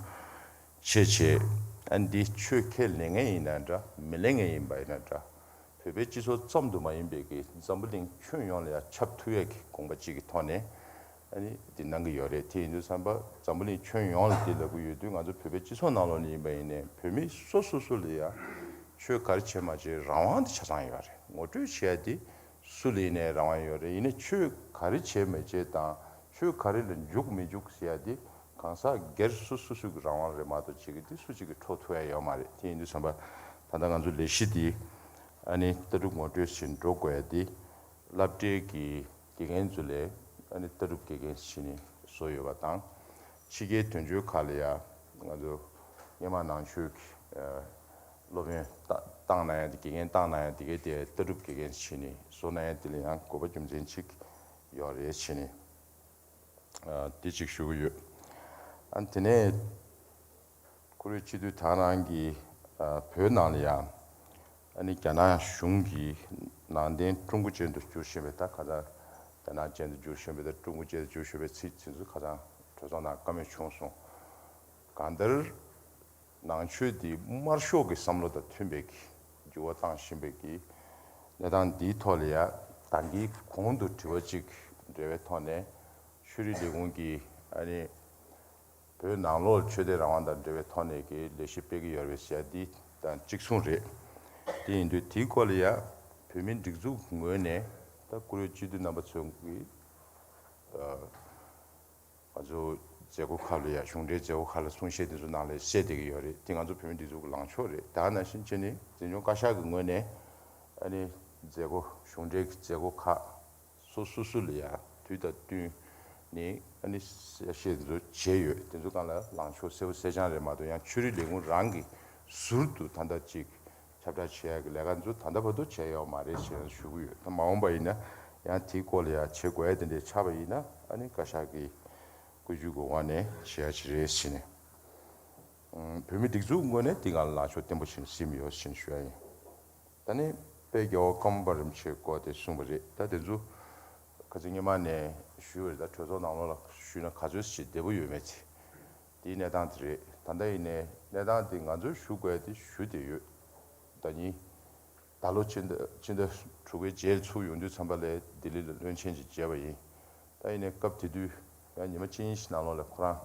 ཕྱེ་བྱས། ཨ་ནི་འདི་ཆོས་ཁས་ལེན་མཁན་ཡིན་ན་འདྲ་མི་ལེན་མཁན་ཡིན་པ་ཡིན་ན་འདྲ། བོད་པའི་སྤྱི་ཚོགས་ཙམ་དུ་མ་ཡིན་པའི་གི་འཛམ་བུ་གླིང་ཁྱོན་ཡོངས་ལ་ཡང་ཁྱབ་ཐུབ་ཡས་ཀྱི་དགོངས་པ་གཅིག་གི་ཐོག་ནས་ཨ་ནི་འདི་གནང་གི་ཡོད་རེད། དེ་ཡིན་དུས་ཙམ་པ་འཛམ་བུ་གླིང་ཁྱོན་ཡོངས་ལ་འདི་ལབ་ཀྱི་ཡོད་དུས་ང་ཚོ་བོད་པའི་སྤྱི་ཚོགས་ནང་ལོགས་ནས་ཡིན་པ་ཡིན་ནའི་བོད་མི་སོ་སོ་སོ་ལ་ཡང་ཆོས་ག་རེ་བྱས་མ་བྱས་རང་དབང་དེ་ཆ་ཚང་ཡོད་རེད། ངོ་སྤྲོད་བྱས་ཏེ་སུ་ལ་ཡིན་ནའི་རང་དབང་ཡོད་རེད། ཡིན་ནའི་ཆོས་ག་རེ་བྱས་མ་བྱས་དང་ཆོས་ག་རེ་ལ་འཇུག་མི་འཇུག་ཟེར་ཡ་དེ་གང་ཟག་སྒེར་སུ་སུ་སུ་གི་རང་དབང་རེད་མ་གཏོགས་གཅིག་གི་དེ་སུ་གཅིག་གི་འཕྲོག་ཐུབ་ཡ་ཡོད་མ་རེད། དེ་ཡིན་དུས་ཙམ་པ་ད་ལྟ་ང་ཚོ་ལས་གཞི་འདི་ཨ་ནི་ལྟ་གྲུབ་ངོ་སྤྲོད་བྱེད་འགྲོ་དགོས་ཡ་དེ་སློབ་གྲྭའི་གི་དགེ་རྒན་ཚོ་ལས་ཨ་ནི་ལྟ་གྲུབ་དགེ་རྒན་བྱས་ནས་བཟོ་ཡོད་པ་དང་། ཕྱི་རྒྱལ་དོན་གཅོད་ཁག་ལ་ཡ་ང་ཚོ་སྔོན་མ་ནང་ཆོས་ཀྱི་ཨ་སློབ་ཡོན་བཏང་གནང་ཡ་དེ་དགེ་རྒན་བཏང་གནང་ཡ་དེ་གའི་དེ་ལྟ་གྲུབ་དགེ་རྒན་བྱས་ནས་བཟོ་གནང་ཡ་དེ་ལ་ཡང་དགོས་པ་རྒྱུ་མཚན་གཅིག་ཡོད་རེད་བྱས་ནས། ཨ་དེ་གཅིག་ཞུ་གི་ཡོད། ཨ་དེ་ནས་ཁོ་རེ་སྤྱི་འཐུས་དག་རང་གིས་ཨ་བོད་ནང་ལ་ཡང་ཨ་ནི་རྒྱ་ནག་གཞུང་གིས་ནང་བསྟན་ཀྲུང་གོ་ཅན་དུ་བསྒྱུར་བཞིན་པའི་ད་ཁ་སང་རྒྱ་ནག་ཅན་དུ་བསྒྱུར་བཞིན་པའི་ད་ཀྲུང་གོ་ཅན་དུ་བསྒྱུར་བཞིན་པའི་ཚིག་དེ་ཚོ་ཁ་སང་གྲོས་ཚོགས་ནང་བཀའ་མོལ་བྱུང་སོང་། གང་ལྟར་ནང་ཆོས་འདི་དམར་ཤོག་གི་བསམ་བློ་དང་མཐུན་པའི་གི་འགྱུར་བ་བཏང་བཞིན་པའི་གི་གནས་སྟངས་འདིའི་ཐོག་ལ་ཡ་ད་གིན་གོང་དུ་དྲི་བ་གཅིག་འབྲེལ་བའི་ཐོག་ནས་ཆོས་རིག་ལས་ཁུངས་ཀྱིས་ཨ་ནི་བོད་ནང་ལོགས་ཆོས་དད་རང་དབང་དང་འབྲེལ་བའི་ཐོག་ནས་ཀྱི་ལས་གཞི་སྤེལ་གྱི་ཡོད་རེད་ཟེར་འདི་དང་གཅིག་མཚུངས་རེད། དེ་ཡིན་དུས་དེའི་སྐོར་ལ་ཡ་བོད་མིའི་སྒྲིག་འཛུགས་ངོས་ནས་ད་བཀུར་འོས་སྤྱི་འཐུས་རྣམ་པ་ཚོ་གིས་ང་ཚོ་མཛད་སྒོ་ཁག་ལ་ཡ་གཞུང་འབྲེལ་མཛད་སྒོ་ཁག་ལ་གསུང་བཤད་དེ་ཚོ་ནང་ལ་གསལ་བསྡད་ཀྱི་ཡོད་རེད། དེ་ང་ཚོ་བོད་མིའི་སྒྲིག་འཛུགས་ཀྱི་ལངས་ཕྱོགས་རེད། ད་ནང་བཞིན་བྱས་ནས་འཛིན་སྐྱོང་བཀའ་ཤག་གི་ངོས་ནས་ཨ་ནི་མཛད་སྒོ་གཞུང་འབྲེལ་གྱི་མཛད་སྒོ་ཁག་སོ་སོ་སོ་ལ་ཡ་དུས་དང་བསྟུན་ནས་ཨ་ནི་གསལ་བཤད་དེ་ཚོ་བྱས་ཡོད། དེ་ཚོ་སྒང་ལ་ལངས་ཕྱོགས་གསལ་པོ་གསལ་རྐྱང་རེད་མ་གཏོགས་ཡང་ཆོས་རིག་ལས་ཁུངས་རང་གི་ཟུར་དུ་ད་ལྟ་ཅིག་ ཁྱབ་བསྒྲགས་བྱེད་ཡག་གི་ལས་ཀ་ཚོ་ད་ལྟ་བར་དུ་བྱས་ཡོད་མ་རེད་ཞེས་ཞུ་གི་ཡོད། ད་མ་འོངས་པ་ཡིན་ན་ཡང་དེའི་སྐོར་ལ་ཡང་བྱེད་དགོས་ཡ་དེ་འདྲས་ཆགས་པ་ཡིན་ན་ཨ་ནི་བཀའ་ཤག་གི་བཀོད་ཇུས་ཀྱི་འོག་ནས་བྱེད་ཡ་ཅིག་རེད་ཞེས་ནས། ཨུམ། བོད་མིའི་སྒྲིག་འཛུགས་ངོས་ནས་འདི་ང་ལ་ལངས་ཕྱོགས་བརྟན་པོ་ཞིག་འཛིན་ཡོད་ཞེས་ཞུ་ཡ་ཡིན། ད་ནི་དཔལ་རྒྱལ་བ་ཀརྨ་པ་རིན་པོ་ཆེའི་སྐོར་དེ་གསུངས་པ་རེད། ད་དེ་ཚོ་ཁ་སང་སྔོན་མ་ནས་ཞུས་པ་རེད། ད་གྲོས་ཚོགས་ནང་ལོགས་ལ་ཞུས་ན་ག་ཚོད་ཅིག་བདེ་པོ་ཡོད་མེད་ཚེ། དེའི་གནས་སྟངས་དེ་རེད། ད་ལྟ་ཡིན་ནའི་གནས་སྟངས་དེ་ང་ཚོས་ཞུ་དགོས་དེ་ཞུ་བསྡད་ཡོད། ཟླ་ཉིན། ད་ལོ་ཕྱི་ཟླ་ཕྱི་ཟླ་དྲུག་པའི་རྗེས་ཚུར་ཡོང་དུས་ཙམ་པ་ལ་ལྡི་ལི་ལ་བློན་ཆེན་ཅིག་མཇལ་བ་ཡིན། ད་ཡིན་ནའི་སྐབས་དེ་དུས་ཡང་ཉི་མ་གཅིག་གཉིས་ཤིག་ནང་ལོགས་ལ་ཁོ་རང་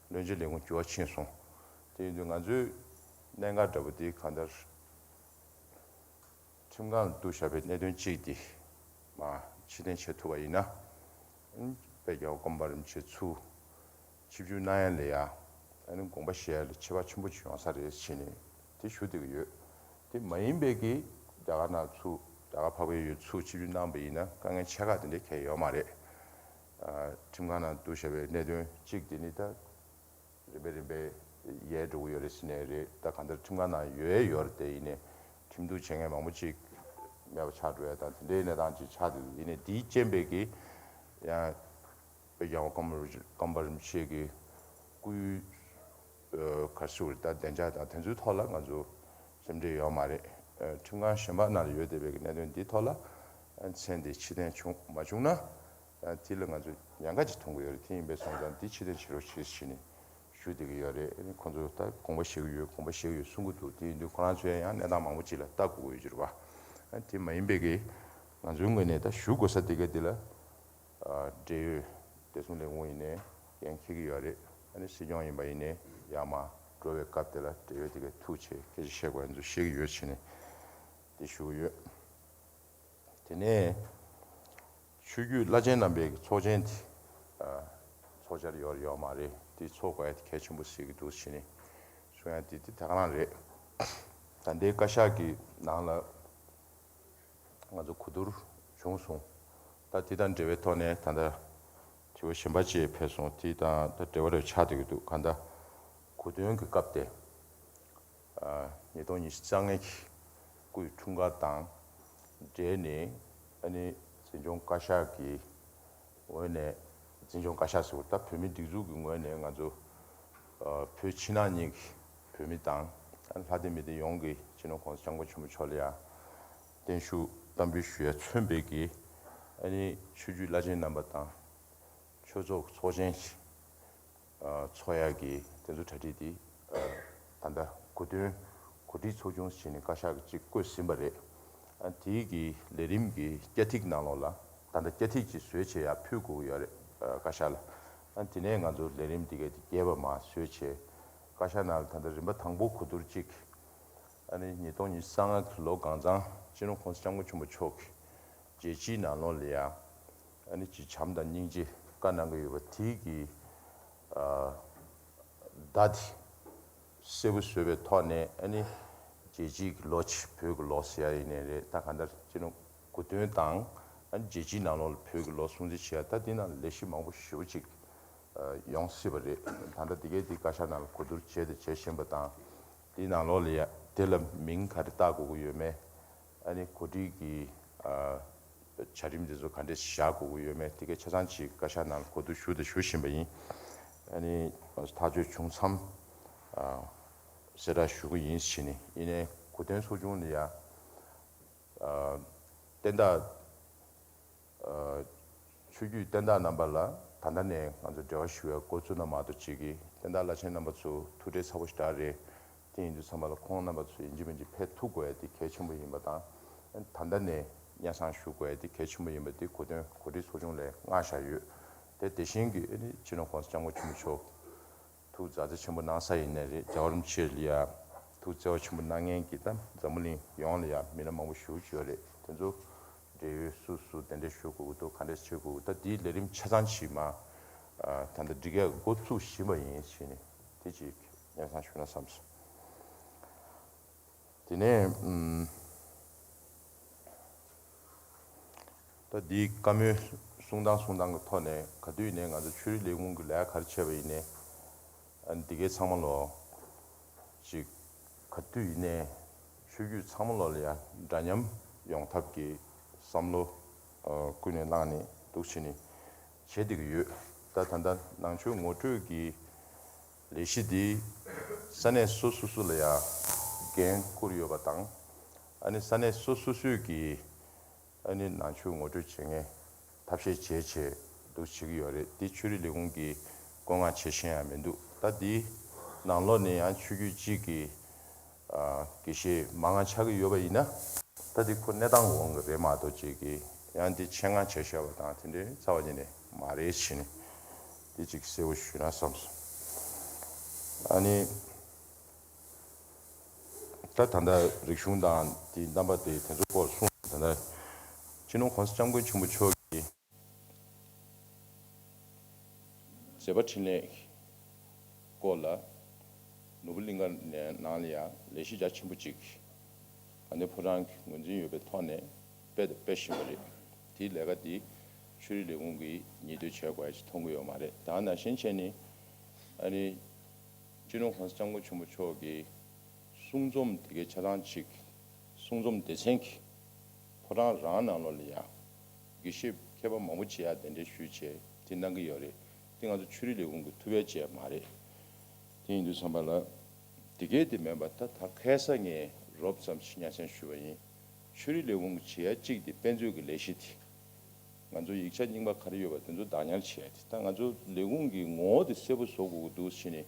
བློན་ཆེན་ལས་ཁུངས་འགྱུར་བ་ཕྱིན་སོང་། དེ་ཡིན་དུས་ང་ཚོའི་གནད་འགག་འདྲ་པོ་དེ་གང་ལྟར་ཁྲིམས་ཁང་ལ་གཏུགས་བཞག་པའི་གནད་དོན་གཅིག་དེ་མར་ཕྱིར་འཐེན་བྱེད་ཐུབ་པ་ཡིན་ན། དཔལ་རྒྱལ་བ་ཀརྨ་པ་རིན་པོ་ཆེ་ཚུར་ཆིབས་བསྒྱུར་གནང་ཡ་ལ་ཡ། ཨ་ནི་དགོངས་པ་བཞེས་ཡ་ལ་ཁྱད་པར་ཆེན་པོ་ཅིག་ཡོང་ས་རེད་ཟེར་ནས་དེ་ཞུ་བསྡད་ཀྱི་ཡོད། དེ་མ་ཡིན་པའི་གི་རྒྱ་གར་ནང་ཚུར་རྒྱ་གར་འཕགས་པའི་ཡུལ་ཚུར་ཆིབས་བསྒྱུར་གནང་པ་ཡིན་ན་དཀའ་ངལ་ཆེ་ཁག་དེ་འདྲ་གང་ཡང་ཡོད་མ་རེད། ཨ། ཁྲིམས་ཁང་ནང་བསྡུ་བཞག་པའི་གནད་དོན་གཅིག་དེ་ནི་ད་རིམ་པས་རིམ་པས་ཡལ་འགྲོ་གི་ཡོད་རེད་ཟེར་ནས་རེད། ད་གང་ལྟར་ཁྲིམས་ཁང་ནང་ཡོད་ཡོད་རེད། དེ་ཡིན་ནའི་ཁྲིམས་གཏུག་བྱེད་མཁན་མང་པོ་ཅིག་མེད་པ་ཆགས་འགྲོ་ཡ་དང་དེ་འདྲའི་གནས་སྟངས་ཅིག་ཆགས་འདུག་ཡིན་ནའི་དེའི་རྐྱེན་པས་གི་ཡང་། དཔལ་རྒྱལ་བ་ཀརྨ་རིན་པོ་ཆེ་གི་སྐུའི་ཨ་ག་རེ་ཟེར་དགོས་རེད། ད་བདེ་འཇགས་དང་དེ་ཚོའི་ཐོག་ལ་ང་ཚོ་སེམས་ཁྲལ་ཡོད་མ་རེད། ཨ་ཁྲིམས་ཁང་གཞན་པ་ནང་ལ་ཡོད་བསྡད་པའི་གནད་དོན་འདིའི་ཐོག་ལ་ཨ་མཚན་དེ་ཕྱིར་འཐེན་བྱུང་མ་བྱུང་ན་ཨ་དེ་ལ་ང་ཚོ་ཉེན་ཁ་ཅིག་མཐོང་གི་ཡོད་རེད། དེ་ཡིན་པས་སོང་ཙང་འདི་ཕྱིར་འཐེན་བྱེད་རོགས་བྱེད་ཟེར་ནས་ཞུ་བསྡད་ཀྱི་ཡོད་རེད། ཨ་ནི་ཁོང་ཚོ་ད་དགོངས་པ་བཞེས་ཀྱི་ཡོད་དགོངས་པ་བཞེས་ཀྱི་ཡོད་གསུང་གི་འདུག་དེ་ཡིན་དུས་ཁོ་རང་ཚོས་ཡང་གནས་སྟངས་མང་པོ་ཅིག་ལ་ལྟ་དགོས་ཀྱི་ཡོད་ཀྱི་རེད་པ། ཨ་དེ་མ་ཡིན་པའི་གི་ང་ཚོའི་ངོས་ནས་ད་ཞུ་དགོས་ས་དེ་ག་དེ་ལ། ཨ་འབྲེལ་ཡོད་བདེ་སྲུང་ལས་ཁུངས་ཡིན་ནའི་འགན་འཁྱེར་གྱི་ཡོད་རེད། ཨ་ནི་སྲིད་སྐྱོང་ཡིན་པ་ཡིན་ནའི་ཡར་མར་འགྲོ་བའི་སྐབས་དེ་ལ་འབྲེལ་ཡོད་དེ་གའི་ཐུག་བྱས་སྐད་ཆ་བཤད་དགོས་ཡ་ཚོ་བཤད་ཀྱི་ཡོད་བྱས་ནས་དེ་ཞུ་གི་ཡོད། དེ་ནས་ཆོས་བརྒྱུད་བླ་ཆེན་རྣམ་པའི་ཚོགས་ཆེན་དེ་ཨ་ཚོགས་འཆར་ཡོད་ཡོད་མ་རེད། དེ་ཚོགས་དགོས་ཡ་དེ་གལ་ཆེན་པོ་བརྩི་གི་འདུག་བྱས་ནས་གསུང་ཡ་དེ་དེ་ད་ག་རང་རེད། ད་ལྟའི་བཀའ་ཤག་གི་ནང་ལ། ང་ཚོ་གོ་བསྡུར་བྱུང་སོང་། ད་དེ་དང་འབྲེལ་བའི་ཐོག་ནས་ད་ལྟ་དྲི་བ་གཞན་པ་ཅིག་ཕེབས་སོང་། དེ་དང་ད་འབྲེལ་བ་རེ་ཆགས་བསྡད་ཀྱི་འདུག་གང་ལྟར་གོ་སྟོན་གྱི་སྐབས་དེ་ཨ་ཉིས་སྟོང་ཉི་ཤུ་རྩ་ལྔ་གི་སྐུའི་འཁྲུངས་སྐར་དང་འབྲེལ་ནས་ཨ་ནི་འཛིན་སྐྱོང་བཀའ་ཤག་གི་ངོས་ནས་འཛིན་སྐྱོང་བཀའ་ཤག་ཟེར་བ་ད་བོད་མིའི་སྒྲིག་འཛུགས་ཀྱི་ངོས་ནས་ང་ཚོ་ཨ་བོད་ཕྱི་ནང་གཉིས་ཀྱི་བོད་མི་དང་ཨ་ལྷ་སྡེ་མི་སྡེ་ཡོངས་ཀྱི་སྤྱི་ནོར་༸གོང་ས་༸སྐྱབས་མགོན་ཆེན་པོ་མཆོག་ལ་ཡང་བརྟན་བཞུགས་བསྟར་འབུལ་ཞུ་ཡ་མཚོན་པའི་གི་ཨ་ནི་ཆོས་བརྒྱུད་བླ་ཆེན་རྣམ་པ་དང་ཆོས་ཚོགས་ཚོགས་ཆེན་ཞིག་ཨ་འཚོགས་ཡག་གི་དེ་ཚོ་གྲ་སྒྲིག་དེ་ཨ་ད་ལྟ་གོ་སྟོན་གོ་སྒྲིག་ཚོགས་ཆུང་ཞིག་ནས་བཀའ་ཤག་གིས་གཅིག་བསྐོས་ཟིན་པ་རེད། ཨ་དེའི་གི་ལས་རིམ་གི་བསྐྱར་ཐིག་ནང་ལོགས་ལ་ད་ལྟ་བསྐྱར་ཐིག་ཅིག་བཟོས་བྱས་ཡར་ཕུལ་དགོས་ཀྱི་ཡོད་རེད་ཨ་བཀའ་ཤག་ལ། ཨ་དེ་ནས་ང་ཚོ་ལས་རིམ་དེ་གའི་དེ་རྒྱས་པ་མར་བཟོས་བྱས་བཀའ་ཤག་ནང་ལ་ད་ལྟ་རིམ་པ་དང་པོ་གོ་བསྡུར་གཅིག་ཨ་ནི་ཉིས་སྟོང་ཉི་ཤུ་རྩ་ལྔ་གི་ལོ་གང་ཚང་སྤྱི་ནོར་༸གོང་ས་༸སྐྱབས་མགོན་ཆེན་པོ་མཆོག་གི་མཇལ་ཕྱིའི་ནང་ལོགས་ལ་ཡ། ཨ་ནི་ཅིག་བྱམས་དང་སྙིང་རྗེ་བཀའ་གནང་གི་ཡོད་པ་དེའི་གི་ཨ་བརྡ་དེ་གསལ་པོ་བཟོས་པའི་ཐོག་ནས་ཨ་ནི་མཇལ་ཕྱིའི་གི་ལོ་ཅིག་བོད་ཀྱི་ལོ་ཟེར་ཡ་ཡིན་ནའི་རེད། ད་གང་ལྟར་སྤྱི་ནོར་གོ་སྟོན་དང་ཨ་ནི་མཇལ་ཕྱིའི་ནང་ལོགས་ལ་བོད་ཀྱི་ལོ་སྲུང་བརྩི་བྱེད་ཡ་ད་དེ་ནང་ལས་གཞི་མང་པོ་ཞེ་པོ་ཅིག་ཨ་ཡོང་སྲིད་པ་རེད། ད་ལྟ་དེ་གའི་དེ་བཀའ་ཤག་ནང་ལ་གོ་བསྡུར་བྱས་ཏེ་བྱེད་བཞིན་པ་དང་། དེའི་ནང་ལོགས་ལ་ཡ་དེ་ལ་མིང་ག་རེ་བཏགས་དགོས་ཀྱི་ཡོད་མེད། ཨ་ནི་གོ་སྒྲིག་གི་ཨ་བྱ་རིམ་དེ་ཚོ་ག་འདྲས་བཞག་དགོས་ཀྱི་ཡོད་མེད་དེ་གའི་ཆ་ཚང་ཅིག་བཀའ་ཤག་ནང་ལ་གོ་བསྡུར་ཞུ་དང་ཞུ་བཞིན་པ་ཡིན། ཨ་ནི་ཐག་གཅོད་བྱུང་མཚམས་ཨ་གསལ་བསྒྲགས་ཞུ་གི་ཡིན་ཟེར་ནས་ཡིན་ནའི་གོ་སྟོན་ཚོགས་ཆུང་ལ་ཡ་ཨ་བསྟན་བདག་ཨ་ཆོས་བརྒྱུད་བསྟན་བདག་རྣམ་པ་ལ་ད་ལྟ་ནས་ང་ཚོ་འབྲེལ་བ་ཞུ་བའི་འགོ་བཙུགས་ན་མ་གཏོགས་ཅིག་གིས་བསྟན་བདག་བླ་ཆེན་རྣམ་པ་ཚོ་ཐུགས་ཁྲལ་ཚ་པོ་ཞེ་དྲག་རེད། དེ་ཡིན་དུས་ཙམ་པ་ལ་ཁོང་རྣམ་པ་ཚོ་ཡིན་གཅིག་མིན་གཅིག་ཕེབས་ཐུབ་དགོས་ཡ་དེ་གལ་ཆེན་པོ་ཡིན་པ་དང་། ད་ལྟ་ནས་སྙན་སེང་ཞུ་དགོས་ཡ་དེ་གལ་ཆེན་པོ་ཡིན་པ་དེ་གོ་སྟོན་གོ་སྒྲིག་ཚོགས་ཆུང་ལ་མངགས་བཞག་ཡོད། དེ་དེ་བཞིན་གྱི་ཨ་ནི་སྤྱི་ནོར་༸གོང་ས་༸སྐྱབས་མགོན་ཆེན་པོ་མཆོག་ཐུགས་མཛའ་བརྩེ་ཆེན་པོ་གནང་ས་ཡིན་ནའི་རེད། རྒྱལ་བ་རིན་པོ་ཆེ་ལ་ཡ་ཐུགས་བརྩེ་བ་ཆེན་པོ་གནང་མཁན་གྱི་ད་འཛམ་བུ་གླིང་ཡོངས་ལ་ཡ་མི་སྣ་མང་པོ་ཞེ་པོ་ཅིག་ཡོད་རེད། དེ་ཚོ་འབྲེལ་ཡོད་སུ་སུ་གདན་འདྲེན་ཞུ་དགོས་ཀྱི་འདུག་ག་འདྲས་བྱེད་དགོས་ཀྱི་འདུག་ད་དེའི་ལས་རིམ་ཆ་ཚང་ཞིག་མ་ཨ་ད་ལྟ་སྒྲིག་ཡག་འགོ་ཚུགས་བཞིན་པ་ཡིན་ཞེས་ནས་དེ་ཅིག་སྙན་སེང་ཞུ་ན་བསམས་སོང་། དེ་ནས་ཨུམ། ད་འདིའི་བཀའ་མོལ་གསུང་སྟངས་གསུང་སྟངས་ཀྱི་ཐོག་ནས་ག་དུས་ཡིན་ནའི་ང་ཚོ་ཆོས་རིག་ལས་ཁུངས་ཀྱི་ལས་ཀ་ག་རེ་བྱས་པ་ཡིན་ནའི་ཨ་འདི་གའི་ཚང་མ་ལོ་ཅིག་ག་དུས་ཡིན་ནའི་ ཆོས་བརྒྱུད་ཚང་མ་ལོག་ལ་ཡང་འདྲ་མཉམ་ཡོང་ཐབས་ཀྱི་བསམ་བློ་ཨ་ཀུན་ནས་བསླངས་ནས་འདུག་བྱས་ནས་བྱེད་བསྡད་ཀྱི་ཡོད། ད་ད་ལྟ་ནང་ཆོས་ངོ་སྤྲོད་ཀྱི་ལས་གཞི་འདི་ས་གནས་སོ་སོ་སོ་ལ་ཡང་འགན་བསྐུར་ཡོད་པ་དང་། ཨ་ནི་ས་གནས་སོ་སོ་སོས་ཀྱི་ཨ་ནི་ནང་ཆོས་ངོ་སྤྲོད་བྱེད་མཁན་ཐབས་ཤེས་བྱས་བྱས་འདུག་བྱེད་ཀྱི་ཡོད་རེད། འདི་ཆོས་རིག་ལས་ཁུངས་ཀྱིས་བཀོད་མངགས་བྱེད་བཞིན་ཡང་མི་འདུག་ད་འདི་ནང་ལོགས་ནས་ཡང་ཆོས་བརྒྱུད་གཅིག་གི་ཨ་དགེ་བཤེས་མང་ང་ཆགས་ཀྱི་ཡོད་པ་ཡིན་ན། ད་འདི་ཁོ་གནས་སྟངས་དབང་གིས་རེད་མ་གཏོགས་ཅིག་གིས་ཡང་འདི་ཆེད་མངགས་བྱས་བཞག་པ་དང་དེ་འདྲའི་རྩ་བ་ཉིད་ནས་མ་རེད་བྱས་ནས་འདི་ཅིག་གསལ་པོ་ཞུས་ན་བསམས་སོང་། ཨ་ནི། ད་ད་ལྟ་རིག་གཞུང་དང་དེའི་རྣམ་པ་དེ་དེ་ཚོ་སྐོར་གསུངས། ད་ལྟ་སྤྱི་ནོར་༸གོང་ས་༸སྐྱབས་མགོན་ཆེན་པོ་མཆོག་གི་མཛད་པ་འཕྲིན་ལས་སྐོར་ལ་ནོར་བུ་གླིང་ག་ནང་ལ་ཡང་ལས་གཞི་རྒྱ་ཆེན་པོ་ཅིག་དགའ་ལྡན་ཕོ་བྲང་གི་ངོས་འཛིན་ཡོད་པའི་ཐོག་ནས་སྤེལ་དང་སྤེལ་བཞིན་པ་རེད། དེའི་ལས་ཀ་དེ་ཆོས་རིག་ལས་ཁུངས་ཀྱིས་ཉེས་གཏོད་བྱས་དགོས་ཡ་ཅིག་མཐོང་གི་ཡོད་མ་རེད། ད་ནང་བཞིན་བྱས་ནས་ཨ་ནི་སྤྱི་ནོར་༸གོང་ས་༸སྐྱབས་མགོན་ཆེན་པོ་མཆོག་གི་གསུང་རྩོམ་དེ་གའི་ཆ་ཚང་ཅིག་གསུང་རྩོམ་སྡེ་ཚན་གྱིས་ཕོ་བྲང་རང་ནང་ལོགས་ལ་ཡང་དགེ་བཤེས་མཁས་པ་མང་པོ་བྱེད་ཡག་གདན་འདྲེན་ཞུས་བྱས་དེ་གནང་གི་ཡོད་རེད། དེ་ང་ཚོ་ཆོས་རིག་ལས་ཁུངས་ཀྱི་ཐུགས་ཕན་བྱས་མ་རེད། དེ་ཡིན་དུས་ཙམ་པ་ལ་དེ་གའི་དེ་མིན་པ་ད་ད་ཁ་སང་ངས་རོབ་ཙམ་ཞིག་སྙན་སེང་ཞུས་པ་ཡིན། ཆོས་རིག་ལས་ཁུངས་ཀྱིས་བྱེད་ཡག་གཅིག་དེ་དཔེ་མཛོད་ཀྱི་ལས་གཞི་དེ། ང་ཚོ་ཡིག་ཆ་རྙིང་པ་ག་རེ་ཡོད་པ་དེ་ཚོ་བདག་ཉར་བྱེད་ཡ་དེ། ད་ང་ཚོ་ལས་ཁུངས་ཀྱི་ངོ་བོ་དེ་གསལ་པོ་བཟོ་དགོས་ཀྱི་འདུག་ཟེར་ནས་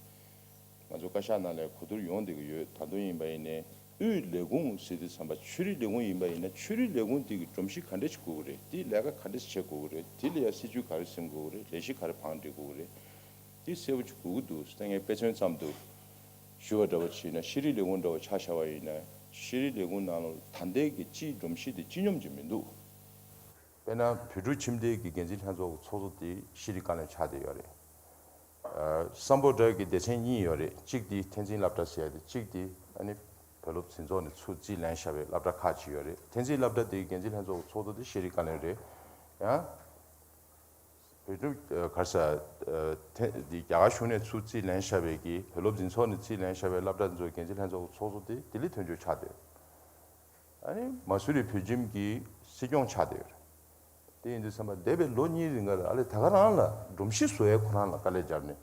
ང་ཚོ་བཀའ་ཤག་ནང་ལ་གོ་བསྡུར་ཡོང་བསྡད་ཀྱི་ཡོད། ད་དུང་ཡིན་པ་ཡིན་ནའི་དབུས་ལས་ཁུངས་ཟེར་དུས་ཙམ་པ་ཆོས་རིག་ལས་ཁུངས་ཡིན་པ་ཡིན་ན་ཆོས་རིག་ལས་ཁུངས་དེ་གི་སྒྲོམ་གཞི་ག་འདྲ་ཞིག་དགོས་ཀྱི་རེད། དེའི་ལས་ཀ་ག་འདྲ་ཞིག་བྱེད་དགོས་ཀྱི་རེད། དེ་ལ་ཡང་སྲིད་ཇུས་ག་རེ་འཛིན་དགོས་ཀྱི་རེད། ལས་གཞི་ག་རེ་བང་སྒྲིག་དགོས་ཀྱི་རེད། དེ་གསལ་པོ་ཅིག་དགོས་ཀྱི་འདུག་ཟེར་ངས་དཔེ་མཚོན་ཙམ་དུ་ཞུ་བ་འདྲ་བོ་བྱས་ན་ཤེས་རིག་ལས་ཁུངས་འདྲ་བོ་ཆ་བཞག་པ་ཡིན་ན་ཤེས་རིག་ལས་ཁུངས་ནང་ལ་ད་ལྟའི་གི་སྤྱིའི་སྒྲོམ་གཞི་དེ་སྤྱི་སྙོམས་ཅིག་མི་འདུག་དཔེར་ན་བོད་ཕྲུག་ཁྱིམ་སྡེ་གི་འགན་འཛིན་ལྷན་ཚོགས་ཀྱི་ཚོགས་གཙོ་དེ་ཤེས་རིག་བཀའ་བློན་ཆགས་བསྡད་ཡོད་རེད། ཨ་སམ་བྷོ་ཊ་གི་སྡེ་ཚན་གཉིས་ཡོད་རེད། གཅིག་དེ་འཐབ་འཛིང་སློབ་གྲྭ་ཟེར་ཡ་དེ། གཅིག་དེ་ཨ་ནི་བོད་སློབ་འཛིན་ཚོགས་ནས་ཚུར་རྩིས་ལེན་བཞག་པའི་སློབ་གྲྭ་ཁག་ཅིག་ཡོད་རེད། འཐབ་འཛིང་སློབ་གྲྭ་དེའི་འགན་འཛིན་ལྷན་ཚོགས་ཀྱི་ཚོགས་གཙོ་དེ་ཤེས་རིག་བཀའ་བློན་རེད། ཡང་བོད་ཕྲུག་ཨ་ག་རེ་ཟེར་ཨ་འཐབ་འདི་རྒྱ་གར་གཞུང་ནས་ཚུར་རྩིས་ལེན་བཞག་པའི་གི་བོད་སློབ་འཛིན་ཚོགས་ནས་རྩིས་ལེན་བཞག་པའི་སློབ་གྲྭ་དེ་ཚོའི་འགན་འཛིན་ལྷན་ཚོགས་ཀྱི་ཚོགས་གཙོ་དེ་ལྡི་ལི་དོན་གཅོད་ཆགས་བསྡད་ཡོད། ཨ་ནི་མ་སུ་རི་བོད་ཁྱིམ་གྱི་སྲིད་སྐྱོང་ཆགས་བསྡད་ཡོད་རེད། དེ་ཡིན་དུས་ཙམ་པ་འདས་པའི་ལོ་གཉིས་རིང་ག་ལ་ཨ་ལས་ད་ག་རང་ལ་སྒྲོམ་གཞི་བཟོ་ཡའི་ཁོ་རང་ལ་དཀའ་ལས་སྦྱར་ནས།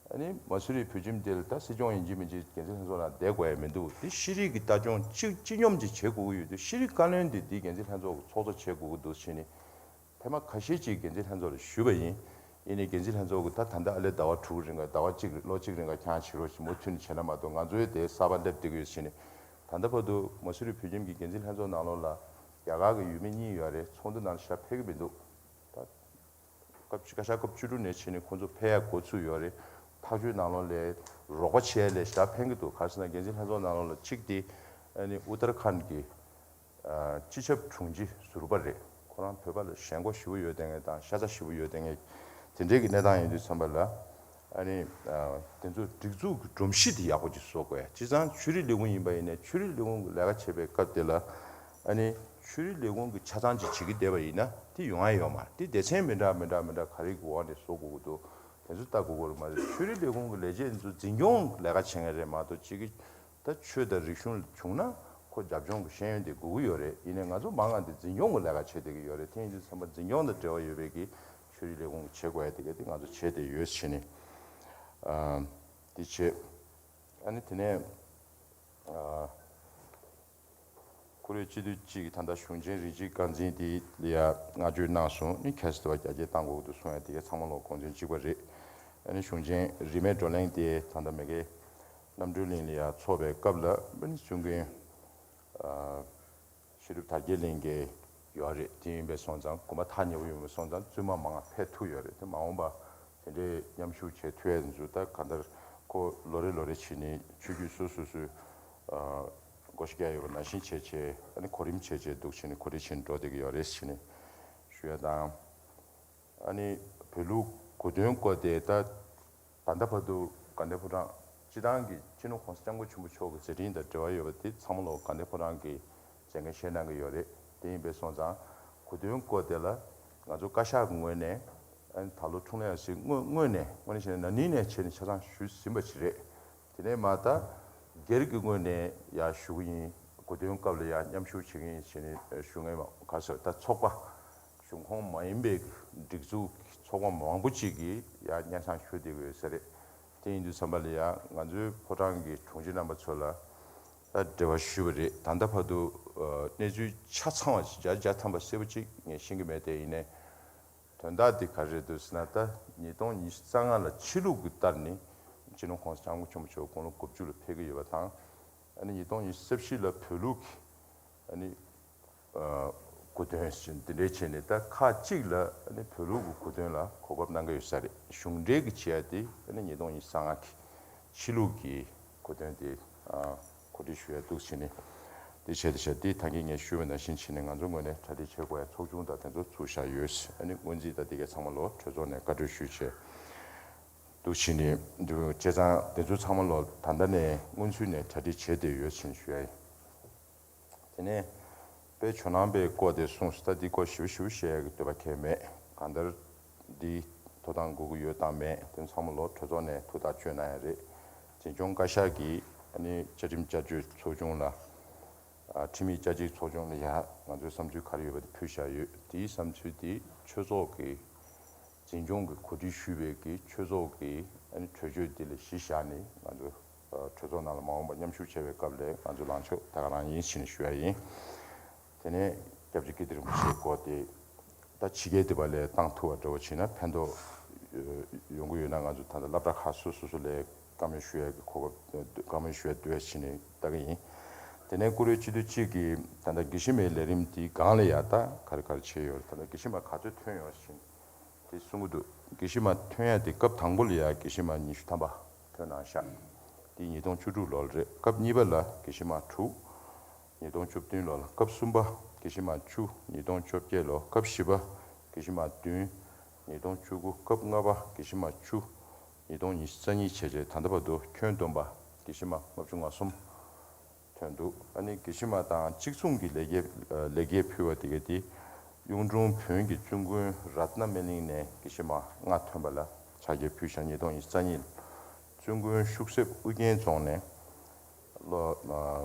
ཨ་ནི་མ་སུ་རི་བོད་ཁྱིམ་དེ་ལ་ད་སྲིད་སྐྱོང་ཡིན་གཅིག་མིན་གཅིག་འགན་འཛིན་ལྷན་ཚོགས་ནང་བསྡད་དགོས་ཡ་མི་འདུག་དེ་ཤེས་རིག་གི་ལྟ་སྐྱོང་གཅིག་སྤྱི་སྙོམས་ཅིག་བྱེད་དགོས་ཀྱི་ཡོད་དུས་ཤེས་རིག་བཀའ་བློན་དེ་དེའི་འགན་འཛིན་ལྷན་ཚོགས་ཀྱི་ཚོགས་གཙོ་བྱེད་དགོས་ཀྱི་འདུག་ཟེར་ནས། ཐེངས་མ་ཁ་ཤས་ཅིག་འགན་འཛིན་ལྷན་ཚོགས་ལ་ཞུས་པ་ཡིན། ཡིན་ནའི་འགན་འཛིན་ལྷན་ཚོགས་ཀྱིས་ད་ད་ལྟ་ཨ་ལས་ཟླ་བ་དྲུག་རིང་ག་ཟླ་བ་གཅིག་ལོ་གཅིག་རིང་ག་ཁྱང་བྱེད་རོགས་ཞེས་མུ་མཐུད་ནས་བྱས་ན་མ་གཏོགས་ང་ཚོའི་དེ་གསར་པ་སླེབས་བསྡད་ཀྱི་ཡོད་ཟེར་ནས། ད་ལྟ་བར་དུ་མ་སུ་རི་བོད་ཁྱིམ་གྱི་འགན་འཛིན་ལྷན་ཚོགས་ནང་ལོགས་ལ་རྒྱ་གར་གྱི་ཡུལ་མི་གཉིས་ཡོད་རེད། ཚོགས་འདུ་ནང་ལ་ཞེ་དྲག་ཕེབས་ཀྱི་མི་འདུག་ད་སྐབས་བཀའ་ཤག་སྐབས་བཅུ་དྲུག་ནས་བྱས་ནས་ཁོང་ཚོ་ཕེབས་ཡ་འགོ་ཚུགས་ཡོད་རེད། ཐག་གཅོད་ནང་ལོགས་ལ་རོགས་པ་བྱེད་ཡ་ལ་ཞེ་དྲག་ཕན་གྱི་འདུག་ག་རེ་ཟེར་ན་འགན་འཛིན་ལྷན་ཚོགས་ནང་ལོགས་ལ་གཅིག་དེ་ཨ་ནི་ཨུ་ཏར་ཁཱན་གྱི་ཨ་སྤྱི་ཁྱབ་དྲུང་ཆེ་ཟུར་པ་རེད། ཁོ་རང་བོད་པ་ལ་ཞེན་ཁོག་ཞེ་པོ་ཡོད་བསྡད་མཁན་དང་ཤ་ཚ་ཞེ་པོ་ཡོད་བསྡད་མཁན་དེ་འདྲའི་གི་གནས་སྟངས་ཡིན་དུས་ཙམ་པ་ལ། ཨ་ནི་ཨ་དེ་ཚོ་སྒྲིག་འཛུགས་ཀྱི་སྒྲོམ་གཞི་དེ་ཡག་པོ་ཅིག་བཟོ་དགོས་ཡ། བྱས་ཙང་ཆོས་རིག་ལས་ཁུངས་ཡིན་པ་ཡིན་ནའི་ཆོས་རིག་ལས་ཁུངས་ཀྱི་ལས་ཀ་བྱེད་པའི་སྐབས་དེ་ལ་ཨ་ནི་ཆོས་རིག་ལས་ཁུངས་ཀྱི་ཆ་ཚང་ཅིག་བྱེད་ཀྱི་བསྡད་པ་ཡིན་ན་དེ་ཡོང་ཡ་ཡོད་མ་རེད། དེ་སྡེ་ཚན་མི་འདྲ་མི་འདྲ་མི་འདྲ་ག་རེ་གི་འོག་ནས་བཟོ་དགོས་ཀྱི་འདུག་དེ་ཚོ་ལྟ་དགོས་ཀྱི་རེད་མ་གཏོགས་ཆོས་རིག་ལས་ཁུངས་ཀྱི་ལས་བྱེད་དེ་ཚོ་འཛིན་སྐྱོང་ལས་ཀ་བྱེད་མཁན་རེད་མ་གཏོགས་གཅིག་གི་ད་ཆོས་དང་རིག་གཞུང་བྱུང་ན་ཁོ་རྒྱབ་ལྗོངས་ཀྱི་ཤེས་ཡོན་དེ་དགོས་ཀྱི་ཡོད་རེད། ཡིན་ནའི་ང་ཚོ་མང་ང་དེ་འཛིན་སྐྱོང་གི་ལས་ཀ་བྱེད་བསྡད་ཀྱི་ཡོད་རེད། དེ་ཡིན་དུས་ཙམ་པ་འཛིན་སྐྱོང་དང་འབྲེལ་བ་ཡོད་པའི་གི་ཆོས་རིག་ལས་ཁུངས་ཀྱིས་བྱེད་དགོས་ཡ་དེ་ག་དེ་ང་ཚོ་བྱས་བསྡད་ཡོད་ཟེར་ནས་ཨ་དེ་བྱས། ཨ་ནི་དེ་ནས་ཨ་ཁོ་རེ་སྤྱི་འཐུས་གཅིག་གིས་ད་ལྟ་གཞུང་ཆེན་རིགས་གཅིག་རྐང་འཛིན་དེ་ལ་ཡ་བསྔགས་བརྗོད་གནང་སོང་། ཨ་ནི་གལ་སྲིད་དེ་བ་རྒྱ་སྐྱེད་བཏང་དགོས་ཀྱི་འདུག་གསུང་ཡ་དེ་ག་ཚང་མ་ལོག་དགོངས་ཚུལ་གཅིག་པ་རེད། ཨ་ནི་གཞུང་ཆེན་རིས་མེད་བགྲོ་གླེང་དེ་ད་ལྟ་མ་གི་རྣམ་གྲོལ་གླིང་ལ་ཡ་ཚོགས་པའི་སྐབས་ལ་ཨ་ནི་གསུང་མཁན་ཨ་བཤད་སྒྲུབ་དར་རྒྱས་གླིང་གི་ཡོད་རེད། དེ་ཡིན་པས་སོང་ཙང་དགོངས་པ་ཐག་ཉེ་པོ་ཡོད་པས་སོང་ཙང་བཙུན་མ་མང་ང་ཕེབས་ཐུབ་ཡོད་རེད། དེ་མ་འོངས་པ་དེ་འདྲའི་མཉམ་ཞུགས་བྱེད་ཐུབ་ཡ་ཚོ་ད་གང་ལྟར་ཁོ་ལོ་རེ་ལོ་རེ་བྱས་ནས་ཆོས་བརྒྱུད་སོ་སོ་སོའི་ཨ་བགོ་བཤའ་རྒྱག་ཡོད་པ་ནང་བཞིན་བྱས་བྱས་ཨ་ནི་གོ་རིམ་བྱས་བྱས་འདུག་བྱས་ནས་གོ་སྒྲིག་བྱས་ནས་འགྲོ་བསྡད་ཀྱི་ཡོད་རེད་ཟེར་ནས་ཞུ་ཡ་དང་། ཨ་ནི་བོད་ལུགས་གོ་སྟོན་སྐོར་དེ་ད་ད་ལྟ་བར་དུ་དགའ་ལྡན་ཕོ་བྲང་སྤྱི་བཏང་གི་སྤྱི་ནོར་༸གོང་ས་༸སྐྱབས་མགོན་ཆེན་པོ་མཆོག་གི་མཛད་འཕྲིན་དང་འབྲེལ་བ་ཡོད་པ་དེ་ཚང་མ་ལོག་དགའ་ལྡན་ཕོ་བྲང་གི་མཛད་འགན་བཞེས་གནང་གི་ཡོད་རེད། དེ་ཡིན་པས་སོང་ཙང་གོ་སྟོན་སྐོར་དེ་ལ་ང་ཚོ་བཀའ་ཤག་གི་ངོས་ནས་ཨ་ནི་ད་ལོ་འཁྲུངས་ལྷ་ཡང་སྲིད་སྔོན་སྔོན་ནས་དངོས་གནས་བྱས་ན་ན་ནིང་ནས་བྱས་ནས་ཆ་ཚང་ཞུས་ཟིན་པ་ཞིག་རེད། དེ་ནས་མ་ད་སྒེར་གྱི་ངོས་ནས་ཡར་ཞུ་གི་ཡིན། གོ་སྟོན་སྐབས་ལ་ཡང་མཉམ་ཞུགས་བྱེད་མཁན་ཡིན་ཞེས་ནས་ཞུ་མཁན་མ་ག་ཟེར་ད་ཚོགས་པ་གཞུང་ཁོངས་མ་ཡིན་པའི་སྒྲིག་འཛུགས་ཚོགས་པ་མང་པོ་ཅིག་གིས་ཡང་སྙན་སེང་ཞུ་བསྡད་ཀྱི་ཡོད་ས་རེད། དེ་ཡིན་དུས་ཙམ་པ་ལ་ཡང་ང་ཚོའི་ཕོ་བྲང་གི་དྲུང་ཆེ་རྣམ་པ་ཚོ་ལ་ད་འབྲེལ་བ་ཞུས་པ་རེད། ད་ལྟ་བར་དུ་གནས་ཚུལ་ཆ་ཚང་བ་བརྒྱ་ཆ་བརྒྱ་ཐམ་པ་གསལ་པོ་ཅིག་ངས་ཤེས་ཀྱི་མེད་དེ་ཡིན་ནའི། དོན་དག་འདི་ག་རེ་རེད་འདུག་ཟེར་ན། ད་ཉིས་སྟོང་ཉི་ཤུ་རྩ་ལྔ་ལ་ཕྱི་ལུགས་ཀྱི་ལྟར་ནི་སྤྱི་ནོར་༸གོང་ས་༸སྐྱབས་མགོན་ཆེན་པོ་མཆོག་དགུང་ལོ་དགུ་བཅུ་ལ་ཕེབས་ཀྱི་ཡོད་པ་དང་། ཨ་ནི་ཉིས་སྟོང་ཉི་ཤུ་རྩ་བཞི་ལ་བོད་ལུགས་ཀྱི་ཨ་ནི་ཨ་གོ་སྟོན་ཟེར་འདི་འདྲའི་བྱས་ནས། ད་ཁག་གཅིག་ལ་ཨ་ནི་བོད་ལུགས་ཀྱི་གོ་སྟོན་ལ་གོ་སྐབས་གནང་གི་ཡོད་ས་རེད། གཞུང་འབྲེལ་གྱི་བྱེད་ཡ་དེ་ཨ་ནི་ཉིས་སྟོང་ཉི་ཤུ་རྩ་ལྔ་གི་ཕྱི་ལུགས་ཀྱི་གོ་སྟོན་དེ་ཨ་གོ་སྒྲིག་ཞུ་ཡ་འདུག་བྱས་ནས། དེ་བྱས་དེ་བྱས་དེ་ད་གིན་ངས་ཞུས་པ་ནང་བཞིན་བྱས་ནས་ང་ཚོ་ངོས་ནས་གྲ་སྒྲིག་བྱེད་དགོས་ཡ་ཚོགས་ཆུང་དང་དེ་ཚོ་ཚུགས་བཞག་ཡོད། ཨ་ནི་སྔོན་རྩིས་དང་དེ་གའི་ཚང་མ་ལོ་གྲོས་ཚོགས་ནས་བཀའ་འཁྲོལ་ཞུས་བྱས་འདུག་བྱས་ནས་འདུག་བྱས་ཙང་དེ་ཚོ་ཚང་མ་ལོ་ད་ལྟ་ནས་སྔོན་ཚུད་ནས་གྲ་སྒྲིག་བྱས་བསྡད་ཡོད་ཅེས་ཞུ་ཡ་ཡིན། དེ་ནས་དཔེ་ཇོ་ནང་པའི་སྐོར་དེ་གསུངས་སོང་། ད་འདི་སྐོར་ཞིབ་ཞིབ་བཤད་ཡག་གི་འདོད་པ་གང་ཡང་མེད། གང་ལྟར་འདི་ཐོབ་ཐང་དགོས་ཀྱི་ཡོད་དང་མེད་དེ་ཚང་མ་ལོ་གྲོས་ཚོགས་ནས་ཐུགས་ཐག་གཅོད་གནང་ཡ་རེད། འཛིན་སྐྱོང་བཀའ་ཤག་གིས་ཨ་ནི་བཅའ་ཁྲིམས་བསྐྱར་བཅོས་ཚོགས་ཆུང་ལ་ཨ་ཁྲིམས་ཡིག་བསྐྱར་བཅོས་ཚོགས་ཆུང་ལ་ཡ་ང་ཚོའི་བསམ་ཚུལ་ག་རེ་ཡོད་པ་དེ་ཕུལ་བཞག་ཡོད། དེའི་བསམ་ཚུལ་དེ་ཆོས་ཚོགས་ཀྱི་འཛིན་སྐྱོང་གི་གོ་སྒྲིག་ཞུས་པའི་གི་ཆོས་ཚོགས་ཀྱི་ཨ་ནི་གྲོས་ཆོད་འདི་ལ་གཞི་བཞག་ནས་ང་ཚོ་ཨ་གྲོས་ཚོགས་ནང་ལ་མ་འོངས་པར་མཉམ་ཞུགས་བྱས་པའི་སྐབས་ལ་ང་ཚོ་ལངས་ཕྱོགས་ད་ག་རང་ཡིན་ཞེས་ནས་ཞུ་ཡ་ཡིན། དེ་ནས་སྐྱབས་རྗེ་ཀིརྟི་རིན་པོ་ཆེའི་སྐོར་དེ་ད་ཕྱི་རྒྱལ་དེ་པ་ལས་བཏང་ཐུབ་པ་འདྲ་བོ་བྱས་ན་ཕན་ཐོགས་ཡོང་གི་ཡོད་ན། ང་ཚོ་ད་ལྟ་སློབ་གྲྭ་ཁག་སོ་སོ་སོ་ལས་བཀའ་མོལ་ཞུ་ཡ་གི་གོ་སྐབས་བཀའ་མོལ་ཞུ་ཡ་འདུག་བྱས་ནས་ལྟ་གི་ཡིན། དེ་ནས་བཀུར་འོས་སྤྱི་འཐུས་གཅིག་གིས་ད་ལྟ་དགེ་བཤེས་མའི་ལས་རིམ་དེའི་སྒང་ལ་ཡ་ད་ག་རེ་ག་རེ་བྱས་ཡོད་རེད། ད་ལྟ་དགེ་བཤེས་མ་ག་ཚོད་ཐོན་ཡོད་ཟེར་ནས་དེ་གསུང་གི་འདུག་དགེ་བཤེས་མ་ཐོན་ཡ་དེ་སྐབས་དང་པོ་ལ་ཡ་དགེ་བཤེས་མ་ཉི་ཤུ་ཐམ་པ་ཐོན་གནང་ཤག་དེ་ཉིས་སྟོང་བཅུ་དྲུག་ལོ་ལ་རེད། སྐབས་གཉིས་པ་ལ་དགེ་བཤེས་མ་དྲུག་ཉིས་སྟོང་བཅུ་བདུན་ལོ་ལ། སྐབས་གསུམ་པ་དགེ་བཤེས་མ་བཅུ་ཉིས་སྟོང་བཅོ་བརྒྱད་ལོ། སྐབས་བཞི་པ་དགེ་བཤེས་མ་བདུན་ཉིས་སྟོང་བཅུ་དགུ། སྐབས་ལྔ་པ་དགེ་བཤེས་མ་བཅུ་ཉིས་སྟོང་ཉི་ཤུ་རྩ་གཉིས་བྱས་རྗེས་ད་ལྟ་བར་དུ་ཁྱོན་བསྡོམས་པ་དགེ་བཤེས་མ་ལྔ་བཅུ་ང་གསུམ་ཐོན་འདུག་ཨ་ནི་དགེ་བཤེས་མ་དང་གཅིག་མཚུངས་ཀྱི་ལེགས་སྐྱེས་ལེགས་སྐྱེས་ཕུལ་བ་དེ་ག་དེ་གཡུང་དྲུང་བོན་གྱི་བཙུན་དགོན་རཏྣ་སྨན་གླིང་ནས་དགེ་བཤེས་མ་ལྔ་ཐོན་པ་ལ་ཕྱག་འཁྱེར་ཕུལ་ཤག་ཉིས་སྟོང་ཉི་ཤུ་རྩ་གཉིས་ལ། བཙུན་དགོན་ཤུག་གསེབ་ཨུ་རྒྱན་རྫོང་ནས་སློབ་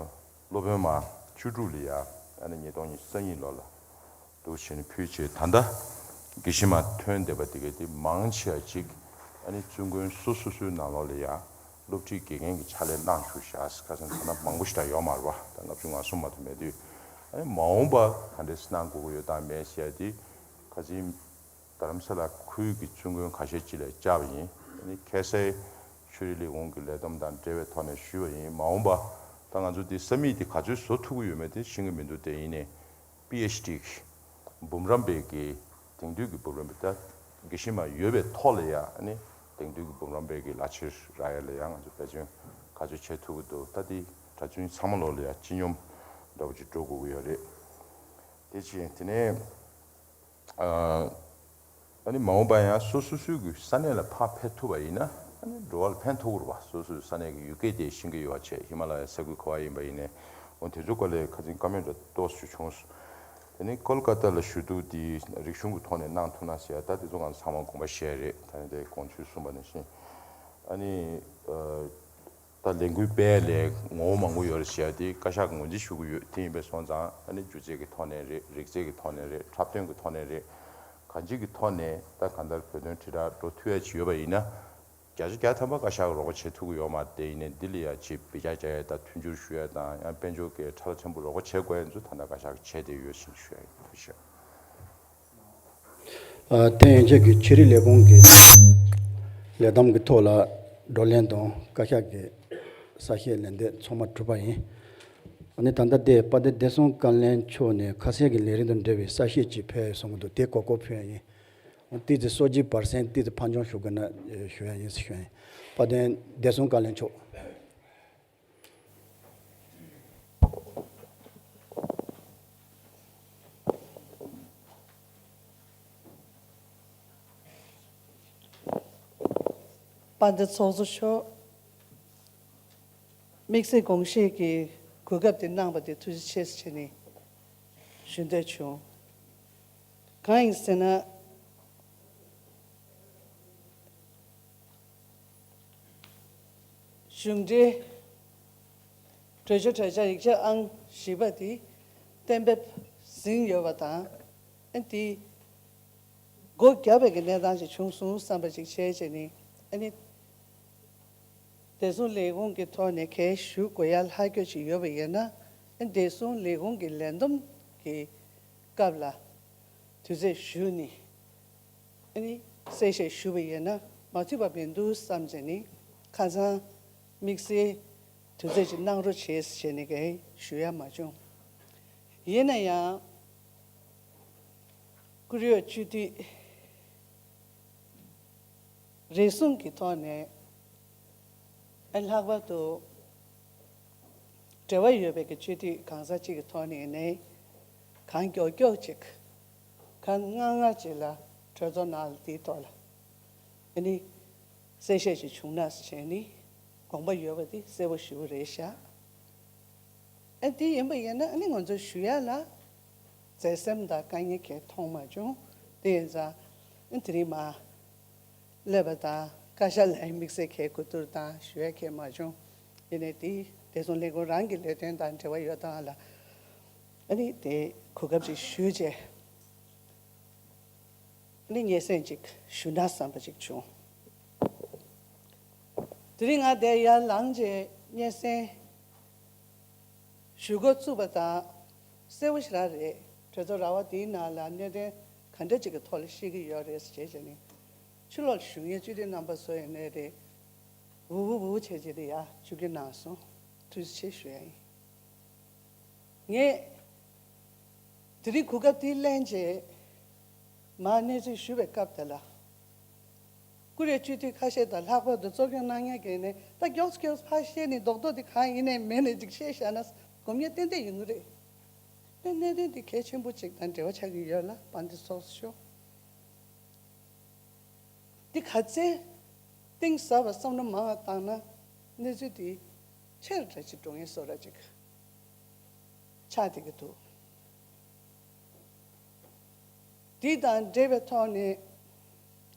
སློབ་དཔོན་མ་བཅུ་དྲུག་ལ་ཡ་ཨ་ནི་ཉིས་སྟོང་ཉི་ཤུ་རྩ་གཉིས་ལོ་ལ་འདུག་བྱས་ནས་ཕུལ་བྱས། ད་ལྟ་དགེ་བཤེས་མ་ཐོན་བསྡད་པ་དེ་ག་དེ་མང་ཆེ་བ་ཅིག་ཨ་ནི་བཙུན་དགོན་སོ་སོ་སོའི་ནང་ལོགས་ལ་ཡ་སློབ་ཁྲིད་དགེ་རྒན་གྱི་ཕྱག་ལས་གནང་བཞུགས་ཤག་ཁ་སང་ད་ལྟ་མང་པོ་ཞིག་ད་ཡོད་མ་རེད་པ། ད་ལྔ་བཅུ་ང་གསུམ་མ་གཏོགས་མེད་དུས། ཨ་ནི་མ་འོངས་པ་ག་འདྲས་གནང་དགོས་ཀྱི་ཡོད་དང་མེད་ཟེར་ཡ་དེ་ཁ་སང་རྡ་རམ་ས་ལ་ཁུལ་གྱི་བཙུན་དགོན་ཁ་ཤས་ཅིག་ལ་བཅར་བ་ཡིན། ཨ་ནི་ཁ་སའི་ཆོས་རིག་ལས་ཁུངས་ཀྱི་ལས་བསྡོམས་དང་འབྲེལ་བའི་ཐོག་ནས་ཞུས་པ་ཡིན། མ་འོངས་པ་ད་ང་ཚོ་འདི་ས་མིག་འདི་ག་ཚོད་བཟོ་ཐུབ་ཀྱི་ཡོད་མེད་དེ་ཤེས་ཀྱི་མི་འདུག་དེ་ཡིན་ནའི་པི་ཨེཆ་ཌི་གི་འབུམ་རམས་པའི་གི་དེང་དུས་ཀྱི་འབུམ་རམས་པའི་ད་དགེ་བཤེས་མ་ཡོད་པའི་ཐོག་ལ་ཡ་ཨ་ནི་དེང་དུས་ཀྱི་འབུམ་རམས་པའི་གི་བླ་ཕྱིར་རག་ཡ་ལ་ཡ་ང་ཚོ་འབད་བརྩོན་ག་ཚོད་བྱེད་ཐུབ་ཀྱི་འདུག་ད་འདི་གྲྭ་བཙུན་ཚང་མ་ལོག་ལ་ཡ་སྤྱི་སྙོམས་འདྲ་བོ་ཅིག་འགྲོ་དགོས་ཀྱི་ཡོད་རེད། དེ་བྱས་དེ་ནས། ཨ་ནི་མ་འོངས་པ་ཡང་སོ་སོ་སོའི་གི་ས་གནས་ལ་ཕར་ཕེབས་ཐུབ་པ་ཡིན་ན་ཨ་ནི་འགྲོ་བ་ལ་ཕན་ཐོགས་རེད་པ། སོ་སོའི་ས་གནས་ཀྱི་ཡུལ་སྐད་དེ་ཤེས་ཀྱི་ཡོད་པ་བྱས། ཧི་མ་ལ་ཡའི་ས་ཁུལ་ག་པར་ཡིན་པ་ཡིན་ནའི་འོ་དེ་ཚོ་སྐོར་ལ་ཁ་སང་བཀའ་མོལ་འདྲ་ཏོག་ཙམ་བྱུང་སོང་། དེ་ནི་ཀོལ་ཀ་ཏ་ལ་ཞུ་གཏུག་དེ་རིག་གཞུང་གི་ཐོག་ནས་གནང་ཐུབ་ན་ཟེར་ཡ། ད་དེ་ཚོ་ང་ཚང་མ་དགོངས་པ་བཞེས་རེད། ད་ནི་དེ་དགོངས་ཚུལ་གསུངས་པ་ནང་བཞིན་ཨ་ནི། ད་ལས་འགུལ་སྤེལ་ལས་ངོ་བོ་མང་པོ་ཡོད་རེད་ཟེར་ཡ་དེ་བཀའ་ཤག་གིས་ངོས་འཛིན་ཞུ་གི་ཡོད། དེ་ཡིན་པས་སོང་ཙང་ཨ་ནི་སྒྱུ་རྩལ་གྱི་ཐོག་ནས་རེད། རིག་རྩལ་གྱི་ཐོག་ནས་རེད། འཁྲབ་སྟོན་གྱི་ཐོག་ནས་རེད། གང་ཅིའི་ཐོག་ནས་ད་གང་ལྟར་བོད་དོན་དྲིལ་བསྒྲགས་འགྲོ་ཐུབ་ཡ་ཅིག་ཡོད་པ་ཡིན་ན་བརྒྱ་ཆ་བརྒྱ་ཐམ་པ་བཀའ་ཤག་གིས་རོགས་པ་བྱེད་ཐུབ་ཀྱི་ཡོད་མ་རེད། དེ་ཡིན་ནའི་འདི་ལ་ཡ་ཅིག་འབུད་རྒྱག་རྒྱག་ཡ་དང་ཐུན་འགྱུར་ཞུ་ཡ་དང་ཡང་དཔལ་འབྱོར་གྱི་ཁྲལ་ཆེན་པོ་རོགས་པ་བྱེད་དགོས་ཡ་ཚོ་ད་ལྟ་བཀའ་ཤག་གིས་བྱས་བསྡད་ཡོད་ཅེས་ཞུ་ཡ་ཡིན། ཐུགས་རྗེ་ཆེ། ཨ། དེ་ཡན་ཆད་ཀྱི་ཆོས་རིག་ལས་ཁུངས་ཀྱི་ལས་བསྡོམས་ཀྱི་ཐོག་ལ་བགྲོ་གླེང་དང་བཀའ་ཤག་གི་གསལ་བཤད་ལན་འདེབས་ཚང་མ་གྲུབ་པ་ཡིན། ཨ་ནི་ད་ལྟ་དེ་དཔལ་ལྡན་བདེ་སྲུང་བཀའ་བློན་མཆོག་ནས་ཁ་གསལ་གྱི་ལས་རིམ་དང་འབྲེལ་བའི་གསལ་བཤད་ཅིག་ཕུལ་གསུང་གི་འདུག་དེ་གོ་སྐོར་ཕུལ་ཡ་ཡིན། ཏོག་ཙམ་གསར་བརྗེའི་བར་གསེང་ཏོག་ཙམ་ཕར་འགྱངས་ཞུ་དགོས་ན་ཞུ་ཡ་ཡིན་ཟེར་ཞུ་ཡ་ཡིན། དཔལ་ལྡན་བདེ་སྲུང་བཀའ་བློན་མཆོག་དཔལ་ལྡན་ཚོགས་གཙོ་མཆོག་དམིགས་བསལ་དགོངས་བཞེས་ཀྱི་གོ་སྐབས་དེ་གནང་བ་དེ་ཐུགས་རྗེ་ཆེ་ཟེར་བྱས་ནས་ཞུ་འདོད་བྱུང་། གང་ཡིན་ཟེར་ན། གཞུང་འབྲེལ་ གྲོས་ཆོད་གྲོས་འཆར་ཡིག་ཆ་ཨང་བཞི་པ་དེ་གཏན་འབེབས་ཟིན་ཡོད་པ་དང་། ཨ་དེ་སྒོ་བརྒྱབ་པའི་གི་གནས་སྟངས་ཤིག་བྱུང་སོང་བསམ་པ་ཅིག་བྱས་བྱས་ནས། ཨ་ནི་བདེ་སྲུང་ལས་ཁུངས་ཀྱི་ཐོག་ནས་གལ་ཞུ་དགོས་ཡ་ལྷག་སྐྱོ་ཅིག་ཡོད་པ་ཡིན་ན། ཨ་བདེ་སྲུང་ལས་ཁུངས་ཀྱི་ལས་བསྡོམས་ཀྱི་སྐབས་ལ་དུས་ཚོད་ཞུས་ནས། ཨ་ནི་གསལ་བཤད་ཞུས་པ་ཡིན་ན་མ་འཐུས་པ་མི་འདུག་བསམ་བྱས་ནས། ཁ་སང་དམིགས་བསལ་དུས་ཚོད་ཅིག་གནང་རོགས་བྱེད་ཟེར་ནས་གས་ཞུ་ཡ་མ་བྱུང་། ཡིན་ན་ཡང་། བཀུར་འོས་སྤྱི་འཐུས་རེ་ཟུང་གི་ཐོག་ནས། ཨ་ལྷག་པར་དུ་འབྲེལ་བ་ཡོད་པའི་གི་སྤྱི་འཐུས་གང་ཟག་ཅིག་གི་ཐོག་ནས་ནས། གང་མགྱོགས་མགྱོགས་ཅིག་གང་སྔ་སྔ་ཅིག་ལ་གྲོས་ཚོགས་ནང་ལ་དེའི་ཐོག་ལ་ཨ་ནི་གསལ་བཤད་ཅིག་བྱུང་ན་བྱས་ནས་དགོངས་པ་ཡོད་པ་དེ་གསལ་པོ་ཞུ་གི་རེད་ཤག་ཨ་དེ་ཡིན་པ་ཡིན་ན་ཨ་ནི་ང་ཚོ་ཞུ་ཡ་ལ་བརྩེ་སེམས་དང་དཀའ་ངལ་གང་མཐོང་མ་བྱུང་། དེ་ཡིན་ཙང་ཨ་དེ་རིང་མ་སླེབས་པ་དང་བཀའ་ཤག་ལ་དམིགས་བསལ་གྱི་གོ་བསྡུར་དང་ཞུ་ཡ་གང་མ་བྱུང་། ཡིན་ནའི་དེ་བདེ་སྲུང་ལས་ཁུངས་རང་གི་ལས་དོན་དང་འབྲེལ་བ་ཡོད་སྟངས་ལ་ཨ་ནི་དེ་གོ་སྐབས་ཅིག་ཞུས་བྱས། ནི་སྙན་སེང་ཅིག་ཞུ་ན་བསམ་པ་ཅིག་བྱུང་། དེ་རིང་ང་དེ་ཡར་ལངས་རྗེས་སྙན་སེང་ཞུ་འགོ་བཙུགས་པ་དང་གསལ་པོ་ཞེ་དྲག་རེད། གྲོས་ཚོགས་ར་བ་དེའི་ནང་ལ་གནད་དོན་ག་འདྲ་ཅིག་གི་ཐོག་ལ་བཤད་ཀྱི་ཡོད་རེད་ཟེར་བྱས་ནས། ཕྱི་ལོགས་ལ་བཞུགས་མཁན་སྤྱི་འཐུས་རྣམ་པ་ཚོ་ཡིན་ནའི་རེད། འུ་འུ་འུ་འུ་བྱས་བྱས་དེ་ཡར་བཅུག་གི་གནང་སོང་། ཐུགས་རྗེ་ཆེ་ཞུ་ཡ་ཡིན། ངས་དེ་རིང་གོ་སྐབས་དེ་ལེན་རྗེས་མར་གནས་ཚུལ་ཞུ་བའི་སྐབས་དེ་ལ། བཀུར་འོས་སྤྱི་འཐུས་ཁ་ཤས་དང་ལྷག་པར་དུ་གཙོ་སྐྱོང་གནང་མཁན་གྱིས་ནས་ད་མགྱོགས་སུ་མགྱོགས་སུ་ཕར་བཤད་ནས་རྡོག་རྡོག་དེ་གང་ཡིན་ནའི་མེད་ནས་ཅིག་བཤད་བཞག་ན་དགོས་མཁན་ཏན་ཏན་ཡོང་གི་རེད། དེ་གནད་དོན་དེ་གལ་ཆེན་པོ་ཅིག་དང་འབྲེལ་བ་ཆགས་ཀྱི་ཡོད་ལ་དཔལ་འབྱོར་ཚོགས་སུ་ཤོག་འདི་ག་ཚོད་གཏིང་ཟབ་པ་བསམ་བློ་མང་བ་བཏང་ན་གནས་ཚུལ་འདི་ཆེ་རུ་འདྲ་ཅིག་འགྲོ་ངེས་བཟོ་འདྲ་ཅིག་ཆགས་བསྡད་ཀྱི་འདུག་འདི་དང་འབྲེལ་བའི་ཐོག་ནས་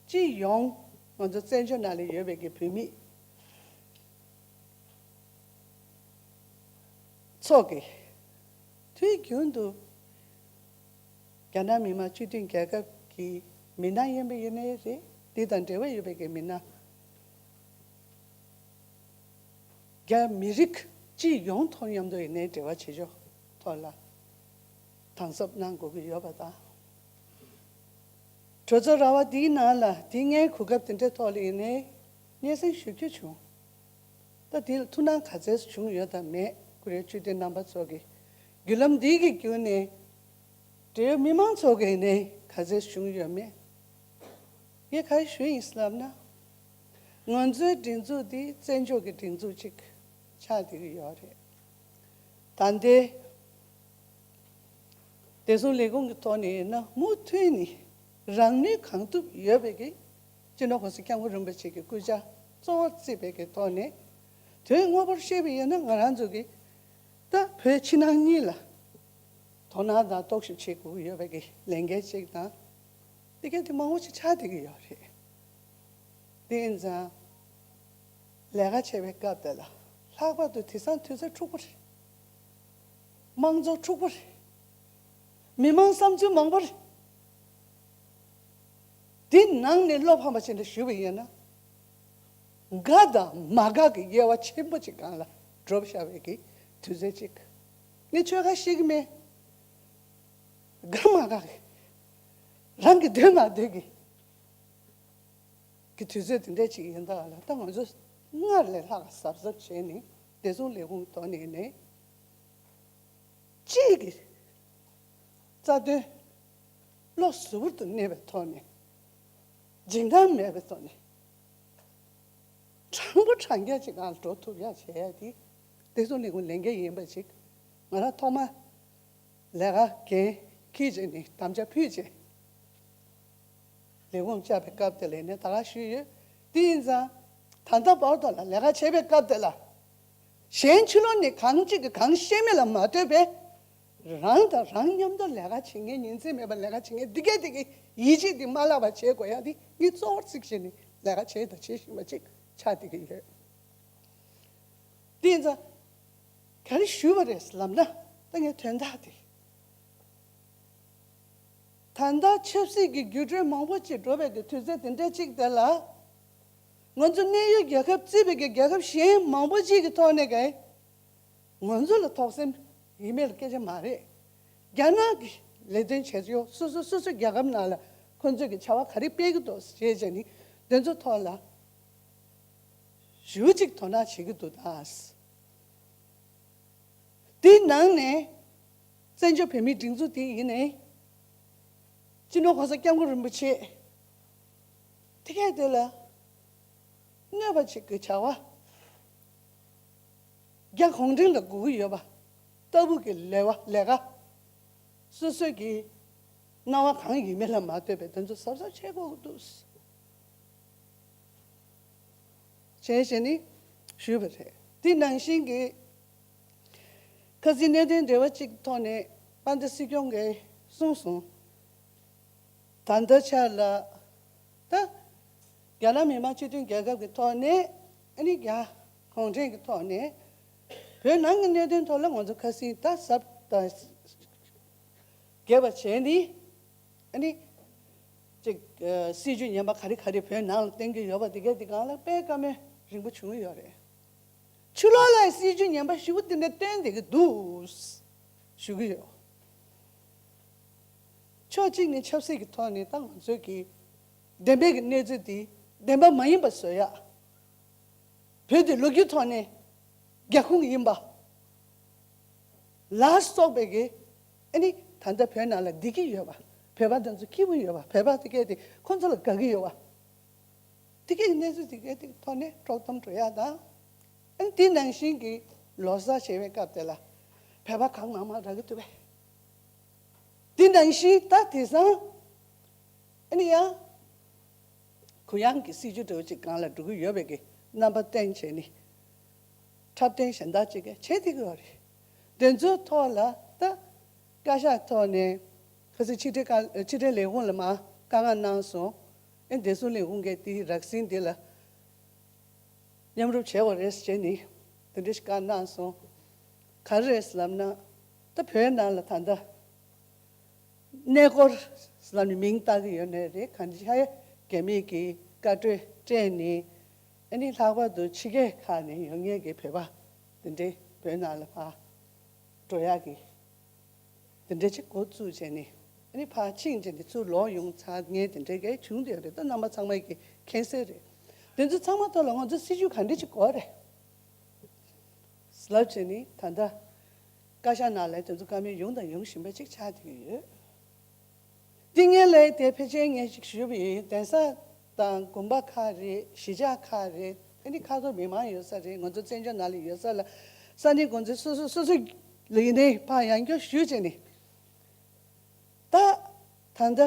སྤྱི་ཡོངས་ང་ཚོ་བཙན་བྱོལ་ནང་ལ་ཡོད་པའི་གི་བོད་མི་ཚོགས་ཀྱིས་དུས་རྒྱུན་དུ་རྒྱ་ནག་མི་དམངས་སྤྱི་མཐུན་རྒྱལ་ཁབ་ཀྱི་མི་སྣ་ཡིན་པ་ཡིན་ནའི་རེད། འདི་དང་འབྲེལ་བ་ཡོད་པའི་གི་མི་སྣ་རྒྱ་མི་རིགས་སྤྱི་ཡོངས་ཐོག་མཉམ་དུ་ཡིན་ནའི་འབྲེལ་བ་བྱེད་ཕྱོགས་ཐོག་ལ་དམ་ཟབ་གནང་དགོས་ཀྱི་ཡོད་པ་དང་། གྲོས་ཚོགས་ར་བ་འདིའི་ནང་ལ་དེ་སྔའི་གོ་སྐབས་དེ་འདྲའི་ཐོག་ལ་ཡིན་ནའི་སྙན་སེང་ཞུ་རྒྱུ་བྱུང་། ད་དེ་ལ་ཐུགས་སྣང་ག་ཚད་བྱུང་ཡོད་དམ་མེད། བཀུར་འོས་སྤྱི་འཐུས་རྣམ་པ་ཚོ་གིས་བརྒྱུད་ལམ་འདི་གི་བརྒྱུད་ནས་འབྲེལ་ཡོད་མི་མང་ཚོ་གིས་ནས་ག་ཚད་བྱུང་ཡོད་མེད། ངས་ག་རེ་ཞུ་ཡིན་ཟེར་ལབ་ན། ང་ཚོའི་སྒྲིག་འཛུགས་འདི་བཙན་བྱོལ་གྱི་སྒྲིག་འཛུགས་ཅིག་ཆགས་བསྡད་ཀྱི་ཡོད་རེད། ད་ལྟའི་བདེ་སྲུང་ལས་ཁུངས་ཀྱི་ཐོག་ནས་ཡིན་ན་མུ་མཐུད་ནས་རང་ནུས་གང་ཐུབ་ཡོད་པའི་གི་སྤྱི་ནོར་༸གོང་ས་༸སྐྱབས་མགོན་རིན་པོ་ཆེ་གི་སྐུ་ཕྱྭ་གཙོ་བོར་བརྩིས་པའི་གི་ཐོག་ནས། དོན་དངོས་པོར་བཤད་པ་ཡིན་ན་ང་རང་ཚོ་གི་ད་བོད་ཕྱི་ནང་གཉིས་ལ་དོ་སྣང་དང་རྟོག་ཞིབ་བྱེད་དགོས་ཀྱི་ཡོད་པའི་གི་ལས་འགན་ཅིག་དང་། དེ་ག་དེ་མང་པོ་ཞིག་ཆགས་བསྡད་ཀྱི་ཡོད་རེད། དེ་ཡིན་ཙང་། ལས་ཀ་བྱེད་པའི་སྐབས་དེ་ལ་ལྷག་པར་དུ་དེང་སང་དུས་ཚོད་འཁྲུག་པོ་རེད། དམངས་གཙོ་འཁྲུག་པོ་རེད། མི་མང་བསམ་ཚུལ་མང་པོ་རེད། དེ་ནང་ནས་བློ་ཕམ་པ་ཞིག་ལ་ཞུས་པ་ཡིན་ན། དགའ་དང་མ་དགའ་གི་དབྱེ་བ་ཆེན་པོ་ཅིག་སྒང་ལ་འགྲོ་བཞག་པའི་གི་དུས་ཚོད་ཅིག་ངས་ཆོལ་ཁ་ཤེས་ཀྱི་མེད། དགའ་མ་དགའ་གི། རང་གི་འདོད་མ་འདོད་གི། གི་དུས་ཚོད་དེ་འདྲ་ཅིག་ཡིན་ད་ལ་ད་ང་ཚོ་སྔར་ལས་ལྷག་གཟབ་གཟབ་བྱས་ནས་བདེ་སྲུང་ལས་ཁུངས་ཐོག་ནས་ནས་གཅིག་གི་རྩ་དོན་བློ་གཟུ་བོར་དུ་གནས་པའི་ཐོག་ནས་འཇིགས་སྣང་མེད་པའི་ཐོག་ནས་དྲང་པོ་དྲང་རྐྱང་ཅིག་སྒང་ལ་འགྲོ་ཐུབ་ཡག་བྱེད་ཡག་དེ་བདེ་སྲུང་ལས་ཁུངས་ལས་འགན་ཡིན་པ་ཅིག་ང་རང་ཐོག་མ་ལས་ཀ་འགན་འཁྱེར་བྱས་ནས་དམ་བཅའ་ཕུལ་བྱས། ལས་ཁུངས་བཅར་བའི་སྐབས་དེ་ལ་ནས་ད་ག་ཞུས་ཡོད། དེ་ཡིན་ཙང་། ད་ལྟ་བར་དུ་ལ་ལས་ཀ་བྱེད་པའི་སྐབས་དེ་ལ། གཞན་ཕྱི་ལོགས་ནས་གང་གཅིག་གིས་གང་བཤད་མིན་ལ་མ་ལྟོས་པའི། རང་དང་རང་མཉམ་དུ་ལས་ཀ་བྱེད་མཁན་ཉིན་མཚན་མེད་པར་ལས་ཀ་བྱེད་མཁན་འདི་གས་དེ་གི་ཡིད་ཆེས་འདི་མ་བརླག་པ་བྱེད་དགོས་ཡ་འདི་ངས་གཙོ་བོར་བརྩིས་བྱས་ནས་ལས་ཀ་བྱས་དང་བྱེད་བཞིན་པ་ཅིག་ཆགས་བསྡད་ཀྱི་ཡོད། དེ་ཡིན་ཙང་། ག་རེ་ཞུས་པ་རེད་ལབ་ན། ད་ངས་དོན་དག་དེ། ད་ལྟ་ཆབ་སྲིད་ཀྱི་འགྱུར་འགྲོས་མང་པོ་ཅིག་འགྲོ་བའི་གི་དུས་ཚོད་དེ་འདྲ་ཅིག་དེ་ལ། ང་ཚོ་གནས་ཡུལ་རྒྱལ་ཁབ་བརྩིས་པའི་གི་རྒྱལ་ཁབ་གཞན་མང་པོ་ཅིག་གི་ཐོག་ནས་གི། ང་ཚོ་ལ་ཐོག་སེམས་ཡིན་མེད་ལ་སྐད་ཆ་མ་རེད། རྒྱ་ནག་གི་ལས་དོན་བྱེད་ཡོད་སོ་སོ་སོ་སོའི་རྒྱལ་ཁབ་ནང་ལ་ཁོང་ཚོས་ཀྱི་བྱ་བ་ག་རེ་སྤེལ་གི་འདུག་ཅེས་བྱས་ནས་དེ་ཚོ་ཐོག་ལ་ཞུ་གཅིག་དོ་སྣང་བྱེད་ཀྱི་འདུག་ད། དེའི་ནང་ནས་བཙན་བྱོལ་བོད་མིའི་སྒྲིག་འཛུགས་དེ་ཡིན་ནའི་སྤྱི་ནོར་གོང་ས་སྐྱབས་མགོན་རིན་པོ་ཆེ་དེ་གས་དེ་ལ། གནོད་པ་ཅིག་གི་བྱ་བ། རྒྱ་གུང་ཁྲན་ལ་དགོས་ཀྱི་ཡོད་པ་ལྟ་བུ་གི་ལས་བ་ལས་ཀ། སོ་སོས་ཀྱི་སྣང་བ་གང་ཡིན་མིན་ལ་མ་ལྟོས་པའི་དོན་ཚོ་གཟབ་གཟབ་བྱེད་དགོས་ཀྱི་འདུག་ཅེས་བྱས་ནས་ཞུས་པ་རེད། དེ་ནང་བཞིན་གྱི་ཁ་སང་གནད་དོན་འབྲེལ་བ་གཅིག་ཐོག་ནས་དཔལ་ལྡན་སྲིད་སྐྱོང་གིས་གསུངས་སོང་། ད་ལྟ་ཆར་ལ། ད། རྒྱ་ནག་མི་དམངས་སྤྱི་མཐུན་རྒྱལ་ཁབ་ཀྱི་ཐོག་ནས་ཨ་ནི་རྒྱ་གུང་ཁྲན་གྱི་ཐོག་ནས་བོད་ནང་གི་གནད་དོན་ཐོག་ལ་ང་ཚོ་ཁ་སང་ད་གཟབ་དང་རྒྱས་པ་བྱས་ནས་ཨ་ནི་ཅིག་སྲིད་ཇུས་ངན་པ་ག་རེ་ག་རེ་བོད་ནང་ལ་བསྟན་གྱི་ཡོད་པ་དེ་གས་དེ་སྒང་ལ་དཔེ་བཀའ་མོལ་རིང་པོ་བྱུང་ཡོད་རེད། ཕྱི་ལོགས་ལ་སྲིད་ཇུས་ངན་པ་ཞེ་པོ་དེ་འདྲ་བསྟན་བསྡད་ཀྱི་འདུག་ཞུ་གི་ཡོད། ཕྱོགས་གཅིག་ནས་ཆབ་སྲིད་ཀྱི་ཐོག་ནས་ད་ང་ཚོས་ཀྱི་བདེན་པའི་གི་གནས་ཚུལ་དེ་བདེན་པ་མ་ཡིན་པ་བཟོ་ཡག་བོད་དེ་ལོ་རྒྱུས་ཐོག་ནས་རྒྱ་ཁུངས་ཡིན་པ་ལ་སོགས་པའི་གི་ཨ་ནི་ད་ལྟ་བོད་ནང་ལ་བསྡད་ཀྱི་ཡོད་པ། བོད་པ་དེ་ཚོ་སྐྱིད་པོ་ཡོད་པ། བོད་པ་དེ་གས་དེ་ཁོ་ཚོ་ལ་དགའ་གི་ཡོད་པ། དེ་གའི་གནས་ཚུལ་དེ་གའི་དེ་ཐོག་ནས་དཀྲོག་གཏམ་འགྲོ་ཡག་དང་། ཨ་ནི་དེ་ནང་བཞིན་གྱི་ལོ་གསར་བྱེད་པའི་སྐབས་དེ་ལ་བོད་པ་གང་མང་མང་རག་གི་འདུག་པས། དེ་ནང་བཞིན་ད་དེང་སང་ཨ་ནི་ཡང་གུ་ཡངས་ཀྱི་སྲིད་ཇུས་འདྲ་བོ་ཅིག་སྒང་ལ་འགྲོ་གི་ཡོད་པའི་གི་རྣམ་པ་བསྟན་བྱས་ནས། འཁྲབ་སྟོན་གཞན་དག་ཅིག་གིས་བྱེད་བསྡད་ཀྱི་ཡོད་རེད། དེ་ཚོའི་ཐོག་ལ་ད་བཀའ་ཤག་ཐོག་ནས་ཁ་སང་ཕྱི་དྲིལ་བཀའ་ཕྱི་དྲིལ་ལས་ཁུངས་ལ་མར་བཀའ་མངགས་གནང་སོང་། ཨེ་བདེ་སྲུང་ལས་ཁུངས་ཀྱིས་དེའི་རགས་ཟིན་དེ་ལ་མཉམ་རུབ་བྱས་པ་རེད་ཟེར་ནས་དེ་འདྲ་ཞིག་བཀའ་གནང་སོང་། ག་རེ་རེད་ལབ་ན་ད་བོད་ནང་ལ་ད་ལྟ། གནས་སྐོར་ལབ་ནས་མིང་བཏགས་ཀྱི་ཡོད་ནའི་རེད། གང་ཅི་ཧ་ཡ་རྒྱ་མི་གི་བཀའ་གྲོས་སྤྲད་ནས་ཨ་ནི་ལྷག་པར་དུ་ཕྱི་རྒྱལ་ཁག་ནས་ཡོང་མཁན་གྱི་བོད་པ་དེ་འདྲའི་བོད་ནང་ལ་ཕར་འགྲོ་ཡག་གི་དེ་འདྲ་ཅིག་འགོ་བཙུགས་བྱས་ནས་ཨ་ནི་ཕར་ཕྱིན་བྱས་ནས་ཚུར་ལོག་ཡོང་ཚར་མཁན་དེ་འདྲའི་གས་བྱུང་བསྡད་ཡོད་རེད། ད་རྣམ་པ་ཚང་མ་གི་མཁྱེན་གསལ་རེད། དེ་ཚོ་ཚང་མ་ཐོག་ལ་ང་ཚོ་སྲིད་ཇུས་ག་འདྲ་ཅིག་དགོས་རེད། ལབ་བྱས་ནས་ད་ལྟ་བཀའ་ཤག་ནང་ལ་དེ་ཚོ་བཀའ་མོལ་ཡོང་དང་ཡོང་བཞིན་པ་ཅིག་ཆགས་བསྡད་ཀྱི་ཡོད། འདི་ངས་ལས་དེ་ཕལ་ཆེར་ངས་ཅིག་ཞུས་པ་ཡིན། གདན་ས་དང་དགོན་པ་ཁག་རེད། གཞིས་ཆགས་ཁག་རེད། ཨ་ནི་ཁ་ཐོར་མི་མང་ཡོད་ས་རེད། ང་ཚོ་བཙན་བྱོལ་ནང་ལ་ཡོད་ས་ལ་ས་གནས་དགོན་སྡེ་སོ་སོ་སོ་སོ་ལ་ཡིན་ནའི་ཕར་ཡང་བསྐྱར་ཞུས་བྱས་ནས་ད་ད་ལྟ།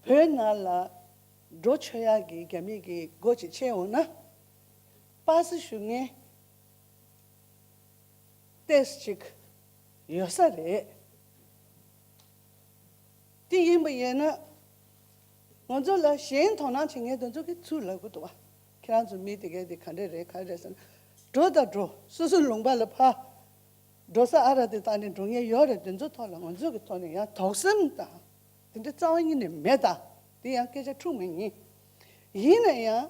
བོད་ནང་ལ་འགྲོ་ཆོག་ཡག་གི་རྒྱ་མི་གི་སྒོ་ཅིག་ཕྱེ་འོང་ན། པ་སེ་ཞུ་མཁན་ཏོག་ཙམ་ཅིག་ཡོད་ས་རེད། དེ་ཡིན་པ་ཡིན་ན། ང་ཚོ་ལ་གཞན་དོ་སྣང་བྱེད་མཁན་དེ་ཚོ་གིས་ཚུར་ལབ་གི་འདུག་བ། ཁྱེད་རང་ཚོ་མི་དེ་གས་དེ་ག་འདྲ་རེད་ག་རེ་རེད་ཟེར་ན། འགྲོ་དང་འགྲོ། སོ་སོའི་ལུང་པ་ལ་ཕར་འགྲོ་ས་ཨ་ར་དེ་བཏང་ནས་འགྲོ་མཁན་ཡོད་རེད། དེ་ཚོ་ཐོག་ལ་ང་ཚོ་གི་ཐོག་ནས་ཡང་དོགས་ཟོན་དང་། དེ་འདྲ་རྩ་བ་ཉིད་ནས་མེད་ད། དེ་ཡང་སྐད་ཆ་འཁྲུག་མི་ཉན། ཡིན་ན་ཡང་།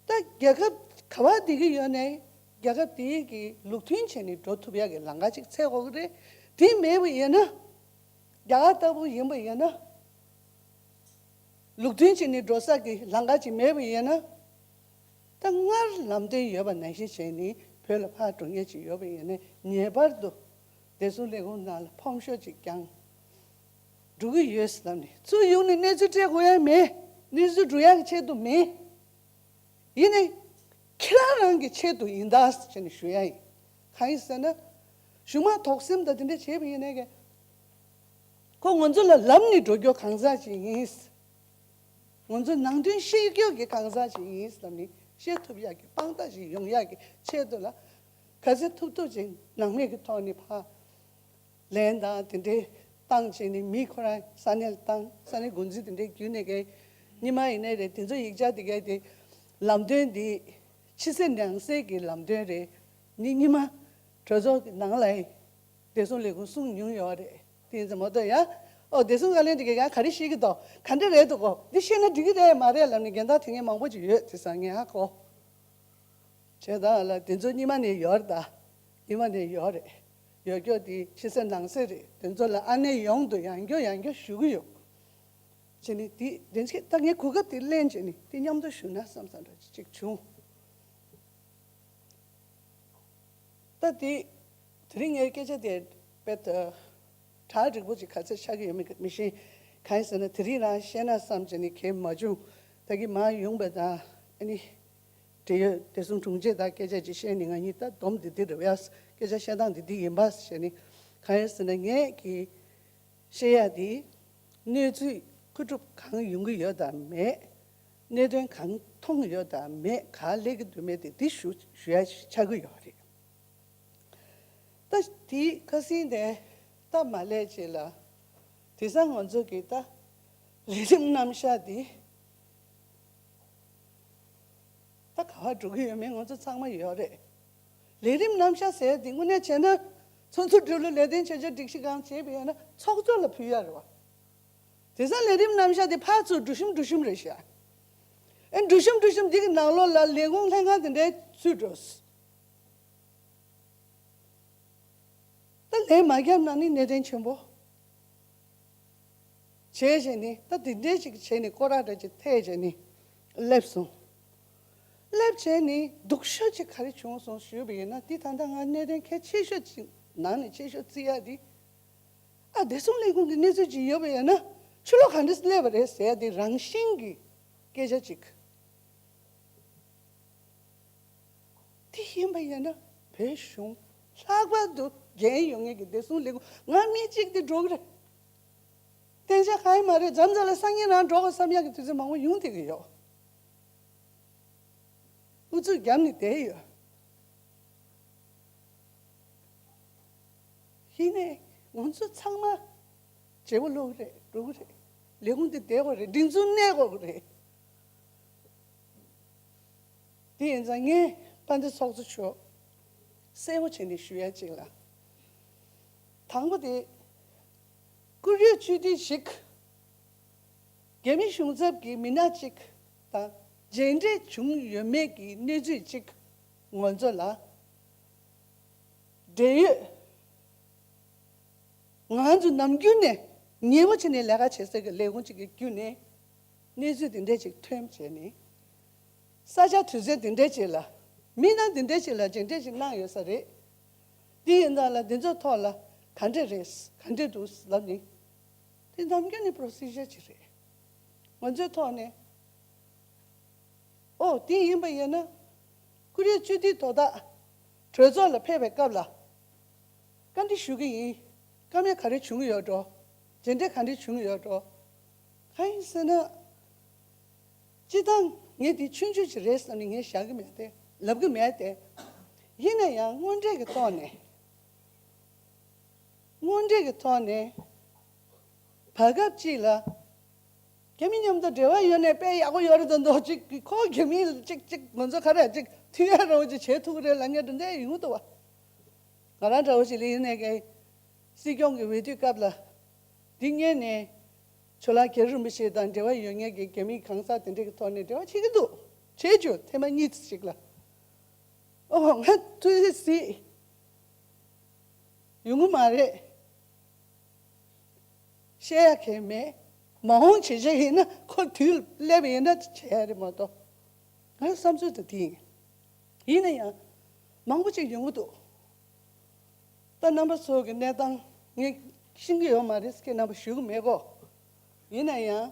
ད་རྒྱལ་ཁབ་ག་བ་བསྡད་ཀྱི་ཡོད་ནའི་རྒྱལ་ཁབ་དེའི་གི་ལུགས་མཐུན་བྱས་ནས་འགྲོ་ཐུབ་ཡག་གི་ལམ་ཁ་ཅིག་འཚོལ་དགོས་ཀྱི་རེད། དེ་མེད་པ་ཡིན་ན། རྒྱ་གར་ལྟ་བུ་ཡིན་པ་ཡིན་ན། ལུགས་མཐུན་བྱས་ནས་འགྲོ་ས་གི་ལམ་ཁ་ཅིག་མེད་པ་ཡིན་ན། ད་སྔར་ལམ་སྟོན་ཡོད་པ་ནང་བཞིན་བྱས་ནས་བོད་ལ་ཕར་འགྲོ་མཁན་ཅིག་ཡོད་པ་ཡིན་ན་ངེས་པར་དུ་བདེ་སྲུང་ལས་ཁུངས་ནང་ལ་ཕོམ་ཤོག་ཅིག་བརྒྱངས་འགྲོ་གི་ཡོད་ཟེར་ལབ་ནས་ཚུར་ཡོང་ནས་གནས་ཚུལ་སྤྲད་དགོས་ཡ་མེད། གནས་ཚུལ་སྒྲུབ་ཡག་གི་ཆེད་དུ་མིན། ཡིན་ནའི་ཁྱེད་རང་རང་གི་ཆེད་དུ་ཡིན་ད་ཟེར་ནས་ཞུ་ཡ་ཡིན། གང་ཡིན་ཟེར་ན། གཞུག་མ་དོགས་ཟོན་དང་དེ་འདྲ་བྱས་པ་ཡིན་ནའི་གི། ཁོ་ང་ཚོ་ལ་ལབ་ནས་འགྲོ་རྒྱུ་གང་ཟག་ཅིག་ཡིན། ང་ཚོ་ནང་དོན་ཤེས་རྒྱུ་གི་གང་ཟག་ཅིག་ཡིན་ཟེར་ནས་བཤད་ཐུབ་ཡག་གི་དཔང་རྟགས་ཅིག་ཡོང་ཡག་གི་ཆེད་དུ་ལ། ག་ཚོད་ཐུབ་ཐུབ་ཅིག་ནང་མི་གི་ཐོག་ནས་ཕར་ལན་དང་དེ་འདྲའི་བཏང་བྱས་ནས་མི་ཁོ་རང་ས་གནས་ལ་བཏང་། ས་གནས་འགོ་འཛིན་དེ་འདྲའི་བརྒྱུད་ནས་གི་ཉི་མ་ཡིན་ནའི་རེད། དེ་ཚོ་ཡིག་ཆ་དེ་གའི་དེ་ལམ་སྟོན་དེ་ ཕྱི་གསལ་ནང་གསལ་གྱི་ལམ་སྟོན་རེད། ནི་སྔོན་མ་གྲོས་ཚོགས་ཀྱི་ནང་ལ་བདེ་སྲུང་ལས་ཁུངས་གསུངས་མྱོང་ཡོད་རེད། དེ་ཡིན་ཙང་མ་གཏོགས་ཡ། ཨོ་བདེ་སྲུང་བཀའ་བློན་དེ་གས་ཡང་ག་རེ་བཤད་ཀྱི་འདུག་ག་འདྲ་རེད་འདུག་གོ་འདི་བཤད་ན་འགྲིག་གི་རེད་མ་རེད་ལབ་ནས་རྒན་དར་དེ་ངས་མང་པོ་ཅིག་ཡོད་དེ་སང་ངས་ཧ་གོ་བྱས་ཙང་ལ་དེ་ཚོ་སྔོན་མ་ནས་ཡོད་རེད་ད། སྔོན་མ་ནས་ཡོད་རེད། ཡོད་སྐྱོ་དེ་ཕྱི་གསལ་ནང་གསལ་རེད། དེ་ཚོ་ལ་ཨ་ནེ་ཡོང་དུ་ཡང་སྐྱོ་ཡང་སྐྱོ་ཞུ་གི་ཡོད། བྱས་ནས་དེ་དེ་ཚོ་ད་ངས་གོ་སྐབས་དེ་ལེན་བྱས་ནས་དེ་མཉམ་དུ་ཞུ་ན་བསམ་བསམ་འདྲ་ཅིག་བྱུང་། ད་དེ་དེ་རིང་ངའི་སྐད་ཆ་དེ་དཔེ་ད་གྲ་འགྲིག་པོ་ཅིག་ག་ཚོད་ཆགས་ཀྱི་ཡོད་མེད་མི་ཤེས། གང་ཡིན་ཟེར་ན་དེ་རིང་རང་བཤད་ན་བསམ་བྱས་ནས་གལ་མ་བྱུང་། ད་གི་མ་ཡོང་པ་དང་ཨ་ནི། འབྲེལ་ཡོད་བདེ་སྲུང་དྲུང་ཆེ་དང་སྐད་ཆ་ཅིག་བཤད་ནས་ང་གཉིས་ད་སྡོམ་འདི་འདི་རེད་བས། སྐད་ཆ་བཤད་སྟངས་འདི་འདི་ཡིན་པ་ཞེས་ནི། གང་ཡིན་ཟེར་ན་ངས་ཀྱིས་བཤད་ཡ་འདི་གནས་ཚུལ་མཁོ་སྒྲུབ་གང་ཡོང་གི་ཡོད་དམ་མེད། གནད་དོན་གང་མཐོང་ཡོད་དམ་མེད་ག་ལས་ཀྱི་འདུག་མེད་དེ་འདི་ཞུ་ཞུ་ཡ་ཆགས་ཀྱི་ཡོད་རེད། ད་དེའི་ཁ་སང་དེ་ད་མ་ལས་བྱེད་ལ། དེང་སང་ང་ཚོ་གི་ད་ལས་རིམ་རྣམ་གཞག་འདི་ད་ག་བ་འགྲོ་གི་ཡོད་མེད་ང་ཚོ་ཚང་མ་ཡོད་རེད། ལས་རིམ་རྣམ་གཞག་ཟེར་འདི་དངོས་གནས་བྱས་ན་ཚོགས་གཙོ་སྒྲིག་ལུགས་ལས་དོན་བྱ་སྤྱོད་སྒྲིག་གཞི་སྒང་བྱས་པ་ཡིན་ན་ཚོགས་གཙོ་ལ་ཕུལ་ཡ་རེད་བ། དེང་སང་ལས་རིམ་རྣམ་གཞག་འདི་ཕར་ཚུར་འགྲོ་ཤུམ་འགྲོ་ཤུམ་རེད་ཤག་ཨེ་འགྲོ་ཤུམ་འགྲོ་ཤུམ་འདི་གི་ནང་ལོགས་ལ་ལས་ཁུངས་ལྷན་ཁང་དེ་འདྲའི་ཚུད་འགྲོ། ད་ལན་མ་བརྒྱབ་ན་ནི་གནད་དོན་ཆེན་པོ། བྱས་བྱས་ནི་ད་དེ་འདྲའི་ཅིག་བྱས་ནི་སྐོར་ར་འདྲ་ཅིག་ཐད་བྱས་ནི་སླེབས་སོང་། སླེབས་བྱས་ནི་སྡུག་ཤོས་ཅིག་ག་རེ་བྱུང་སོང་ཞུས་པ་ཡིན་ན་འདི་ད་ལྟ་ང་གནད་དོན་གལ་ཆེ་ཤོས་ཅིག་ནང་ནས་ཆེ་ཤོས་བརྩི་ཡ་འདི། ཨ་བདེ་སྲུང་ལས་ཁུངས་ཀྱི་གནས་ཚུལ་ཅིག་ཡོད་པ་ཡིན་ན་ཕྱི་ལོགས་ག་འདྲ་སླེབས་པ་རེད་ཟེར་ཡ་འདི་རང་བཞིན་གྱི་སྐད་ཆ་ཅིག་དེ་ཡིན་པ་ཡིན་ན་བོད་གཞུང་ལྷག་པར་དུ་འགན་ཡོད་མཁན་གྱི་བདེ་སྲུང་ལས་ཁུངས་ང་མི་གཅིག་དེ་འགྲོ་གི་རེད། གཏན་འཇགས་གང་ཡང་མ་རེད། མཚམས་མཚམས་ལ་སང་ཉིན་རང་འགྲོ་དགོས་བསམ་ཡག་གི་དུས་ཚོད་མང་པོ་ཡོང་བསྡད་ཀྱི་ཡོད། ཨུ་ཚུགས་བརྒྱབ་ནས་བསྡད་ཡོད། ཡིན་ནའི་ང་ཚོ་ཚང་མ་བརྗེ་པོ་སློག་གི་རེད། འགྲོ་གི་རེད། ལས་ཁུངས་དེ་བསྡད་དགོས་རེད། སྒྲིག་འཛུགས་གནས་དགོས་ཀྱི་རེད། དེ་ཡིན་ཙང་ངས་དཔལ་ལྡན་ཚོགས་གཙོ་མཆོག་གསལ་པོ་བྱས་ནས་ཞུ་ཡ་གཅིག་ལ། དང་པོ་དེ་བཀུར་འོས་སྤྱི་འཐུས་ཤིག་རྒྱ་མི་གཞུང་ཚབ་ཀྱི་མི་སྣ་གཅིག་དང་མཇལ་འཕྲད་བྱུང་ཡོད་མེད་ཀྱི་གནས་ཚུལ་གཅིག་ང་ཚོ་ལ་འབྲེལ་ཡོད། ང་ཚོ་ནམ་རྒྱུན་ནས་ཉེ་བོ་བྱས་ནས་ལས་ཀ་བྱེད་སའི་གི་ལས་ཁུངས་གཅིག་གི་བརྒྱུད་ནས་གནས་ཚུལ་དེ་འདྲས་ཅིག་ཐོན་བྱས་ནས་ས་ཆ་དུས་ཚོད་དེ་འདྲས་ཅིག་ལ་མི་སྣ་དེ་འདྲས་ཅིག་ལ་མཇལ་འཕྲད་ཅིག་གནང་ཡོད་ས་རེད། དེ་ཡིན་ཙང་ལ་དེ་ཚོ་ཐོག་ལ་ག་འདྲས་རེད་ག་འདྲས་འདུག་ལབ་ནས་དེ་ནམ་རྒྱུན་ནས་པོ་རོ་སི་ཇར་ཅིག་རེད། ང་ཚོའི་ཐོག་ནས། ཨོ་དེ་ཡིན་པ་ཡིན་ན། བཀུར་འོས་སྤྱི་འཐུས་དོ་བདག་གྲོས་ཚོགས་ལ་ཕེབས་པའི་སྐབས་ལ། བཀའ་འདྲི་ཞུ་གི་ཡིན། བཀའ་མོལ་ག་རེ་བྱུང་ཡོད་འགྲོ། མཇལ་འཕྲད་ག་འདྲ་བྱུང་ཡོད་འགྲོ། གང་ཡིན་ཟེར་ན། སྤྱི་བཏང་ངས་དེ་ཆུང་ཆུང་ཅིག་རེད་བསམ་ནས་ངས་བཞག་གི་མེད་དེ་ལབ་གི་མེད་དེ། ཡིན་ན་ཡང་དངོས་འབྲེལ་གྱི་ཐོག་ནས། དངོས་འབྲེལ་གྱི་ཐོག་ནས་བར་སྐབས་ཅིག་ལ་རྒྱ་མི་མཉམ་དུ་འབྲེལ་བ་ཡོད་ནས་དཔེ་ཡག་པོ་ཡོད་རེད་དོ་འདུག་ཅིག་ཁོ་རྒྱ་མི་ཅིག་ཅིག་ང་ཚོ་ག་རེ་ཅིག་མཐུན་ཡ་རོགས་ཅིག་བྱེད་ཐུབ་ཀྱི་རེད་ལབ་མཁན་དེ་འདྲ་ཡོང་གི་འདུག་བ། ང་རང་འདྲ་བོ་ཞིག་ལ་ཡིན་ནས་ཀྱི་སྲིད་སྐྱོང་གི་འོས་བསྡུའི་སྐབས་ལ་འདི་སྔོན་ནས་ཇོ་ལགས་རྒྱ་རི་རིན་པོ་ཆེ་དང་འབྲེལ་བ་ཡོད་མཁན་གྱི་རྒྱ་མི་གང་ཟག་དེ་འདྲ་གི་ཐོག་ནས་འབྲེལ་བ་བྱེད་ཀྱི་འདུག་བྱེད་རྒྱུ་ཐེངས་མ་གཉིས་ཅིག་ལ། ཨོ་ང་ཐུགས་རྗེ་གཟིགས། ཡོང་གི་མ་རེད། བཤད་ཡ་གང་མེད། མ་འོངས་བྱེད་བྱེད་ཡིན་ན་ཁོ་དུས་སླེབས་ཡིན་ན་བྱེད་ཡ་རེད་མ་གཏོགས། ང་བསམ་ཚུལ་དེ་དེ་ཡིན། ཡིན་ན་ཡང་མང་པོ་ཅིག་ཡོང་གི་འདུག་ད་རྣམ་པ་ཚོ་གི་གནས་སྟངས་ངས་ཤེས་ཀྱི་ཡོད་མ་རེད། ཁྱེད་རྣམ་པ་ཞུ་གི་མེད་གོ། ཡིན་ན་ཡང་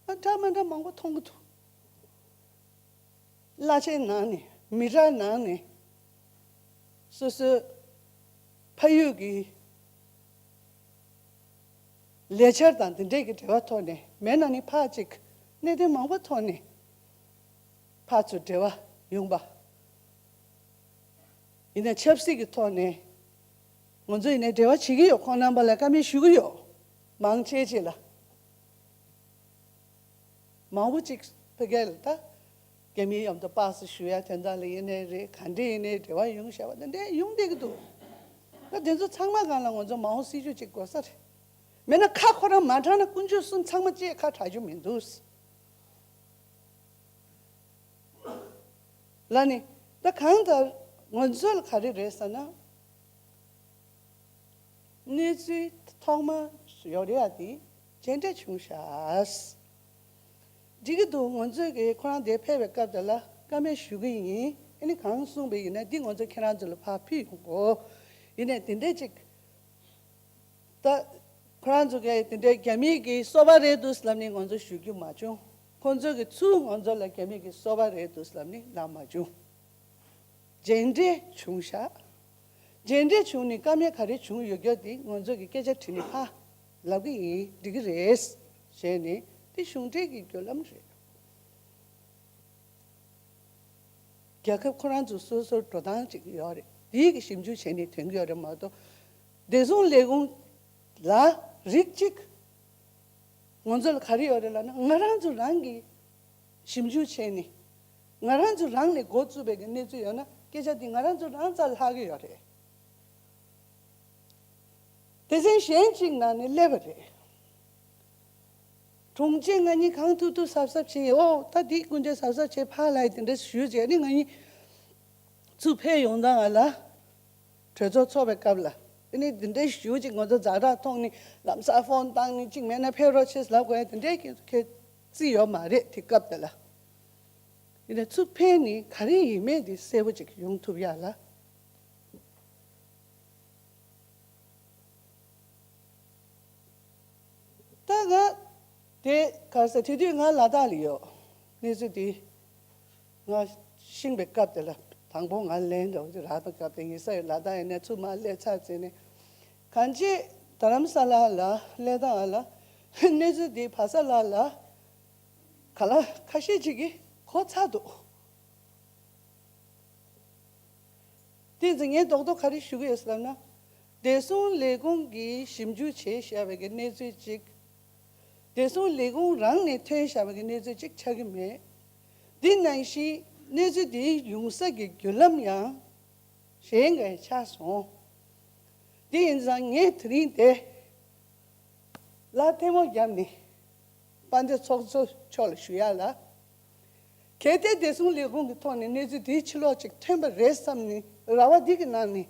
ཨ་འདྲ་མ་འདྲ་མང་པོ་མཐོང་གི་འདུག་གླ་ཆའི་ནང་ནས་མི་རབས་ནང་ནས་སོ་སོའི་ཕ་ཡུལ་གྱི་ལས་འཆར་དང་དེ་འདྲས་ཀྱི་འབྲེལ་བ་ཐོག་ནས་མེད་ན་ནི་ཕར་ཅིག་གནད་དོན་མང་པོ་ཐོག་ནས་ཕར་ཚུར་འབྲེལ་བ་ཡོང་པ། ཡིན་ནའི་ཆབ་སྲིད་ཀྱི་ཐོག་ནས་ང་ཚོ་ཡིན་ནའི་འབྲེལ་བ་བྱེད་ཀྱི་ཡོད། ཁོང་རྣམ་པ་ལ་བཀའ་མོལ་ཞུ་གི་ཡོད། མང་ཆེ་ཆེ་ལ། མང་པོ་ཅིག་ཕ་གི་ལ་ད་ རྒྱ་མིའི་མཉམ་དུ་པགས་སུ་བཞུ་ཡ་དོན་དག་ལ་ཡིན་ནའི་རེད། ག་འདྲ་ཡིན་ནའི་འབྲེལ་བ་ཡོང་བཞག་པ་དེ་འདྲ་ཡོང་བསྡད་ཀྱི་འདུག་ད་དེ་ཚོ་ཚང་མ་སྒང་ལ་ང་ཚོ་མ་འོངས་སྲིད་ཇུས་ཅིག་དགོས་ས་རེད། མེད་ན་ཁ་ཁོ་རང་མ་གྲགས་ན་དཀོན་མཆོག་གསུམ་ཚང་མ་ཅེས་ཁ་གྲག་རྒྱུ་མི་འདུག་ལ་ནི། ད་གང་ལྟར་ང་ཚོ་ལ་ག་རེ་རེད་ཟེར་ན། གནས་ཚུལ་ཐོག་མ་ཡོད་རེད་ཡ་དེ་རྗེས་འབྲས་བྱུང་ཤག་འགྲིག་གི་འདུག་ང་ཚོས་ཀྱི་ཁོ་རང་དེ་ཕེབས་པའི་སྐབས་དེ་ལ་བཀའ་མོལ་ཞུ་གི་ཡིན། ཨ་ནི་གང་གསུངས་པ་ཡིན་ན་འདི་ང་ཚོ་ཁྱེད་རང་ཚོ་ལ་ཕར་ཕུལ་ཡོང་གོ་ཡིན་ནའི་དེ་འདྲས་ཅིག་ད་ཁོ་རང་ཚོ་གས་དེ་འདྲའི་རྒྱ་མིས་ཀྱི་སོ་པ་རེད་འདུག་ལབ་ནས་ང་ཚོ་ཞུ་རྒྱུ་མ་བྱུང་། ཁོང་ཚོ་གིས་ཚུར་ང་ཚོ་ལ་རྒྱ་མིས་ཀྱི་སོ་པ་རེད་འདུག་ལབ་ནས་ལབ་མ་བྱུང་། རྗེས་འབྲས་བྱུང་ཤག་རྗེས་འབྲས་བྱུང་ནས་བཀའ་མོལ་ག་རེ་བྱུང་ཡོད་རྒྱུ་དེ་ང་ཚོ་གིས་སྐད་ཆ་དྲིས་ནས་ཕར་ལབ་ཀྱི་ཡིན། འགྲིག་གི་རེད་ཟེར་ནས་དེ་གཞུང་འབྲེལ་གྱི་བརྒྱུད་ལམ་རེད། རྒྱལ་ཁབ་ཁོ་རང་ཚོ་སོ་སོར་འགྲོ་སྟངས་ཅིག་ཡོད་རེད། དེའི་གི་ཞིབ་འཇུག་བྱས་ནས་ཐོན་གྱི་ཡོད་རེད་མ་གཏོགས། བདེ་སྲུང་ལས་ཁུངས་ལ་རིགས་གཅིག་ང་ཚོ་ལ་ག་རེ་ཡོད་རེད་ལབ་ན། ང་རང་ཚོ་རང་གིས་ཞིབ་འཇུག་བྱས་ནས་ང་རང་ཚོ་རང་ནས་འགོ་བཙུགས་པའི་གི་གནས་ཚུལ་ཡོད་ན་སྐད་ཆ་དེ་ང་རང་ཚོ་རང་རྩ་ལྷག་གི་ཡོད་རེད། སྡེ་ཚན་གཞན་གཅིག་ནང་ནས་སླེབས་པ་རེད། དྲུང་ཆེ་ང་གཉིས་གང་ཐུབ་ཐུབ་གཟབ་གཟབ་བྱས། ཨོ་ད་འདི་སྐུ་མདུན་གཟབ་གཟབ་བྱས་ཕར་ལ་དེ་འདྲ་ཞུས་བྱས་ནི་ང་གཉིས་ཚུར་ཕེབས་ཡོང་དང་ང་ལ་གྲོས་ཚོགས་ཚོགས་པའི་སྐབས་ལ་ཨ་ནི་དེ་འདྲ་ཞུ་ཅིག་ང་ཚོ་ཛ་དྲག་མཐོང་ནི་ལམ་སང་ཕོན་བཏང་ནི་ཅིག་མེད་ན་ཕེབས་རོགས་བྱེད་ལབ་དགོས་ཡ་དེ་འདྲའི་ཁྱད་ཅིག་ཡོད་མ་རེད། དེ་སྐབས་དེ་ལ་ཡིན་ནའི་ཚུར་ཕེབས་ནི་ག་རེ་ཡིན་མེད་དེ་གསལ་པོ་ཅིག་ཡོང་ཐུབ་ཡ་ལ། ད་ང་དེ་ག་རེ་ཟེར། དེ་དུས་ང་ལ་དྭགས་ལ་ཡོད། གནས་ཚུལ་དེ་ང་ཤེས་པའི་སྐབས་དེ་ལ་དང་པོ་ང་སླེབས་འདྲ་བོ་དེ་རག་པའི་སྐབས་དེ་ཡིན་ས་ཡོད། ལ་དྭགས་ཡིན་ནའི་ཚུར་མར་སླེབས་ཚར་ཚེ་ནས་གང་ཅི་རྡ་རམ་ས་ལ་ལ་སླེབས་སྟངས་ལ་གནས་ཚུལ་དེ་བ་ས་ལ་ལ་ག་ལ་ཁ་ཤས་ཅིག་གིས་གོ་ཚར་འདུག་དེ་ཚོ་ངས་རྡོག་རྡོག་ག་རེ་ཞུ་གི་ཡོད་ཟེར་ལབ་ན། བདེ་སྲུང་ལས་ཁུངས་ཀྱིས་ཞིབ་འཇུག་བྱས་བཞག་པའི་གི་གནས་ཚུལ་གཅིག་བདེ་སྲུང་ལས་ཁུངས་རང་ནས་ཐོན་བཞག་པའི་གི་གནས་ཚུལ་གཅིག་ཆགས་ཀྱི་མེད། འདི་ནང་བཞིན་གནས་ཚུལ་འདི་ཡོང་ས་གི་བརྒྱུད་ལམ་ཡང་གཞན་འགའ་ཆགས་སོང་། འདི་ཡིན་ཙང་ངས་དེ་རིང་འདི་ལ་ཐལ་མོ་བརྒྱབ་ནས་དཔལ་ལྡན་ཚོགས་གཙོ་མཆོག་ལ་ཞུ་ཡ་ལ། གལ་ཏེ་བདེ་སྲུང་ལས་ཁུངས་ཀྱི་ཐོག་ནས་གནས་ཚུལ་འདིའི་ཕྱི་ལོགས་ཅིག་ཐོན་པ་རེད་བསམ་ནས་ར་བ་འདི་གི་ནང་ནས་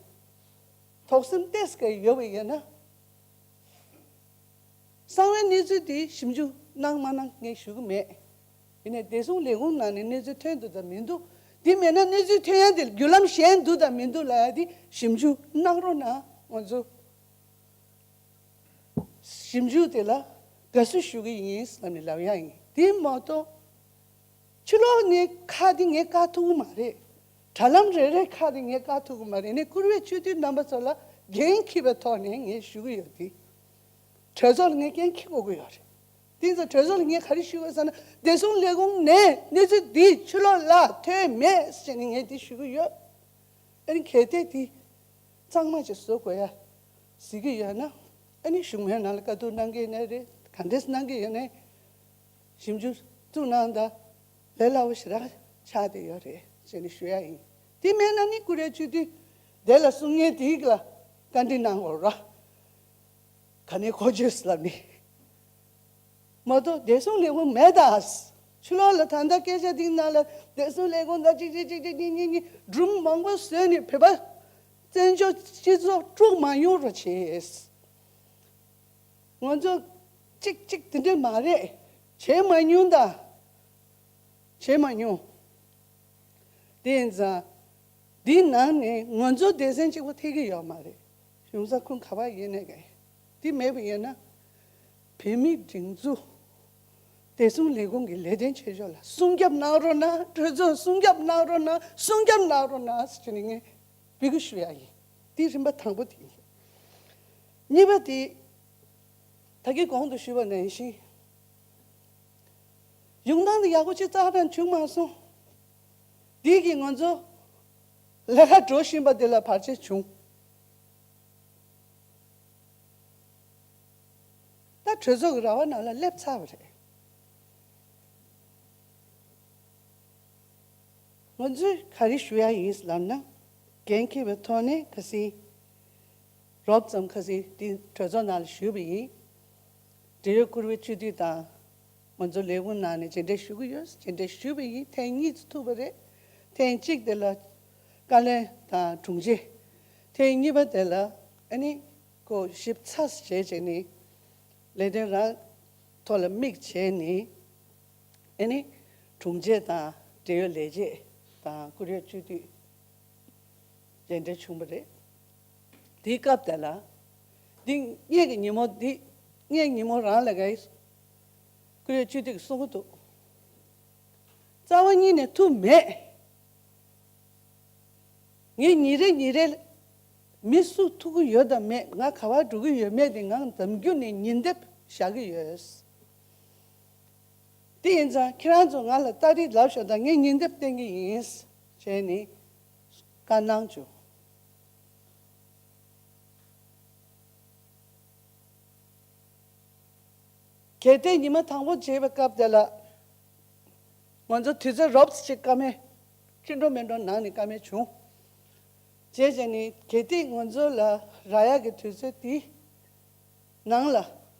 དོགས་ཟོན་ཏོག་ཙམ་ཡོད་པ་ཡིན་ན། གསང་བའི་གནས་ཚུལ་འདི་ཞིབ་འཇུག་གནང་མ་གནང་ངས་ཞུ་གི་མེད། ཡིན་ནའི་བདེ་སྲུང་ལས་ཁུངས་ནང་ནས་གནས་ཚུལ་ཐོན་འདུག་དང་མི་འདུག་འདི་མེད་ན་གནས་ཚུལ་ཐོན་ཡ་འདི་བརྒྱུད་ལམ་གཞན་འདུག་དང་མི་འདུག་ལབ་ཡ་འདི་ཞིབ་འཇུག་གནང་རོགས་གནང་། ང་ཚོ་ཞིབ་འཇུག་དེ་ལ་དགའ་བསུ་ཞུ་གི་ཡིན་ཟེར་ནས་ལབ་ཡ་ཡིན། དེ་མ་གཏོགས་ཕྱི་ལོགས་ནས་ཁ་དེ་ངས་བཀག་ཐུབ་ཀྱི་མ་རེད། དྲ་ལམ་རེ་རེ་ཁ་དེ་ངས་བཀག་ཐུབ་ཀྱི་མ་རེད། ནས་བཀུར་འོས་སྤྱི་འཐུས་རྣམ་པ་ཚོ་ལ་འགན་འཁྱེར་བའི་ཐོག་ནས་ངས་ཞུ་གི་ཡོད་དེ། གྲོས་ཚོགས་ལ་ངས་འགན་འཁྱེར་དགོས་ཀྱི་ཡོད་རེད། དེ་ཚོ་གྲོས་ཚོགས་ལ་ངས་ག་རེ་ཞུ་དགོས་ཟེར་ན། བདེ་སྲུང་ལས་ཁུངས་ནས་གནས་ཚུལ་འདི་ཕྱི་ལོགས་ལ་ཐོན་མེད་ཟེར་ནས་ངས་འདི་ཞུ་གི་ཡོད། ཨ་ནི་གལ་ཏེ་འདི་གཙང་མ་ཅིག་བཟོ་དགོས་ཡ་གཟིགས་ཀྱི་ཡོད་ན། ཨ་ནི་བཞུགས་མོལ་ནང་ལ་བཀའ་བསྡུར་གནང་གི་ཡིན་ནའི་རེད། ག་འདྲས་གནང་གི་ཡོད་ནའི་ཞིབ་འཇུག་བཙུགས་གནང་དང་ལས་སླ་བོ་ཞེ་དྲག་ཆགས་བསྡད་ཡོད་རེད་ཅེས་ནས་ཞུ་ཡ་ཡིན། དེ་མེད་ན་ནི་བཀུར་འོས་སྤྱི་འཐུས་དེ་ལ་གསུང་མཁན་དེ་ལ་བཀའ་འདྲི་གནང་དགོས་ར། ག་ནས་གོ་རྒྱུས་ལབ་ནི། མ་གཏོགས་བདེ་སྲུང་ལས་ཁུངས་མེད་ད། ཕྱི་ལོགས་ལ་ད་ལྟ་སྐད་ཆ་འདི་ནང་ལ་བདེ་སྲུང་ལས་ཁུངས་ད་ཅིག་ཅིག་ཅིག་ཅིག་གཉིས་གཉིས་གཉིས་སྒྲུང་མང་པོ་བཟོས་ནས་བོད་པ་བཙན་བྱོལ་སྤྱི་ཚོགས་དཀྲུག་མ་ཡོང་རོགས་བྱེད། ང་ཚོ་གཅིག་གཅིག་དེ་འདྲས་མ་རེད། བྱས་མ་མྱོང་ད། བྱས་མ་མྱོང་། དེ་ཡིན་ཙང་། འདིའི་ནང་ནས་ང་ཚོ་སྡེ་ཚན་གཅིག་པོ་ཐེ་གི་ཡོད་མ་རེད། གཞུང་ས་ཁུངས་ག་པར་ཡིན་ནའི་ག། འདི་མེད་པ་ཡིན་ན། བོད་མིའི་སྒྲིག་འཛུགས་བདེ་སྲུང་ལས་ཁུངས་ཀྱི་ལས་དོན་བྱེད་ཕྱོགས་ལ་སྲུང་སྐྱོབ་གནང་རོགས་གནང་། གྲོས་ཚོགས་སྲུང་སྐྱོབ་གནང་རོགས་གནང་། སྲུང་སྐྱོབ་གནང་རོགས་གནང་ཟེར་ནས་ངས་འབོད་སྐུལ་ཞུ་ཡ་ཡིན། འདི་རིམ་པ་དང་པོ་དེ་ཡིན། གཉིས་པ་དེ། ད་གིན་གོང་དུ་ཞུས་པ་ནང་བཞིན། ཡོང་སྟངས་དེ་ཡག་པོ་ཅིག་རྩ་ནས་བྱུང་མ་སོང་། འདི་གིས་ང་ཚོ་ལས་ཀ་འགྲོ་བཞིན་པ་དེ་ལ་བར་ཆད་བྱུང་། ད་གྲོས་ཚོགས་ཀྱི་ར་བ་ནང་ལ་སླེབས་ཚར་བ་རེད། ང་ཚོས་ག་རེ་ཞུ་ཡ་ཡིན་ལབ་ན། འགན་འཁྱེར་བའི་ཐོག་ནས་ཁ་སང་རོབ་ཙམ་ཁ་སང་འདི་གྲོས་ཚོགས་ནང་ལ་ཞུས་པ་ཡིན། འབྲེལ་ཡོད་བཀུར་འོས་སྤྱི་འཐུས་དང་ང་ཚོ་ལས་ཁུངས་ནང་ནས་མཇལ་འཕྲད་ཞུ་གི་ཡོད། མཇལ་འཕྲད་ཞུས་པ་ཡིན། ཐེངས་གཉིས་ཐུག་པ་རེད། ཐེངས་གཅིག་དེ་ལ་བཀའ་བློན་དང་དྲུང་ཆེ། ཐེངས་གཉིས་པ་དེ་ལ་ཨ་ནི་ཁོ་ཞིབ་ཚགས་བྱས་བྱས་ནས་ལས་དོན་རང་ཐོག་ལ་དམིགས་བྱས་ནས། ཨ་ནི་དྲུང་ཆེ་དང་འབྲེལ་ཡོད་ལས་བྱེད་དང་བཀུར་འོས་སྤྱི་འཐུས་མཇལ་འཕྲད་བྱུང་བ་རེད། དེའི་སྐབས་དེ་ལ་འདི་ངེད་ཀྱི་ཉིན་མོ་འདི་ངེད་ཉིན་མོ་རང་ལ་གའི་བཀུར་འོས་སྤྱི་འཐུས་ཀྱིས་གསུང་གི་འདུག་རྩ་བ་ཉིད་ནས་ཐུག་མེད། ངས་ཉིན་རེ་ཉིན་རེ་མི་སུ་ཐུག་གི་ཡོད་དམ་མེད། ང་ག་པར་འགྲོ་གི་ཡོད་མེད་དེ་ང་འཛམ་བརྒྱུད་ནས་ཉིན་དེབ་བཞག་གི་ཡོད། དེ་ཡིན་ཙང་ཁྱེད་རང་ཚོ་ང་ལ་ཏ་རིག་ལབ་ཤོག་དང་། ངས་ཉིན་དེབ་བསྟན་གྱི་ཡིན་བྱས་ནས་བཀའ་གནང་བྱུང་། གལ་ཏེ་ཉི་མ་དང་པོ་བྱེད་པའི་སྐབས་དེ་ལ་ང་ཚོ་དུས་ཚོད་རོབ་ཙམ་ཅིག་བཀའ་མོལ་ཕྱིན་འགྲོ་མིན་འགྲོ་གནང་ནས་བཀའ་མོལ་བྱུང་། བྱས་བྱས་ནས་གལ་ཏེ་ང་ཚོ་ལ་རག་ཡག་གི་དུས་ཚོད་དེ་ནང་ལ་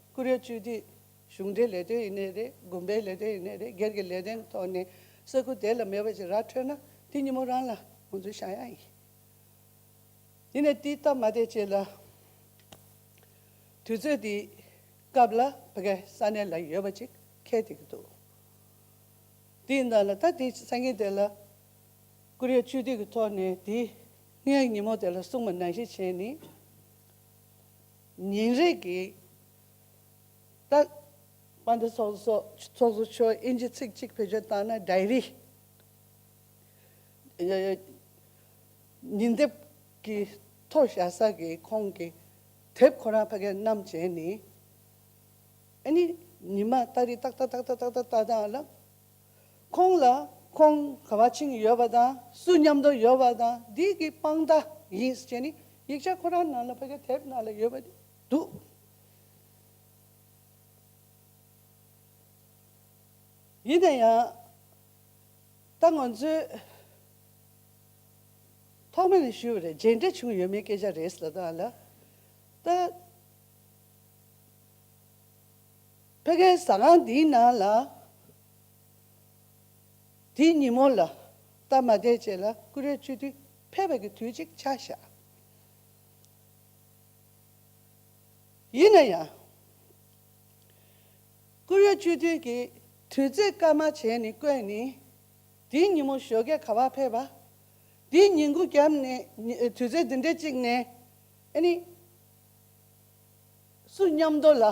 བཀུར་འོས་སྤྱི་འཐུས་གཞུང་འབྲེལ་ལས་དོན་ཡིན་ནའི་རེད། དགོན་པའི་ལས་དོན་ཡིན་ནའི་རེད། སྒེར་གྱི་ལས་དོན་ཐོག་ནས་ས་ཁུལ་དེ་ལ་མེད་པ་ཅིག་རག་འཕྲོད་ན་དེ་ཉིན་མོ་རང་ལ་ང་ཚོ་བཞག་ཡག་ཡིན། དེ་ནས་དེ་སྟབས་མ་བདེ་ཅིག་ལ་དུས་ཚོད་དེ་སྐབས་ལ་ཕ་གིའི་ས་གནས་ལ་ཡོད་པ་ཅིག་འཁེལ་བསྡད་ཀྱི་འདུག་དེ་ཡིན་ད་ལ་ད་དེ་སང་ཉིན་དེ་ལ་བཀུར་འོས་སྤྱི་འཐུས་ཀྱི་ཐོག་ནས་དེ་ངས་ཉིན་མོ་དེ་ལ་གསུངས་པ་ནང་བཞིན་བྱས་ནས་ཉིན་རེ་གི་ད་དཔལ་ལྡན་ཚོགས་གཙོ་ཚོགས་གཙོ་མཆོག་དབྱིན་ཇི་ཚིག་གཅིག་བེད་སྤྱོད་བཏང་ན་ཌའི་རི། ཉིན་དེབ་ཀྱི་མཐོ་བཞག་ས་གི་ཁོང་གི་དེབ་ཁོ་རང་ཕ་གིར་བསྣམས་བྱས་ནས། ཨ་ནི་ཉི་མ་ཏ་རིག་ཏག་ཏག་ཏག་ཏག་ཏག་ཏག་ལ་ཁོང་ལ་ཁོང་ག་པར་ཕྱིན་ཡོད་པ་དང་སུ་མཉམ་དུ་ཡོད་པ་དང་འདི་གི་དཔང་རྟགས་ཡིན་ཟེར་ནས་ཡིག་ཆ་ཁོ་རང་ནང་ལ་ཕ་གིའི་དེབ་ནང་ལ་ཡོད་པ་འདུག་ཡིན་ན་ཡང་། ད་ང་ཚོས་ཐོག་མ་ནས་ཞུས་པ་རེད། མཇལ་འཕྲད་བྱུང་ཡོད་མེད་སྐད་ཆ་རེད་ཟེར་ད་ལ། ད་ཕ་གིའི་ཟ་ཁང་འདིའི་ནང་ལ་དེའི་ཉིན་མོ་ལ་སྟབས་མ་བདེ་བྱས་ལ་བཀུར་འོས་སྤྱི་འཐུས་ཕེབས་པའི་གི་དུས་གཅིག་ཆགས་བཞག་ཡིན་ན་ཡང་། བཀུར་འོས་སྤྱི་འཐུས་ཀྱིས་དུས་ཚོད་སྐར་མ་བྱས་ནས་བཀོད་ནས། དེའི་ཉིན་མོ་ཞོགས་ཀས་ག་པར་ཕེབས་པ། དེའི་ཉིན་གུང་རྒྱབ་ནས་ཉི་དུས་ཚོད་འདི་འདྲ་གཅིག་ནས་ཨ་ནི། སུ་མཉམ་དུ་ལ།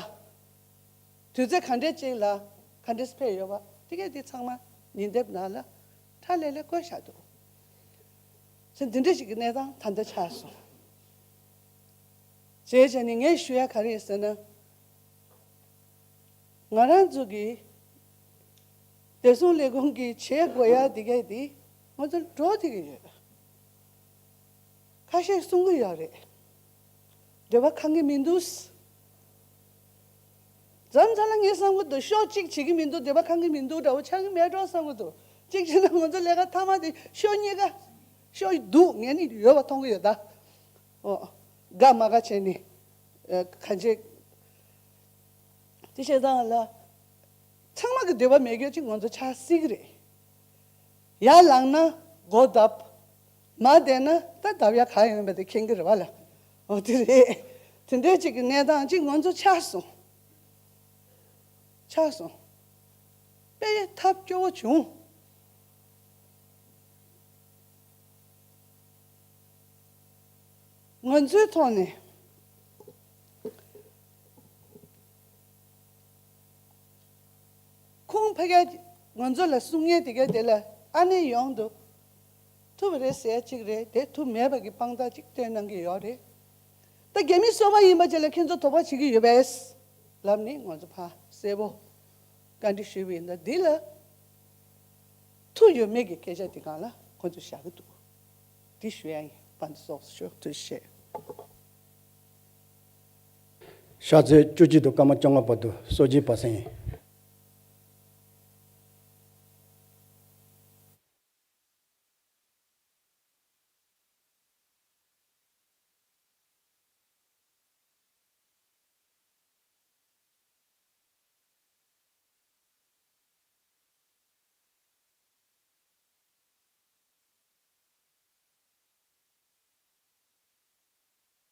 དུས་ཚོད་ག་འདྲས་ཅིག་ལ་ག་འདྲས་ཕེབས་ཡོད་པ་དེ་གས་དེ་ཚང་མ་ཉིན་དེབ་ནང་ལ་ཁྲ་ལེ་ལེ་བཀོད་བཞག་འདུག་ཟེར་འདི་འདྲ་ཞིག་གི་གནས་སྟངས་ད་ལྟ་ཆགས་སོང་། བྱས་བྱས་ནས་ངས་ཞུ་ཡ་ག་རེ་ཡིན་ཟེར་ན། ང་རང་ཚོ་གི་བདེ་སྲུང་ལས་ཁུངས་ཀྱི་བྱེད་དགོས་ཡ་དེ་གས་དེ་ང་ཚོ་འགྲོ་བསྡད་ཀྱི་ཡོད། ཁ་ཤས་གསུང་གི་ཡོད་རེད། འདོད་པ་ཁེངས་ཀྱི་མི་འདུག་མཚམས་མཚམས་ལ་ངས་བསམ་གྱི་འདུག་ཤོག་གཅིག་བྱེད་ཀྱི་མི་འདུག་འདོད་པ་ཁེངས་ཀྱི་མི་འདུག་འདྲ་བོ་ཆགས་ཀྱི་མེད་འགྲོ་བསམ་གྱི་འདུག་གཅིག་བྱས་ན་ང་ཚོ་ལས་ཀ་མཐའ་མ་དེ་ཤོག་གཉིས་ཀ་ཤོག་འདུག་ངས་ནི་ཡོད་པ་མཐོང་གི་ཡོད་ད། ཨོ། དགའ་མ་དགའ་བྱས་ནས་ཨ་གང་བྱེད། དེ་བྱས་ཙང་ལ། ཚང་མ་གི་འདོད་པ་མེད་རྒྱུ་ཅིག་ང་ཚོ་ཆགས་སྲིད་ཀྱི་རེད། ཡར་ལངས་ན་སྒོ་བརྡབ། མར་བསྡད་ན་ད་བརྡབ་ཡ་ག་ཡོང་བ་དེ་མཁྱེན་གྱི་རེད་བ་ལ། འོ་དེ་རེད། དེ་འདྲའི་ཅིག་གི་གནས་སྟངས་ཅིག་ང་ཚོ་ཆགས་སོང་། ཆགས་སོང་། དཔེ་ཐབས་སྐྱོ་བོ་བྱུང་། ང་ཚོའི་ཐོག་ནས་ཁོང་ཕ་གིར་ང་ཚོ་ལ་གསུང་མཁན་དེ་ག་དེ་ལ་ཨ་ནེ་ཡོང་དུ་ཐུབ་རེད་ཟེར་གཅིག་རེད། དེ་ཐུབ་མེད་པ་གི་དཔང་རྟགས་གཅིག་སྟོན་གནང་གི་ཡོད་རེད། ད་རྒྱ་མི་སོ་པ་ཡིན་པ་ཅིག་ལ་ཁྱེད་ཚོ་དོགས་པ་བྱེད་ཀྱི་ཡོད་པས་ལབ་ནས་ང་ཚོ་ཕར་གསལ་པོ་བཀའ་འདྲི་ཞུས་པ་ཡིན། ད་འདི་ལ་ཐུག་ཡོད་མེད་ཀྱི་སྐད་ཆ་དེ་སྒང་ལ་ཁོ་ཚོས་བཞག་གི་འདུག་འདི་ཞུ་ཡ་ཡིན། དཔལ་འབྱོར་ཚོགས་གཙོ་མཆོག་ཐུགས་རྗེ་ཆེ། ཕྱག་ཚོད་བཅུ་གཅིག་དང་སྐར་མ་བཅོ་ལྔ་བར་དུ་གསོལ་ཇའི་བར་གསེང་།